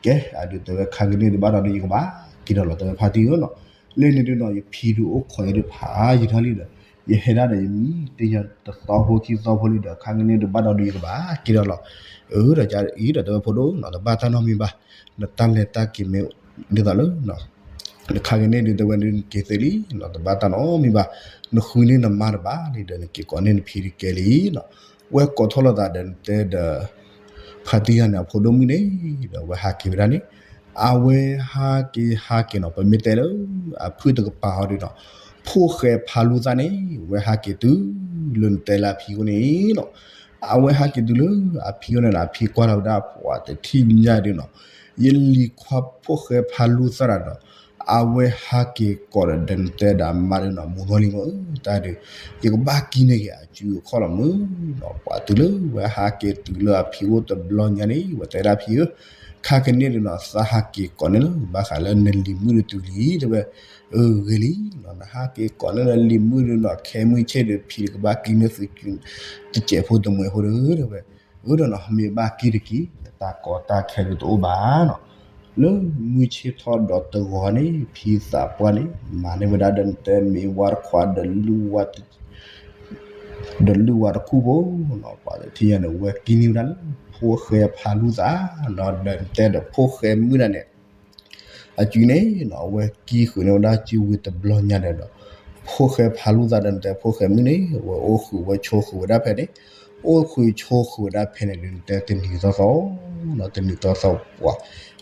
ကဲအဒုးတဲဝဲ ခါကန့ၣ်ဒုးဘၣ်ဒီးဒုးယကဘၣ်က့ၤဒီးလီၤ တဲဝဲဖါတံၢ်ဧၢနီၤ, လၢန့ၣ်ဒုးနီၤ ယဖံဒုးအိၣ်ခိးယၤဒုးဖးယံာ်ထီၣ်လံဒီး ယဟဲဒၣ်ဒီးယမံတယၤတသီဖိခံသီဖိလံဒီး ခါကန့ၣ်ဒုးဘၣ်ဒီးဒုးယကဘၣ်က့ၤဒီးလီၤ. အၢ ဒီးအံၤဒီးတဲဝဲဖိဒိၣ်နီၤ တဘၣ်တၢ်နီတမံၤဘၣ်, နတၢ်လဲၤတၢ်က့ၤမ့ၢ်ဒ်သိးလၢ နခါကန့ၣ်ဒုးတဲဝဲဒုးနက့ၤသ့လံနီၤ, တဘၣ်တၢ်နီတမံၤဘၣ်, နဃုန့ၢ်နမါတဘၣ်လံဒီး နက့ၤကိးန့ၢ်နဖံဒုးကဲလံနီၤ. ဝဲကိးထီၣ်လိာ်သးဒီးနတဲဒီး ဖါတံၢ်ယၤန့ၣ် အဖိဒိၣ်မုၣ်န့ၣ် ဒီးအဝဲဟးက့ၤဝဲဒၣ်န့ၣ်, အဝဲဟးက့ၤဟးက့ၤနီၤ ပမ့ၢ်တဲလၢ အဖုၣ်တကပၤဟီဒုးနီၤ ဖိၣ်ဃဲဖါလူသၣ်န့ၣ် ဝဲဟးက့ၤတုၤလၢနတဲလၢအဖံအိၣ်န့ၣ်နီၤ, အဝဲဟးက့ၤတုၤလၢအဖံအိၣ်န့ၣ်ဒီး အဖံကွၢ်လီၤဝဲဒၣ်ပှၤတထံၣ်ညါဒုးနီၤ, ယလံၤခွါဖိၣ်ဃဲဖါလူသၣ်တၢ်ဒီး အဝဲဟးက့ၤကိးဒီးနတဲဒီးမါဒုးနီၤ မိၢ်နီၢ်လံမ့ၢ်ဧၢ တၢ်ဒုး ယကဘၣ်က့ၤန့ၢ်က့ၤအစုအခီၣ်လီၤမုၢ်နီၤ, ပှၤတုၤလၢဝဲဟးက့ၤတုၤလၢအဖံအိၣ်တဘျီညါန့ၣ် ဝဲတဲဒၣ်ဖံဧၢ, ခါကန့ၣ်ဒုးနီၤ သးဟးက့ၤကိးန့ၢ်လၢ ဘၣ်ဃးလၢနလံၤမုၣ်ဒုးတုၤလံ တဲဝဲ, အဂ့ၤလံနီၤ နဟးက့ၤကိးန့ၢ်လၢလံၤမုၣ်ဒုးနီၤ ခဲမုၢ်ဆ့ၣ်ဒီး ဖံကဘၣ်က့ၤန့ၢ်သု တစဲးဖိတမှဲးဖိဒီး တဲဝဲ, အၢဒီးနီၤ မ့ၢ်ဘၣ်က့ၤတက့ၢ် တၢ်ကီတၢ်ခဲဒုးတအိၣ်ဘၣ်နီၤ, လၢမုၢ်ဆ့ၣ်ထီၣ်ဒီးတဂီၤန့ၣ် ဖံသးပှၢ်န့ၣ် မၤန့ၢ်ဝဲဒၣ်ဒီးနတဲမ့ၢ်ဝါတခွါ ဒီးလုၢ်ဝါတခူၣ်ဖိနီၤ, ပှၤတထံၣ်ညါန့ၣ် ဝဲက့ၤန့ၢ်ဝဲဒၣ်လၢ ဖိၣ်ဃဲဖါလူသၣ်နီၤ ဒီးနတဲဒီးဖိၣ်ဃဲမုၣ်ဒၣ်န့ၣ် အစုန့ၣ်နီၤ အဝဲက့ၤဃုာ်န့ၢ်ဝဲဒၣ်စုဝံၤတဘျီညါဒီး ဖိၣ်ဃဲဖါလူသၣ်ဒီးနတဲဖိၣ်ဃဲမုၣ်န့ၣ် ဝဲအိၣ်ဃုာ်ဝဲဆိးဃုာ်ဝဲဒၣ်ဖဲန့ၣ်, အိၣ်ဃုာ်ဆိးဃုာ်ဝဲဒၣ်ဖဲန့ၣ်ဒုး နတဲတနံၤသီသီနီၤ တနံၤသီသီပှၤ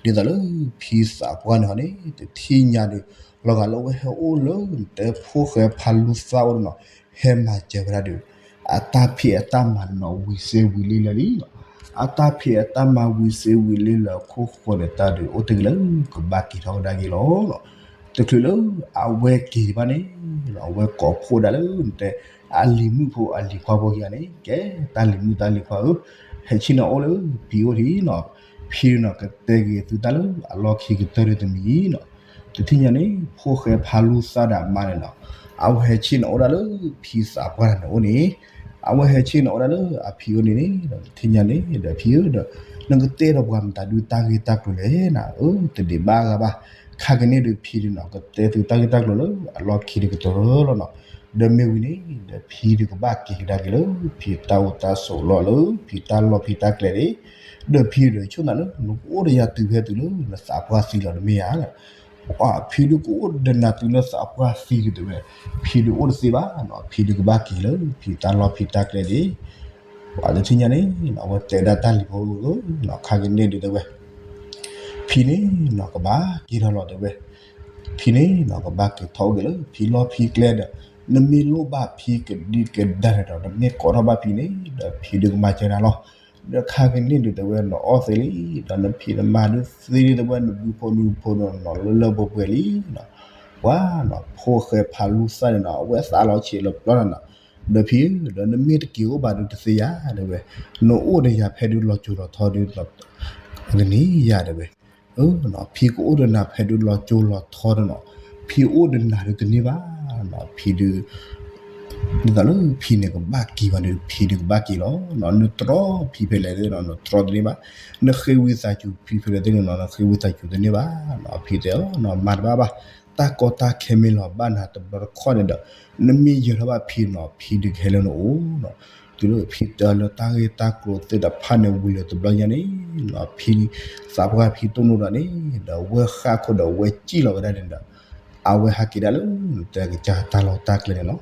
ဒ်သိးလၢဖံသးပှၢ်န့ၣ်ဟီန့ၣ် တထံၣ်ညါဒုး လီၤဂာ်လၢအဝဲဟဲအိၣ်လၢနတဲဖိၣ်ဃဲဖါလူသၣ်အိၣ်ဒုးနီၤ ဟဲမၤစၢၤဝဲဒၣ်ဒီး အတၢ်ဖံးအတၢ်မၤန့ၣ်နီၤ ဝံၤစ့ဝံၤလံလၢာ်လံနီၤ, အတၢ်ဖံးအတၢ်မၤဝံၤစ့ဝံၤလံလၢာ်အခိၣ်ဃိန့ၣ် တၢ်ဒုးအိၣ်တ့ၢ်က့ၤလၢကဘၣ်က့ၤထီၣ်ကဒါက့ၤလီၤနီၤ, တချုးလၢအဝဲက့ၤဘၣ်န့ၣ် အဝဲကိးဖှိၣ်ဒၣ်လၢနတဲ အလံၤမုၣ်ဖိအလံၤခွါဖိခံဂၤန့ၣ် ကဲ တၢ်လံၤမုၣ်တၢ်လံၤခွါဧၢ, ဟဲဆ့ၣ်နီၤအိၣ်လၢဖံအိၣ်ထံးနီၤ, ဖံဒုးနီၤ ကတဲက့ၤသုတၢ်လၢအလီၢ်ခံကတၢၢ်ဒုးတမံၤနီၤ, တထံၣ်ညါန့ၣ် ဖိၣ်ဃဲဖါလူသၣ်ဒီးအမါန့ၣ်နီၤ, အဝဲဟဲဆ့ၣ်နီၤအိၣ်ဒၣ်လၢဖံသးပှၢ်တဂၤန့ၣ်အိၣ်န့ၣ်, အဝဲဟဲဆ့ၣ်နီၤအိၣ်ဒၣ်လၢအဖံအိၣ်န့ၣ်န့ၣ် တထံၣ်ညါန့ၣ်ဒီးဖံဧၢဒီး နကတဲဒီးပှၤမတၤဒုးတၢ်ဂ့ၢ်တၢ်ကျိၤလဲၣ်နီၤ, အၢ တဒံးဘၣ်အဂၤဘၣ်, ခါကန့ၣ်ဒုးဖံဒုးနီၤ ကတဲသုတၢ်ဂ့ၢ်တၢ်ကျိၤလၢအလီၢ်ခံဒုးကတၢၢ်လီၤနီၤ, ဒီးမ့ၢ်ဝံၤန့ၣ် ဒီးဖံဒုးကဘၣ်က့ၤကဒါက့ၤလၢ ဖံတၢ်အိၣ်တၢ်ဆိးလီၤလၢ ဖံတၢ်လီၢ်ဖံတၢ်ကျဲန့ၣ်, ဒီးဖံဒီးဆိၣ်နၤလၢ နကအိၣ်ဒီးယၤတုၤဖဲတုၤလၢနသးပှၢ်သံလီၤတမ့ၢ်ဧါ ဖံဒုးကအိၣ်ဒီးနၤတုၤလၢသးပှၢ်သံဒုးတဲဝဲ, ဖံဒုးအိၣ်တသ့ဘၣ်နီၤ, ဖံဒုးကဘၣ်က့ၤလၢ ဖံတၢ်လီၢ်ဖံတၢ်ကျဲန့ၣ်, ပှၤတထံၣ်ညါန့ၣ် အဝဲတဲဒၣ်တၢ်လံၤဖိဧၢ, ခါကန့ၣ်ဒုးတဲဝဲ, ဖံန့ၣ်နီၤ ကဘၣ်က့ၤထီၣ်လီၤတဲဝဲ, ဖံန့ၣ်နီၤ ကဘၣ်က့ၤထီၣ်အိၣ်က့ၤလၢ ဖံလီၢ်ဖံကျဲဒီး, နမ့ၢ်လိၣ်ဘၣ်ဖံကဒံကဒါန့ၣ်ဒီး နမ့ၢ်ကိးထီၣ်ဘၣ်ဖံန့ၣ် ဒီးဖံဒုးကမၤစၢၤနၤလီၤ. ဒီးခါကန့ၣ်ဒုးတဲဝဲ နအီၣ်သ့လံ, ဒီးနဖံးနမၤဒုးသ့လံတဲဝဲ, နဘုဖိနုဖိနီၤ လၢလၢပှဲၤပှဲၤလံနီၤ. ပှၤနီၤ ဖိၣ်ဃဲဖးလူသၣ်န့ၣ်နီၤ အဝဲသးလီၤဆံးလီၤပျီနီၤနီၤ. ဒီးဖံဧၢ ဒီးနမ့ၢ်တက့ၤအိၣ်ဘၣ်ဒုးတသ့ယၤတဲဝဲ, နအိၣ်ဒီးယၤဖဲဒုးလီၤစိၤလီၤထီဒုး တန့ၢ်ယၤတဲဝဲ. ဖံကအိၣ်ဒီးနၤဖဲဒုးလီၤစိၤလီၤထီဒုးနီၤ, ဖံအိၣ်ဒီးနၤဒုးတန့ၢ်ဘၣ်နီၤ. ဖံဒုး ဒ်သိးလၢဖံန့ၣ်ကဘၣ်က့ၤဘၣ်ဒုး ဖံဒုးကဘၣ်က့ၤလီၤနီၤ. နတြီဖံဖဲလဲၣ်သ့ၣ်နီၤ နတြီတန့ၢ်ဘၣ်, နဃ့ဝံသးစူၤဖံဖဲလဲၣ်သ့ၣ်နီၤ နဃ့ဝံသးစူၤတန့ၢ်ဘၣ်နီၤ. ဖံတဲအီၤနီၤ မၤတဘၣ်ဘၣ်, တၢ်ကီတၢ်ခဲမ့ၢ်လီၤဘၣ်နၤတဘျီတခီၣ်န့ၣ်ဒီး နမ့ၢ်ယၢၤထီၣ်ဘၣ်ဖံနီၤ ဖံဒုးကဟဲလၢနအိၣ်နီၤ. တုၤလၢဖံတဲအီၤလၢတၢ်ဂ့ၢ်တၢ်ကျိၤသ့ၣ်တဖၣ်န့ၣ်ဝံၤလၢတဘျီညါန့ၣ်နီၤ ဖံသးပှၢ်ဖံတိၢ်နီၣ်ဒီးန့ၣ်ဒီး ဝဲဃၣ်ခိၣ်ဒီးဝဲစံၣ်လီၤဝဲဒၣ်န့ၣ်ဒီး အဝဲဟးက့ၤဒၣ်လၢ နတဲကစၢ်တၢ်လီၢ်တၢ်ကျဲန့ၣ်လီၤ.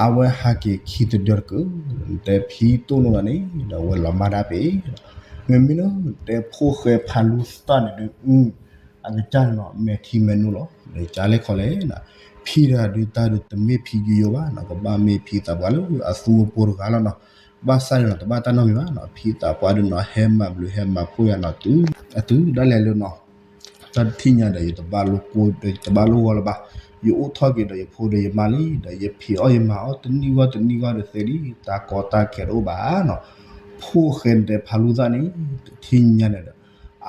အဝဲဟးက့ၤခံတဒၢတကၢၢ်, နတဲဖံတိၢ်နီၣ်ဒီးန့ၣ်ဒီး ဝဲလီၤမၢ်ဒၣ်ပ့ၤ, မ့မ့ၢ်လၢနတဲဖိၣ်ဃဲဖးလူသၣ်န့ၣ်ဒုး အကစၢ်န့ၣ်နီၤ မဲာ်ထံမဲာ်နိလီၤ. ဒီးကလဲၣ်ခီလဲၣ်နီၤ, ဖံတဂၤဒုးတၢ်ဒုးတမ့ၢ်ဖံယိယိဘၣ်နီၤ, ကဘၣ်မ့ၢ်ဖံသးပှၢ်လၢအသူအပူၤတဂၤလီၤနီၤ. ဘၣ်ဆၣ်န့ၣ်နီၤ တဘၣ်တၢ်နီတမံၤဘၣ်နီၤ, ဖံသးပှၢ်ဒုးနီၤ ဟဲမၤဘျုးဟဲမၤဖှိၣ်ယၤနီၤ တုၤ အတုၤဒၣ်လဲာ်လၢနီၤ တၢ်တထံၣ်ညါဒီး ယတဘၣ်လိၣ်ကိၢ်ဒီး ယတဘၣ်လိၣ်ဂီၤလၢၤဘၣ်. ယအိၣ်ထီၣ်က့ၤဒီးယဖိဒီးယမါလံ, ဒီးယဖံးအီၣ်ယမၤအီၣ်တနံၣ်ဂီၢ်တနံၣ်ဂီၢ်ဒီးသ့လံ, တၢ်ကီတၢ်ခဲတအိၣ်ဘၣ်နီၤ. ဖိၣ်ဃဲနတဲဖးလူသၣ်န့ၣ် တထံၣ်ညါန့ၣ်ဒီး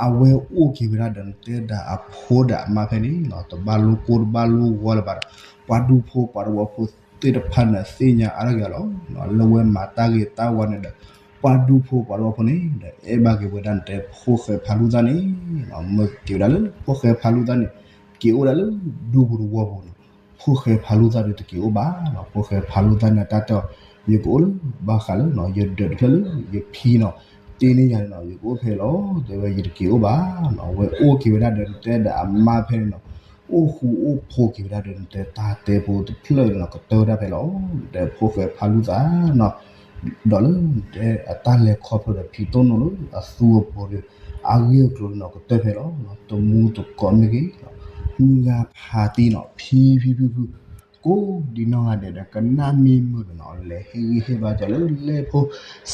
အဝဲအိၣ်က့ၤဝဲဒၣ်ဒီးနတဲဒၣ်အဖိဒီးအမါဖဲန့ၣ်နီၤ, တဘၣ်လိၣ်ကိၢ်တဘၣ်လိၣ်ဂီၤလၢၤဘၣ်ဒီး ပှၤဒူဖိပှၤတဝီဖိသ့ၣ်တဖၣ်န့ၣ် သ့ၣ်ညါအါထီၣ်က့ၤလီၤ. လၢဝဲမၤတၢ်ဂ့ၤတၢ်ဝါန့ၣ်ဒီး ပှၤဒူဖိပှၤတဝီဖိန့ၣ် ဒီးအဲၣ်ဘၣ်က့ၤဝဲဒၣ်နတဲဖိၣ်ဃဲဖးလူသၣ်န့ၣ် မ့ၢ်က့ၤဝဲဒၣ်လၢဖိၣ်ဃဲဖးလူသၣ်န့ၣ် က့ၤအိၣ်ဒၣ်လၢဒူပူၤတဝီပူၤန့ၣ် ဖိၣ်ဃဲဖးလူသၣ်ဒီးတက့ၤအိၣ်ဘၣ်နီၤ. ဖိၣ်ဃဲဖးလူသၣ်န့ၣ် တၢ်တဲအီၤ ယကအိၣ်လၢဘၣ်ဃးလၢနီၤ ယဒၢးတဖျၢၣ်လၢယဖံနီၤ တ့န့ၢ်ယၤန့ၣ်နီၤ ယကအိၣ်ဖဲလီၤ တဲဝဲ ယတက့ၤအိၣ်ဘၣ်နီၤ. အဝဲအိၣ်က့ၤဝဲဒၣ်ဒီးနတဲဒီးအမါဖဲန့ၣ်နီၤ အိၣ်ဃူအိၣ်ဖိးက့ၤဝဲဒၣ်ဒီးနတဲ တၢ်တဲဖိတဖျၢၣ်န့ၣ်နီၤ ကတၢၢ်ဝဲဒၣ်ဖဲလီၤ နတဲဖိၣ်ဃဲဖးလူသၣ်နီၤ. ဒီးလၢနတဲအတၢ်လဲၤခီဖျိဒီးဖံတိၣ်နိလၢအသူအပူၤဒီး အဂ့ၢ်အကျိၤန့ၣ်နီၤ ကတၢၢ်ဖဲလီၤ တမူတကိးမ့ၢ်ဂ့ၤ မုၢ်ဂၤဖးတံၢ်နီၤ ဖံဖံဖုဖု ကိးဒံနီၢ်ဂၤဒဲးဒီး ကနၣ်မ့ၢ်မုာ်ဒီးနီၤ လဲၤဟ့ၣ်ဂံၢ်ဟ့ၣ်ဘါကၠီလၢ like ဖိ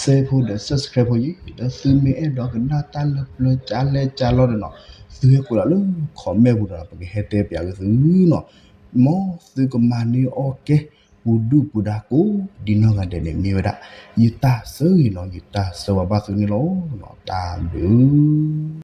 share ဖိဒီး subscribe ဖိအံၤ ဒီးသုမ့ၢ်အဲၣ်ဒိးကနၣ်တၢ်လၢပျၢၤကၠါလဲကၠါလီၤဒီးနီၤ သုဟဲကိးလီၤလၢ comment ပူၤဒီး ပကဟဲတဲပၠးက့ၤသုနီၤ. မ်သုကမၤန့ၢ်အီၣ်ကဲ ပူၤဒုၣ်ပူၤဒါကိးဒံနီၢ်ဂၤဒဲးန့ၣ် မ့ၢ်ဝဲဒၣ် ယတၢ်ဆၢဂ့ၤနီၤ ယတၢ်ဆၢဝါဘၣ်သုန့ၣ်လီၤ. တၢ်ဘျုး